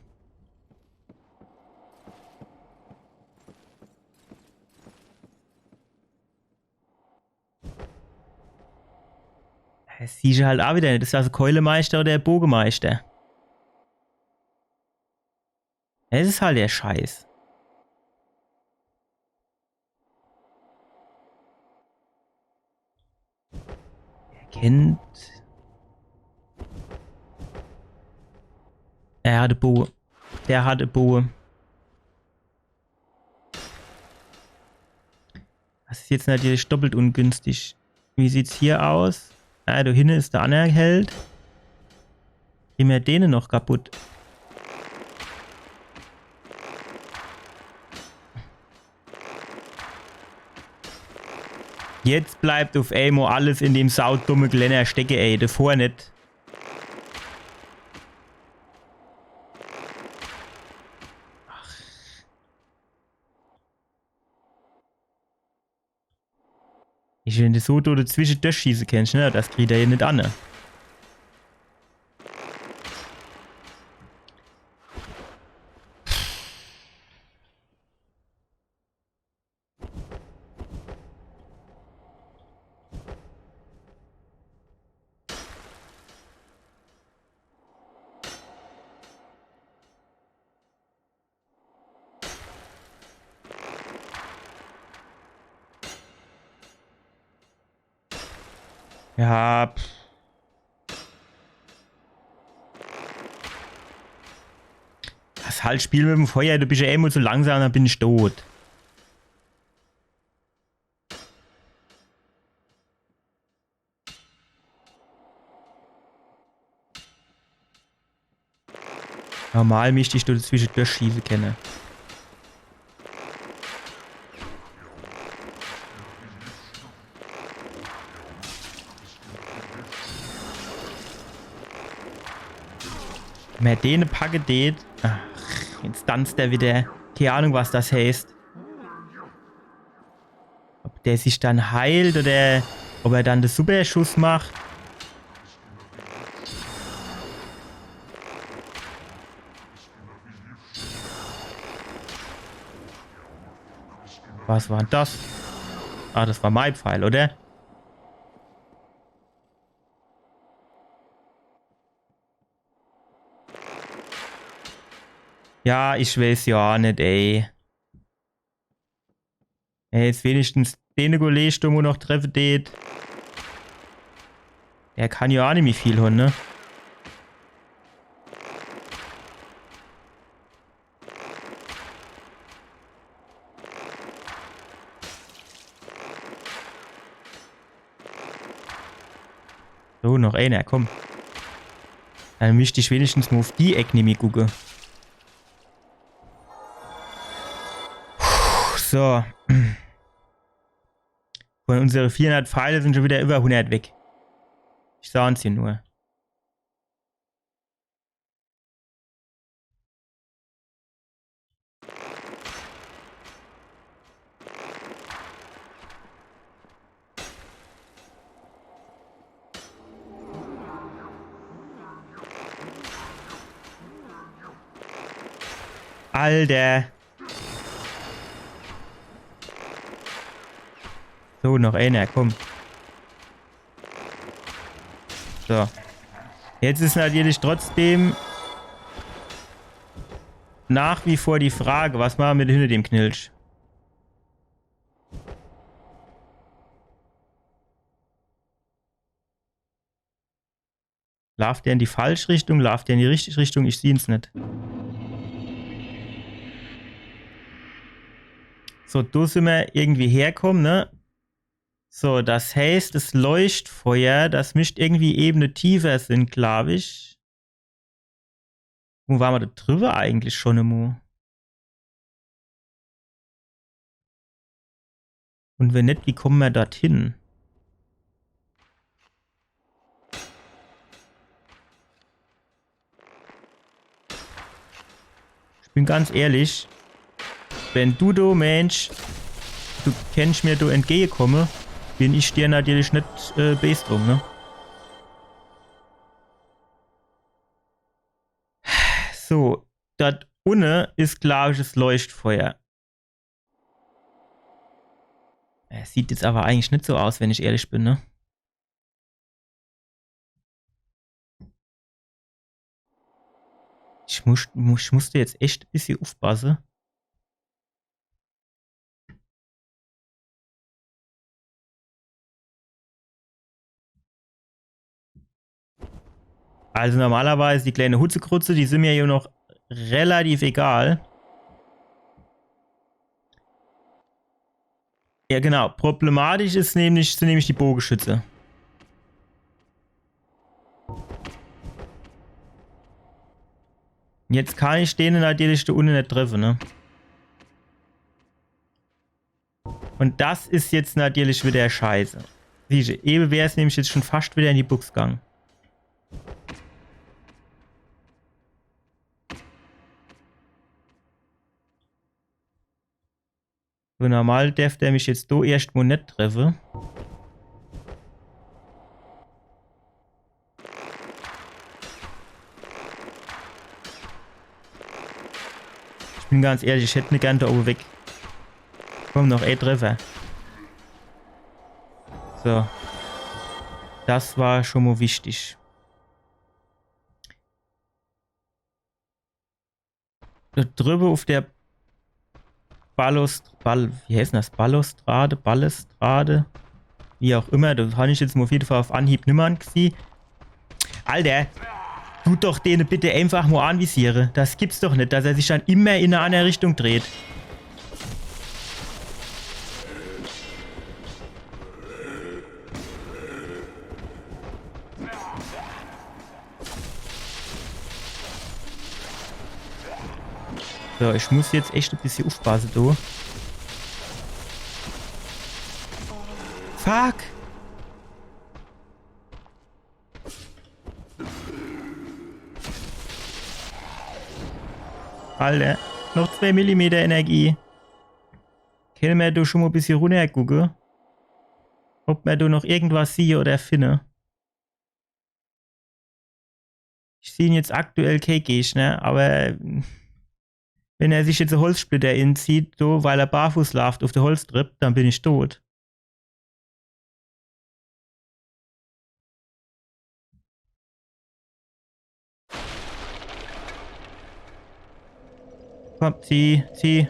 Das siehsch halt ach wieder net. Is das de Keulemeister oder de Bogemeister? Es is halt der Scheiß. Er kennt. Er hat e Boge. Der hat e Boge. Das is jetzt natürlich doppelt ungünstig. Wie sieht's hier aus? Ah, do hinne is der anner Held. Kriege mer dene noch kaputt? Jetzt bleibt uf emol alles in dem saudumme Geländer stecke, ey. Davor net. Ach. Ich, wenn de so do dezwische durchschieße kennscht, ne? Das kriegt er hier net an, ne? Ja, pff. Das halt Spiel mit dem Feuer, du bist ja eh immer zu langsam, dann bin ich tot. Normal misst ich do dezwische durchschieße kenne. Wenn mer dene packe deet. Ach, jetzt danzt er wieder. Keine Ahnung, was das heißt. Ob der sich dann heilt oder ob er dann de Superschuss macht. Was war denn das? Ah, das war mein Pfeil, oder? Ja, ich weiß jo aa net, ey. Ey, jetzt wenigstens dene Kolleg do, wo noch treffe deet. Der kann jo aa nimmi viel hon, ne? So, noch eener, komm. Dann misst ich wenigstens mo uff die Eck nimmi gucke. Puh, so. Von unsere vierhundert Pfeile sin schun widder iwwer hundert weg. Ich saan's jo nur. Alter. So, noch eener, komm. So. Jetzt is natürlich trotzdem nach wie vor die Frage, was mache mer mit hinner dem Knilch? Laaft der in die falsch Richtung? Laaft der in die richtig Richtung? Ich sieh's net. So, do sin mer irgendwie herkomme, ne? So, das heißt, das Leuchtfeuer, das misst irgendwie Ebene tiefer sin, glaab ich. Wo ware mer do driwwe eigentlich schun emol? Un wenn net, wie komme mer dorthin? Ich bin ganz ehrlich, wenn du do, Mensch, du kennst mir do entgegekomme, bin ich dir natürlich net, äh, bees drum, ne? So, dort unne is, glaab ich, das Leuchtfeuer. Es sieht jetzt awwer eigentlich net so aus, wenn ich ehrlich bin, ne? Ich muss, muss, ich musste jetzt echt e bissje uffpasse. Also normalerweise die kleine Hutzekrutze, die sin mir jo noch relativ egal. Ja, genau. Problematisch is nämlich, sin nämlich die Bogeschütze. Jetzt kann ich dene natürlich do unne net treffe, ne? Un das is jetzt natürlich widder scheiße. Siehsche, ewe wär's nämlich jetzt schun fascht widder in die Bux gang. So, normal derf der mich jetzt do erscht mo net treffe. Ich bin ganz ehrlich, ich hätt ne gern do owwe weg. Komm, noch e Treffer. So. Das war schun mo wichtig. Do driwwe uff der Balust-, Bal-, wie heißt denn das? Balustrade? Balustrade? Wie auch immer, do hann ich jetzt mo uff jede Fall uff Anhieb nimmer gesieh. Alter, tut doch dene bitte einfach mo anvisiere. Das gibt's doch net, dass er sich dann immer in e anner Richtung dreht. So, ich muss jetzt echt e bissje uffpasse, du. Fuck! Alter, noch zwei Millimeter Energie. Kenne mer do schun mo e bissje runnergucke? Ob mer do noch irgendwas siehe oder finne? Ich sieh jetzt aktuell kee Gegner, awwer wenn er sich jetzt e Holzsplitter inzieht, so, weil er barfuß laaft uff de Holztrepp, dann bin ich tot. Komm, zieh, zieh.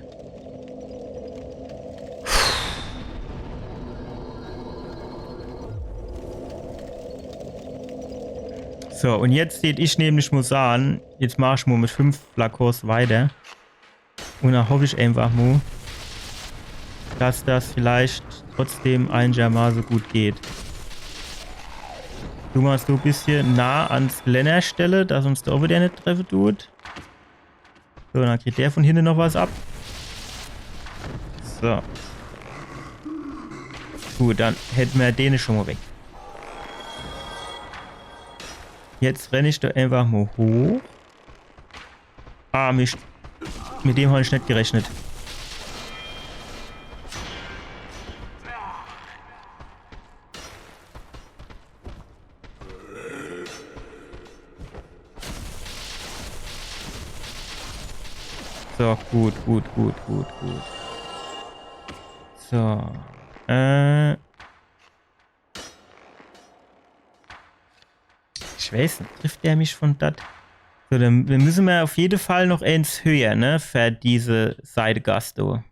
So, un jetzt deet ich nämlich mo sage, jetzt mach ich mo mit fünf Flakons weiter. Un do hoff ich einfach mo, dass das vielleicht trotzdem einigermaße gut geht. Du machst du e bissche nah ans Geländer stelle, dass uns do widder net treffe dut. So, dann kriegt der von hinne noch was ab. So. Gut, dann hätte mer dene schon mo weg. Jetzt renn ich do einfach mo hoch. Ah, Mist. Mit dem hab ich net gerechnet. So, gut, gut, gut, gut, gut. So. Äh. Ich weiß net, trifft der mich von dort? So, dann, dann müsse mer auf jede Fall noch eens höher, ne? Für diese Seidegass do.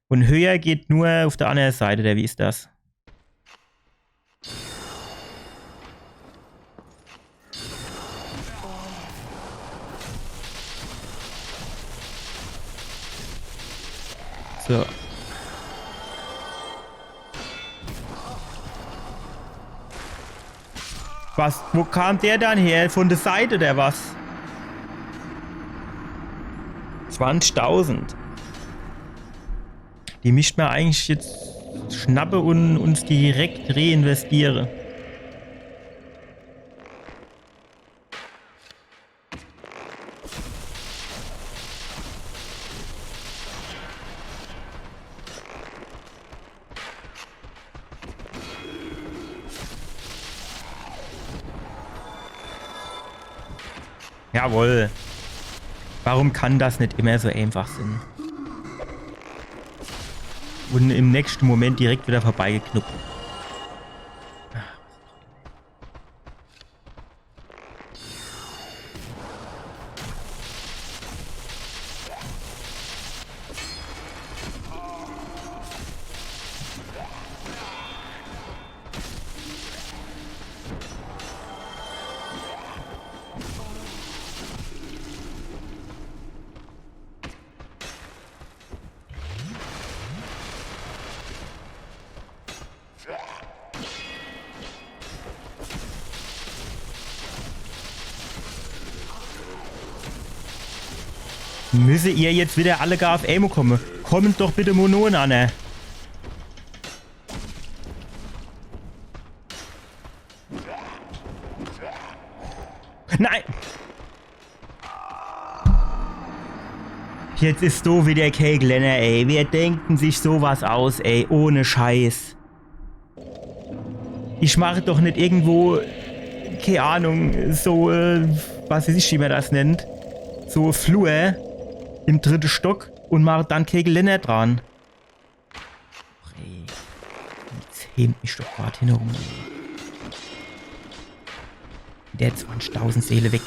Un höher geht nur auf der annere Seit, oder wie is das? So. Was? Wo kam der dann her? Von der Seit oder was? Zwanzigtausend. Die misst mer eigentlich jetzt schnappe un uns direkt reinvestiere. Jawohl. Warum kann das net immer so einfach sin? Un im nächste Moment direkt widder vorbeigeknuppt. Müsse ihr jetzt widder alle gar auf emol komme? Kommt doch bitte mo no, ne? Nein! Jetzt is do widder kee Geländer, ey. Wer denkt dann sich so was aus, ey? Ohne Scheiß. Ich mach doch net irgendwo, kee Ahnung, so, äh, was weiß ich, wie mer das nennt, so Flur im dritte Stock un mach dann kee Geländer dran. Ey, jetzt hebt mich doch grad hin rum. Der zwanzigtausend Seele weg.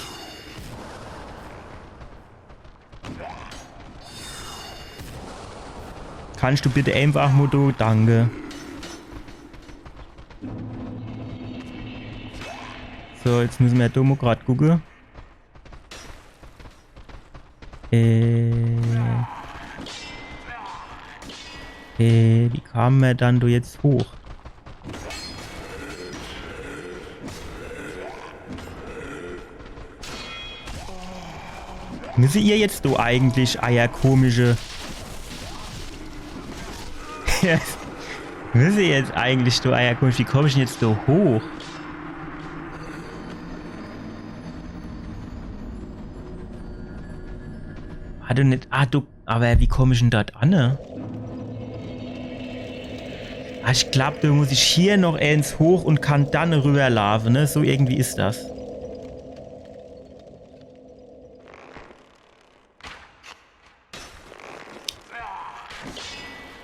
Kannst du bitte einfach mo do? Danke. So, jetzt müsse mer do mo grad gucke. Äh. Äh, wie kame mer dann do jetzt hoch? Müsse ihr jetzt do eigentlich, eier komische... Müsse ihr jetzt eigentlich do, eier komische... Wie komm ich dann jetzt do hoch? Ah, du net. Ah, du. Awwer wie komm ich dann dort an, ne? Ah, ich glaab, do muss ich hier noch eens hoch un kann dann rüberlaafe, ne? So irgendwie is das.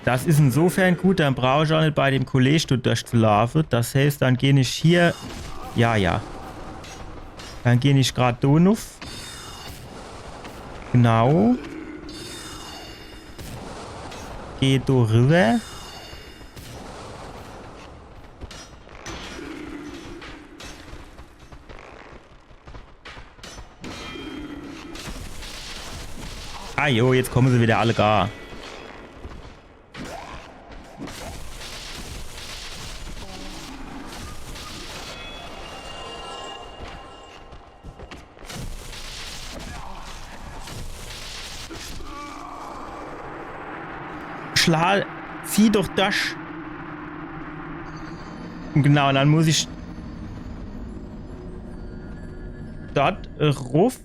Das is insofern gut, dann brauch ich aa net bei dem Kolleg do durchzulaafe. Das heißt, dann geh ich hier. Ja, ja. Dann geh ich grad do nuff. Genau. Geh do riwwer. Ah jo, jetzt komme se widder alle gar. Schla-, zieh doch das. Genau, dann muss ich dort ruff.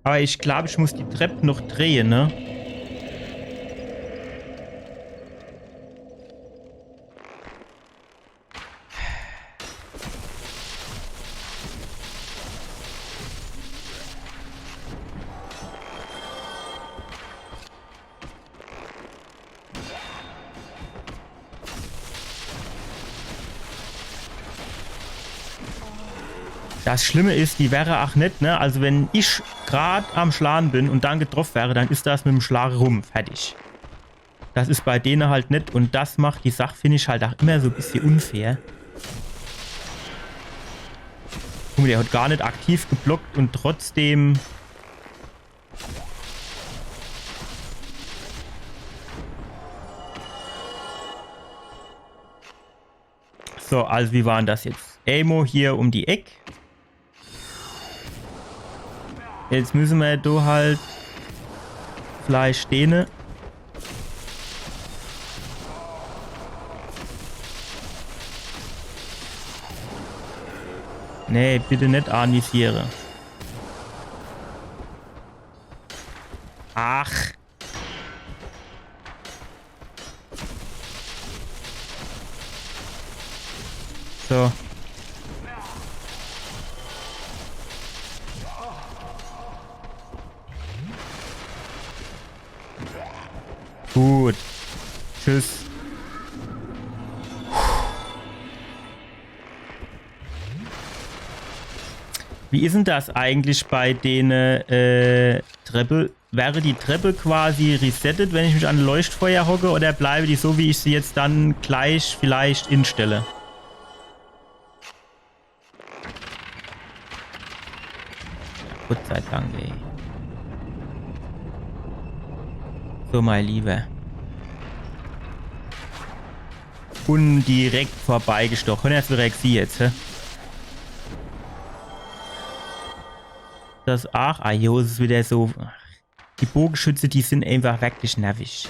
Aber ich glaub, ich muss die Trepp noch drehe, ne? Das Schlimme is, die wäre ach net, ne? Also wenn ich grad am Schlage bin und dann getroff wäre, dann is das mit dem Schlag rum, fertig. Das is bei dene halt net und das macht die Sach, find ich, halt ach immer so e bissje unfair. Guck mal, der hat gar net aktiv geblockt und trotzdem. So, also wie war dann das jetzt? Emo hier um die Eck. Jetzt müsse mer do halt vielleicht stehne. Nee, bitte net anvisiere. Ach. So. Gut. Tschüss. Wie is dann das eigentlich bei dene, äh, Treppe? Wäre die Treppe quasi resettet, wenn ich mich an Leuchtfeuer hocke, oder bleibe die so, wie ich se jetzt dann gleich vielleicht instelle? Gott sei Dank, ey. So, mein Lieber. Und direkt vorbeigestochen. Jetzt direkt sie jetzt, hä? Das, ach, ah, jo, es is wieder so. Die Bogeschütze, die sin einfach wirklich nervig.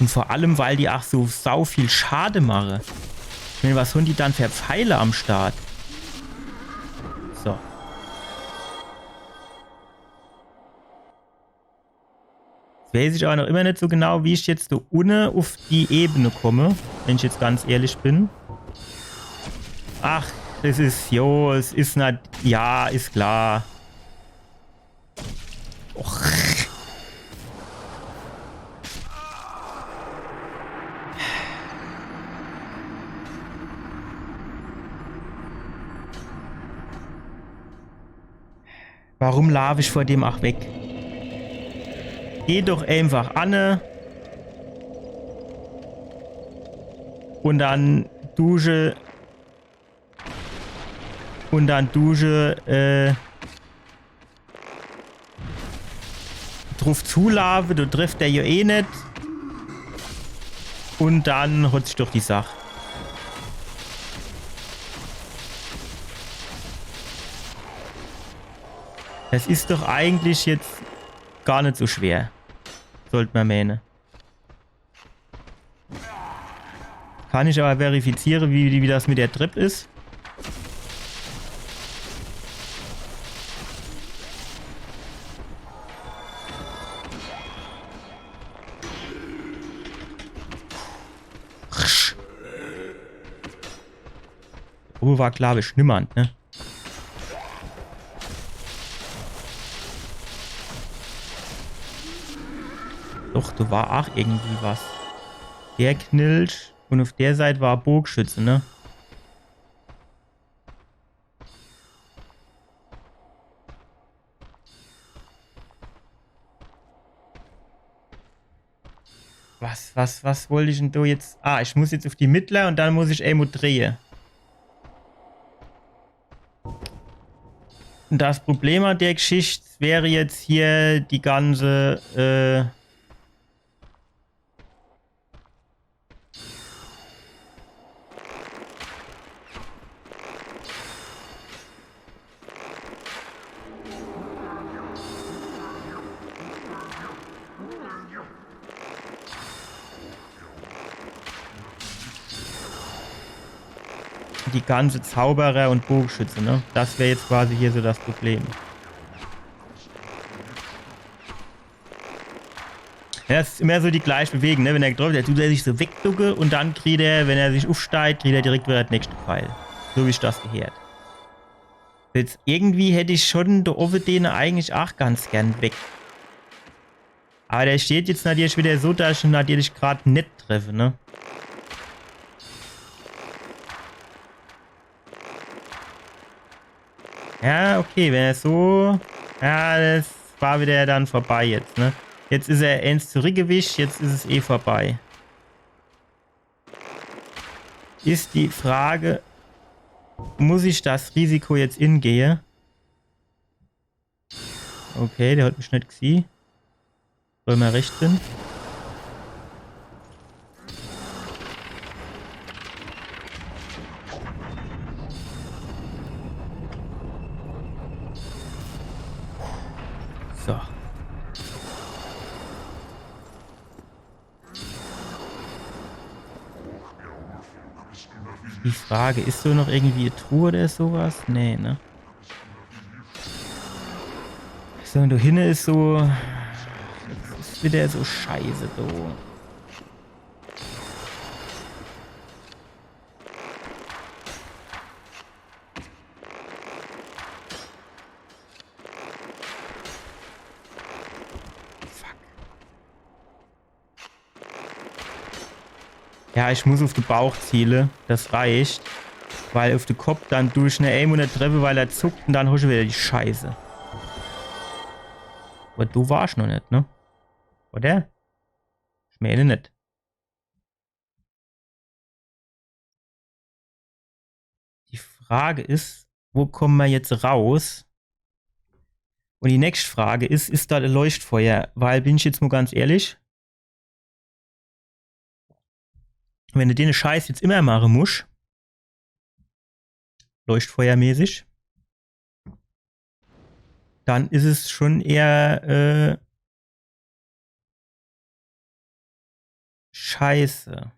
Und vor allem, weil die ach so sau viel Schade mache. Ich mein, was hun die dann für Pfeile am Start? So. Jetzt weiß ich aber noch immer net so genau, wie ich jetzt do unne uf die Ebene komme, wenn ich jetzt ganz ehrlich bin. Ach, es is, jo, es is na, ja, is klar. Och. Warum laaf ich vor dem ach weg? Geh doch einfach anne. Und dann dusche. Und dann dusche, äh, druf zulaafe, do trifft er jo eh net. Und dann hot sich doch die Sach. Das is doch eigentlich jetzt gar net so schwer. Sollt mer mähne. Kann ich aber verifiziere, wie, wie das mit der Trepp is. Obe war, glaub ich, niemand, ne? Doch, do war ach irgendwie was. Der Knilch und uf der Seit war Bogschütze, ne? Was, was, was wollt ich denn do jetzt? Ah, ich muss jetzt uff die Mittler un dann muss ich emol drehe. Un das Problem an der Geschicht wär jetzt hier die ganze, äh, die ganze Zauberer un Bogeschütze, ne? Das wär jetzt quasi hier so das Problem. Ja, das is immer so die gleiche Bewegung, ne? Wenn er getroffen wird, tut er sich so wegducke un dann kriegt er, wenn er sich uffsteigt, kriegt er direkt wieder das nächste Pfeil. So wie ich das gehört. Jetzt irgendwie hätt ich schon do owwe dene eigentlich ach ganz gern weg. Aber der steht jetzt natürlich wieder so, dass ich ihn natürlich grad net treffe, ne? Ja, okay, wenn er so. Ja, das war wieder dann vorbei jetzt, ne? Jetzt is er eens zurückgewischt, jetzt is es eh vorbei. Is die Frage, muss ich das Risiko jetzt ingehe? Okay, der hat mich net gesieh. Soll mer recht sin. So. Die Frage, is do noch irgendwie e Truhe oder so was? Nee, ne? So, un do hinne is so. Das is wieder so scheiße, do. Fuck. Ja, ich muss uff de Bauch ziele. Das reicht. Weil uff de Kopp, dann du ich ne Aim un net treffe, weil er zuckt un dann hosch du wieder die Scheiße. Aber do war ich noch net, ne? Oder? Ich meen net. Die Frage is, wo komme mer jetzt raus? Un die nächscht Frage is, is do e Leuchtfeuer? Weil, bin ich jetzt mo ganz ehrlich, wenn du dene Scheiß jetzt immer mache musch, leuchtfeuermäßig, dann is es schon eher, äh, scheiße.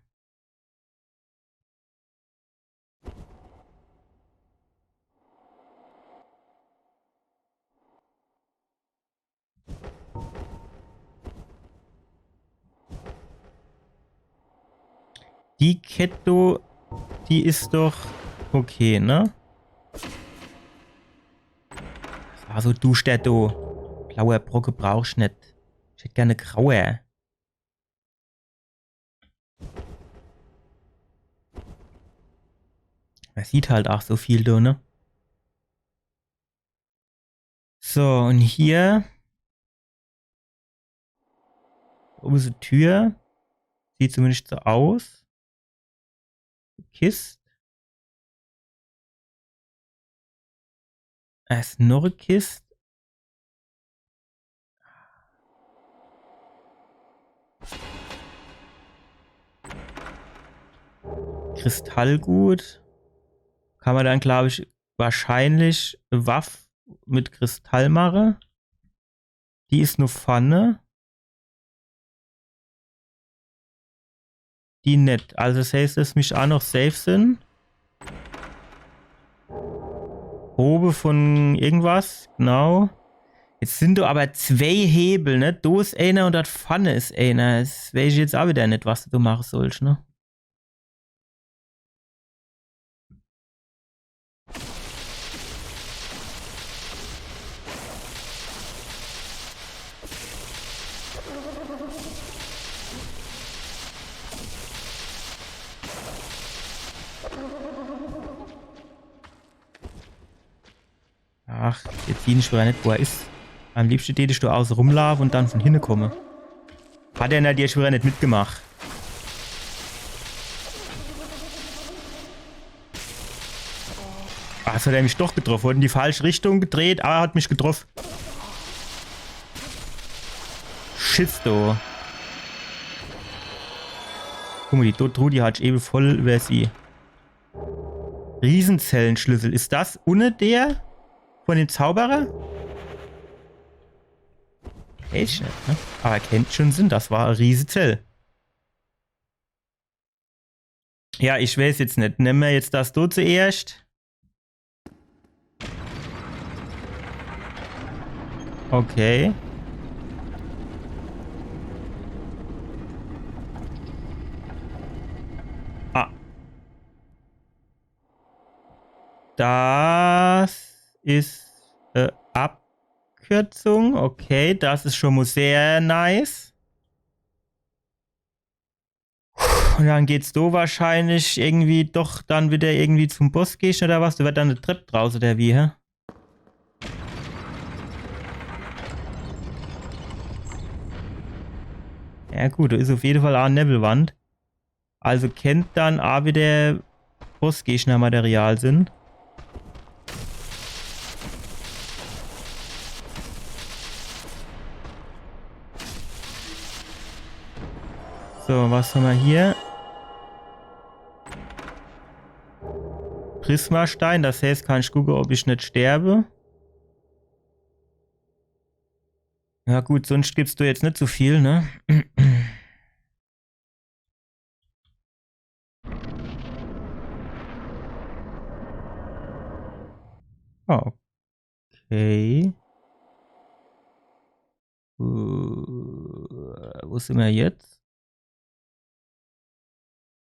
Die Kette, die is doch okay, ne? Das war so duschter, du. Blauer Brocke brauch ich net. Ich hätt gern e grauer. Mer sieht halt ach so viel do, ne? So, un hier. Wo is die Tür? Sieht zumindest so aus. Kist. Do is noch e Kist. Kristallgut. Kann mer dann, glaub ich, wahrscheinlich Waff mit Kristall mache. Die is nur vorne. Die net. Also das heißt, es misst ach noch safe sin. Probe von irgendwas, genau. Jetzt sin do aber zwee Hebel, ne? Do is ener un dort vorne is ener. Jetzt weeß ich jetzt ach wieder net, was du do mache sollst, ne? Ach, jetzt sieh ich schon net, wo er is. Am liebschte tät ich do auße rumlaufe un dann von hinne komme. Hat er natürlich wieder net mitgemacht. Ah, jetzt hat er mich doch getroffen. Hat in die falsche Richtung gedreht, aber hat mich getroffen. Schiss, du. Guck mal, die Tod-, Trudy hat ich eben voll übersieh. Riesenzellenschlüssel. Is das unne der von dem Zauberer? Weiß ich net, ne? Aber kennt schon sinn, das war e Riesezell. Ja, ich weiß jetzt net. Nemme mer jetzt das do zuerscht. Okay. Ah. Das is, äh, Abkürzung. Okay, das is schon mal sehr nice. Und dann geht's do wahrscheinlich irgendwie doch dann wieder irgendwie zum Bossgegner oder was? Do werd dann e Trepp draus oder wie, hä? Ja gut, do is auf jeden Fall a Nebelwand. Also kennt dann a wieder Bossgegner-Material sinn. So, was hammer hier? Prismastein, das heißt, kann ich gucke, ob ich net sterbe. Ja gut, sonst gibt's do jetzt net so viel, ne? Ah, okay. Äh, wo sinn mer jetzt?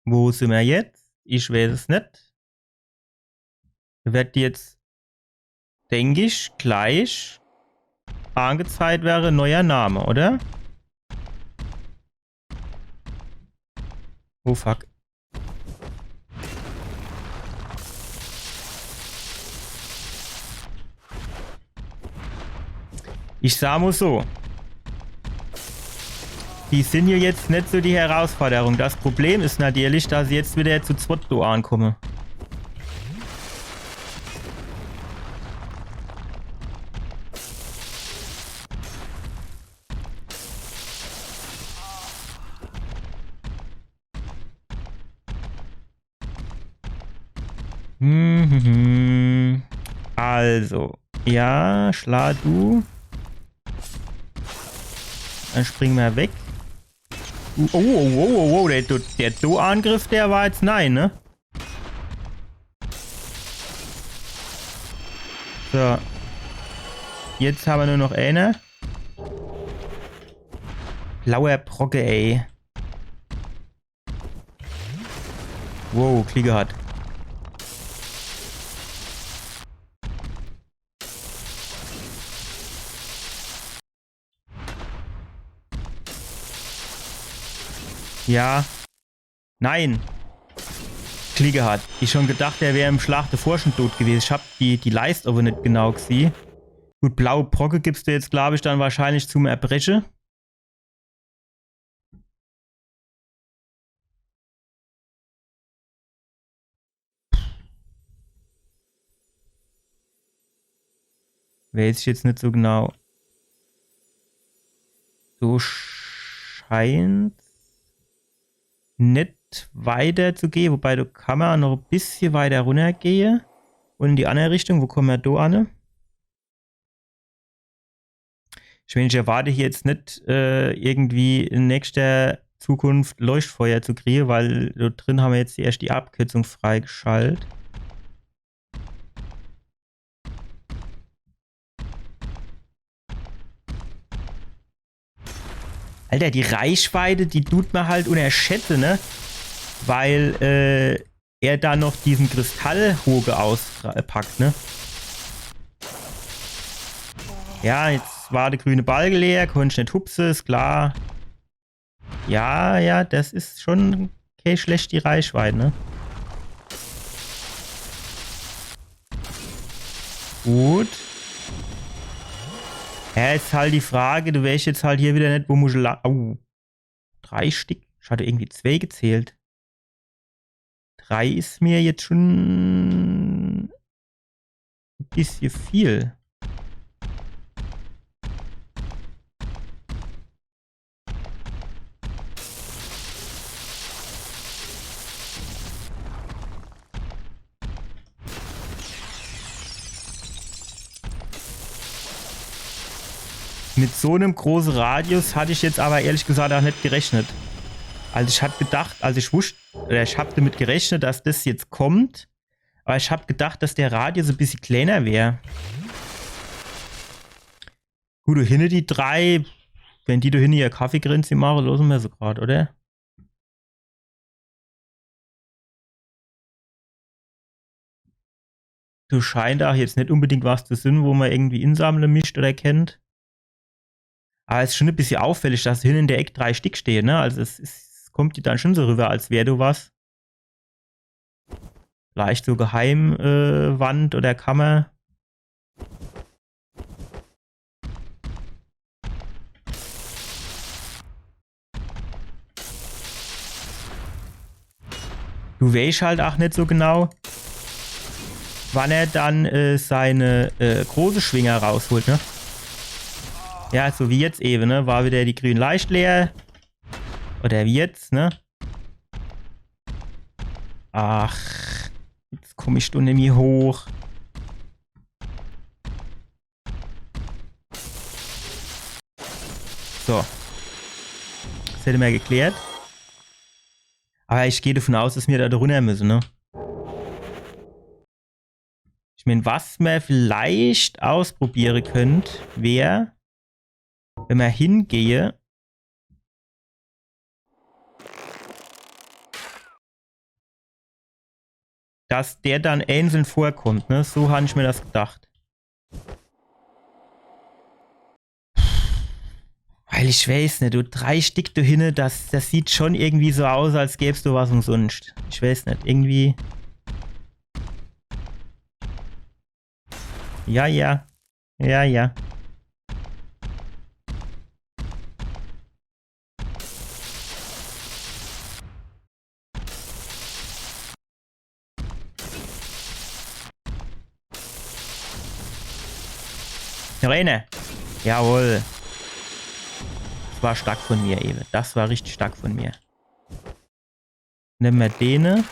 Wo sinn mer jetzt? Ich weiß es net. Werd jetzt, denk ich, gleich angezeigt werre, neuer Name, oder? Oh fuck. Ich sa mo so. Die sinn jo jetzt net so die Herausforderung. Das Problem is natürlich, dass ich jetzt wieder zu zwett do ankomme. Mhm. Also, ja, schla du. Dann spring mer weg. Oh, oh, oh, oh, oh, der, der, der Do-Angriff, der war jetzt nein, ne? So. Jetzt hammer nur noch eine. Blauer Brocke, ey. Wow, Klick gehat. Ja. Nein. Klick gehat. Ich schon gedacht, der wär im Schlach devor schon tot gewese. Ich hab die, die Leist awwer net genau gesieh. Gut, blaue Brocke gibt's do jetzt, glaub ich, dann wahrscheinlich zum Erbreche. Weiß ich jetzt net so genau. So scheint's net weiter zu gehe, wobei do kammer noch e bissje weiter runnergehe. Und in die andere Richtung, wo komme mer do anne? Ich mein, ich erwarte hier jetzt net, äh, irgendwie in nächster Zukunft Leuchtfeuer zu kriege, weil do drin hammer jetzt erscht die Abkürzung freigeschalt. Alter, die Reichweite, die tut mer halt unnerschätze, ne? Weil, äh, er do noch diesen Kristallhoge auspackt, ne? Ja, jetzt war de grüne Balke leer, konnt ich net hupse, is klar. Ja, ja, das is schon okay, schlecht die Reichweite, ne? Gut. Ja, is halt die Frage, du weescht jetzt halt hier wieder net, wo muss ich la-, au. drei Stick. Ich hatte irgendwie zwee gezählt. Drei is mir jetzt schon e bissje viel. Mit so nem große Radius hatte ich jetzt aber ehrlich gesagt auch net gerechnet. Also ich hat gedacht, also ich wusst, oder ich hab damit gerechnet, dass das jetzt kommt. Aber ich hab gedacht, dass der Radius e bissje kleiner wär. Gut, do hinne die drei, wenn die do hinne ihr Kaffeekränzche mache, losse mer se grad, oder? Do scheint auch jetzt net unbedingt was zu sin, wo mer irgendwie insammle misst oder kennt. Aber es is schon e bissje auffällig, dass hinne in der Eck drei Stick stehen, ne? Also es, es kommt dir dann schon so rüber, als wär do was. Vielleicht so Geheim-, äh, Wand oder Kammer. Du weesch halt auch net so genau, wann er dann, äh, seine, äh, große Schwinger rausholt, ne? Ja, so wie jetzt ewe, ne? War wieder die grüne Leischt leer. Oder wie jetzt, ne? Ach, jetzt komm ich do nimmi hoch. So. Das hätte mer geklärt. Aber ich geh davon aus, dass mir da drunter müsse, ne? Ich mein, was mer vielleicht ausprobiere könnt, wär, wenn mer hingehe, dass der dann einzeln vorkommt, ne? So han ich mir das gedacht. Weil ich weiß net, du, drei Stick do hinne, das, das sieht schon irgendwie so aus, als gäb's do was umsunscht. Ich weiß net, irgendwie. Ja, ja. Ja, ja. Noch eine. Jawohl. Das war stark von mir, ewe. Das war richtig stark von mir. Nemme mer dene.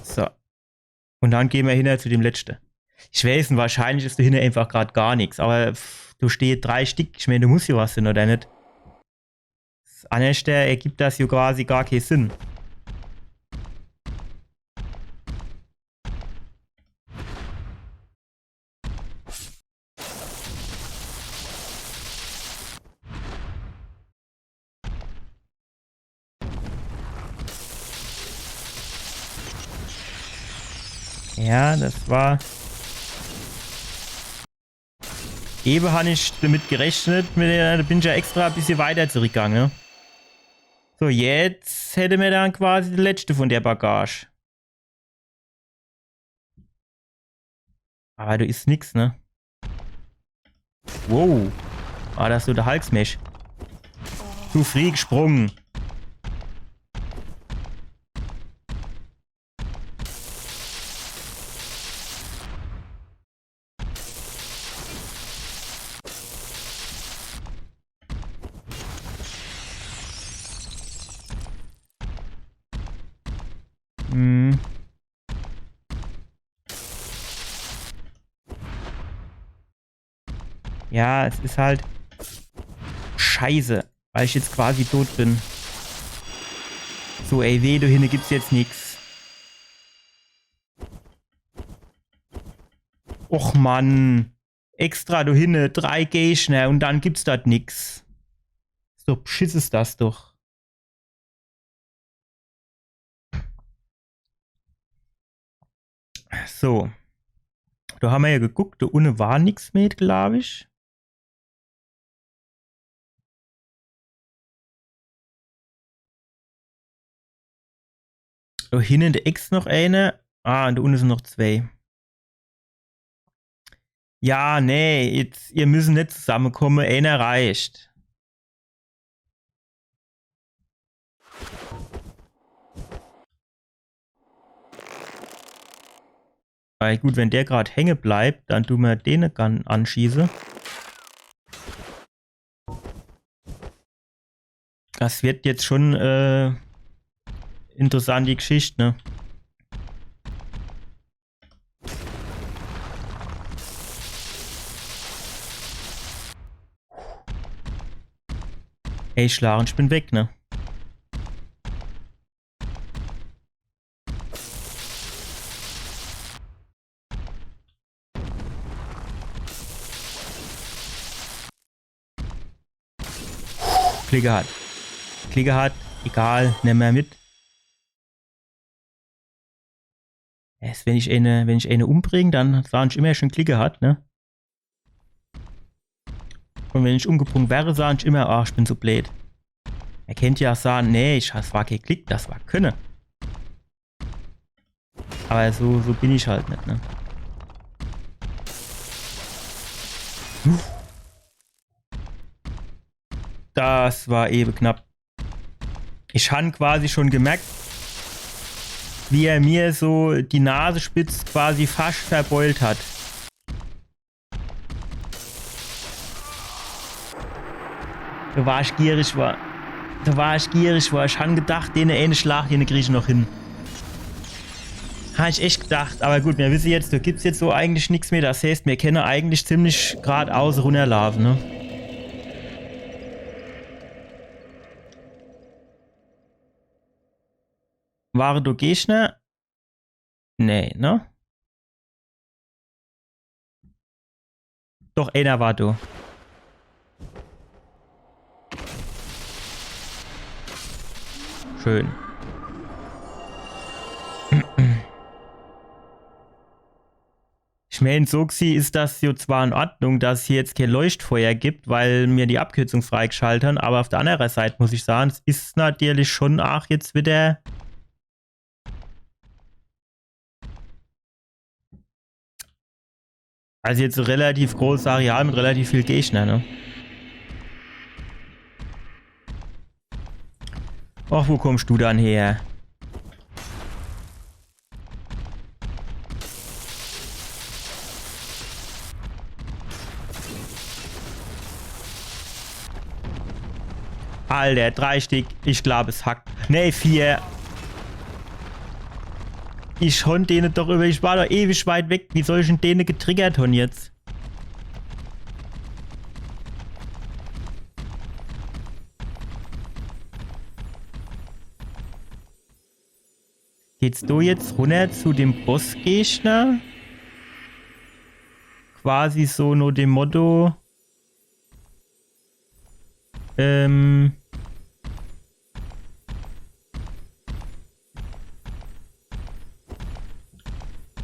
So. Und dann geh mer hinner zu dem Letzte. Ich weiß, wahrscheinlich is do hinne einfach grad gar nix, aber pff, do steht drei Stick. Ich mein, do muss jo was sin, oder net? Annerschter ergibt das jo quasi gar kee Sinn. Ja, das war. Ewe han ich damit gerechnet, mit der, do bin ich ja extra e bissje weiter zurückgegange, ne? So, jetzt hätte mer dann quasi de Letzte von der Bagage. Aber do is nix, ne? Wow. War das so de Hulk-Smash? Zu frieh gesprungen. Hm. Ja, es is halt scheiße, weil ich jetzt quasi tot bin. So, ey, weh, do hinne gibt's jetzt nix. Och Mann. Extra do hinne, drei Gegner und dann gibt's dort nix. So Beschiss is das doch. So. Do hammer ja geguckt, do unne war nix mehr, glaub ich. Do hinne in de Eck is noch eine. Ah, und do unne sin noch zwei. Ja, nee, jetzt, ihr müssen net zusammekomme, eener reicht. Weil gut, wenn der grad hänge bleibt, dann du mer dene Gun anschieße. Das wird jetzt schon, äh, interessant, die Geschichte, ne? Ey, Schlag und Spinn weg, ne? Klick gehat. Klick gehat. Egal, nemm mer mit. Erst wenn ich ene, wenn ich ene umbring, dann sahn ich immer, ich hon Klick gehat, ne? Und wenn ich umgebrung wär, sahn ich immer, ah, ich bin so bleed. Er kennt ja sahn, nee, ich, das war kee Klick, das war Könne. Aber so, so bin ich halt net, ne? Das war ewe knapp. Ich han quasi schon gemerkt, wie er mir so die Nasespitz quasi fascht verbeult hat. Do war ich gierig, war. Do war ich gierig, war. Ich han gedacht, dene ene Schlag, dene krie ich noch hin. Han ich echt gedacht. Aber gut, mir wisse jetzt, do gibt's jetzt so eigentlich nix mehr. Das heeßt, mir kenne eigentlich ziemlich gradaus runnerlaafe, ne? Ware do Gegner? Nee, ne? Doch, eener war do. Schön. Ich mein, so gsi is das jo zwar in Ordnung, dass hier jetzt kee Leuchtfeuer gibt, weil mir die Abkürzung freigeschalt han, aber auf der andere Seit muss ich sahn, es is natürlich schon aach jetzt wieder Also jetzt e relativ großes Areal mit relativ viel Gegner, ne? Och, wo kommst du dann her? Alter, drei Stick. Ich glaub, es hackt. Nee, vier. Ich hon dene doch über. Ich war doch ewig weit weg. Wie soll ich denn dene getriggert hon jetzt? Geht's do jetzt runner zu dem Bossgegner? Quasi so no dem Motto. Ähm.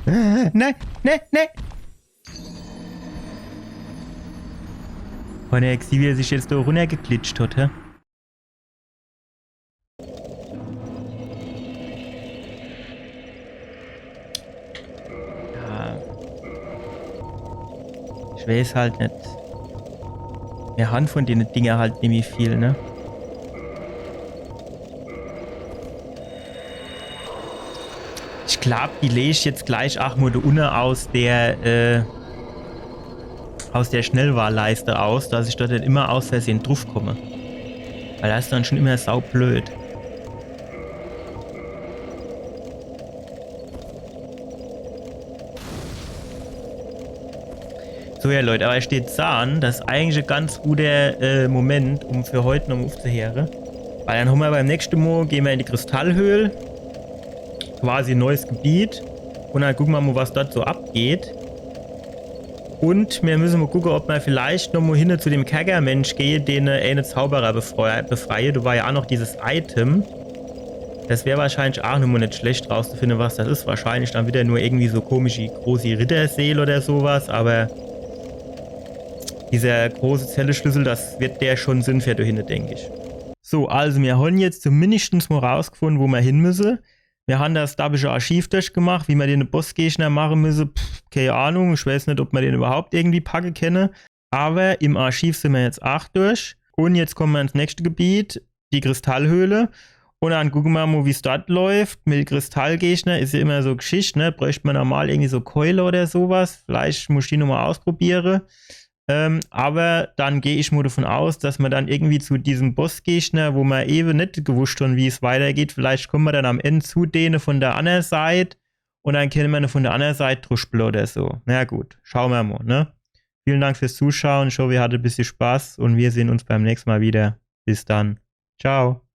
Äh, nee, nee, nee. Oh, der Xavier sich jetzt do runnergeglitscht hat, hä? Ja. Ich weiß halt net. Mir han von dene Dinger halt nimmi viel, ne? Ich glaub, die leg ich jetzt gleich aach mol do unne aus der, äh, aus der Schnellwahlleiste aus, dass ich dort net immer aus Versehen druffkomme. Weil das is dann schon immer saublöd. So, ja, Leut, aber ich deet sahn, das is eigentlich e ganz guter, äh, Moment, um für heut noch mol uffzuheere. Weil dann hommer beim nächschte Mol, gehn mer in die Kristallhöhl. Quasi e neues Gebiet. Und dann gucke mer mol, was dort so abgeht. Und mir müsse mol gucke, ob mer vielleicht noch mol hinne zu dem Kerkermensch gehe, den, äh, ene Zauberer befrei-, befreie. Do war ja aach noch dieses Item. Das wär wahrscheinlich aach noch mol net schlecht rauszufinde, was das is. Wahrscheinlich dann wieder nur irgendwie so komischi großi Ritterseel oder so was, aber dieser große Zelleschlüssel, das wird der schon Sinn für do hinne, denk ich. So, also mir hon jetzt zumindestens mol rausgefunde, wo mer hin müsse. Mir han das Dabbische Archiv durchgemacht, wie mer den Bossgegner mache müsse, pff, kee Ahnung, ich weiß net, ob mer den überhaupt irgendwie packe kenne. Aber im Archiv sin mer jetzt ach durch. Und jetzt komme mer ins nächste Gebiet, die Kristallhöhle. Und dann gucke mer mo, wie's dort läuft. Mit Kristallgegner is ja immer so Geschicht, ne? Bräucht mer normal irgendwie so Keule oder sowas. Vielleicht muss ich die nochmal ausprobiere. Ähm, aber dann geh ich mo davon aus, dass mer dann irgendwie zu diesem Bossgegner, wo mer ewe net gewusst han, wie's weitergeht, vielleicht komme mer dann am Ende zu dene von der annere Seit und dann kenne mer ne von der annere Seit druspele oder so. Na gut, schaue mer mo, ne? Vielen Dank fürs Zuschauen. Ich hoffe, ihr hattet e bissje Spaß und wir sehen uns beim nächsten Mal wieder. Bis dann. Ciao.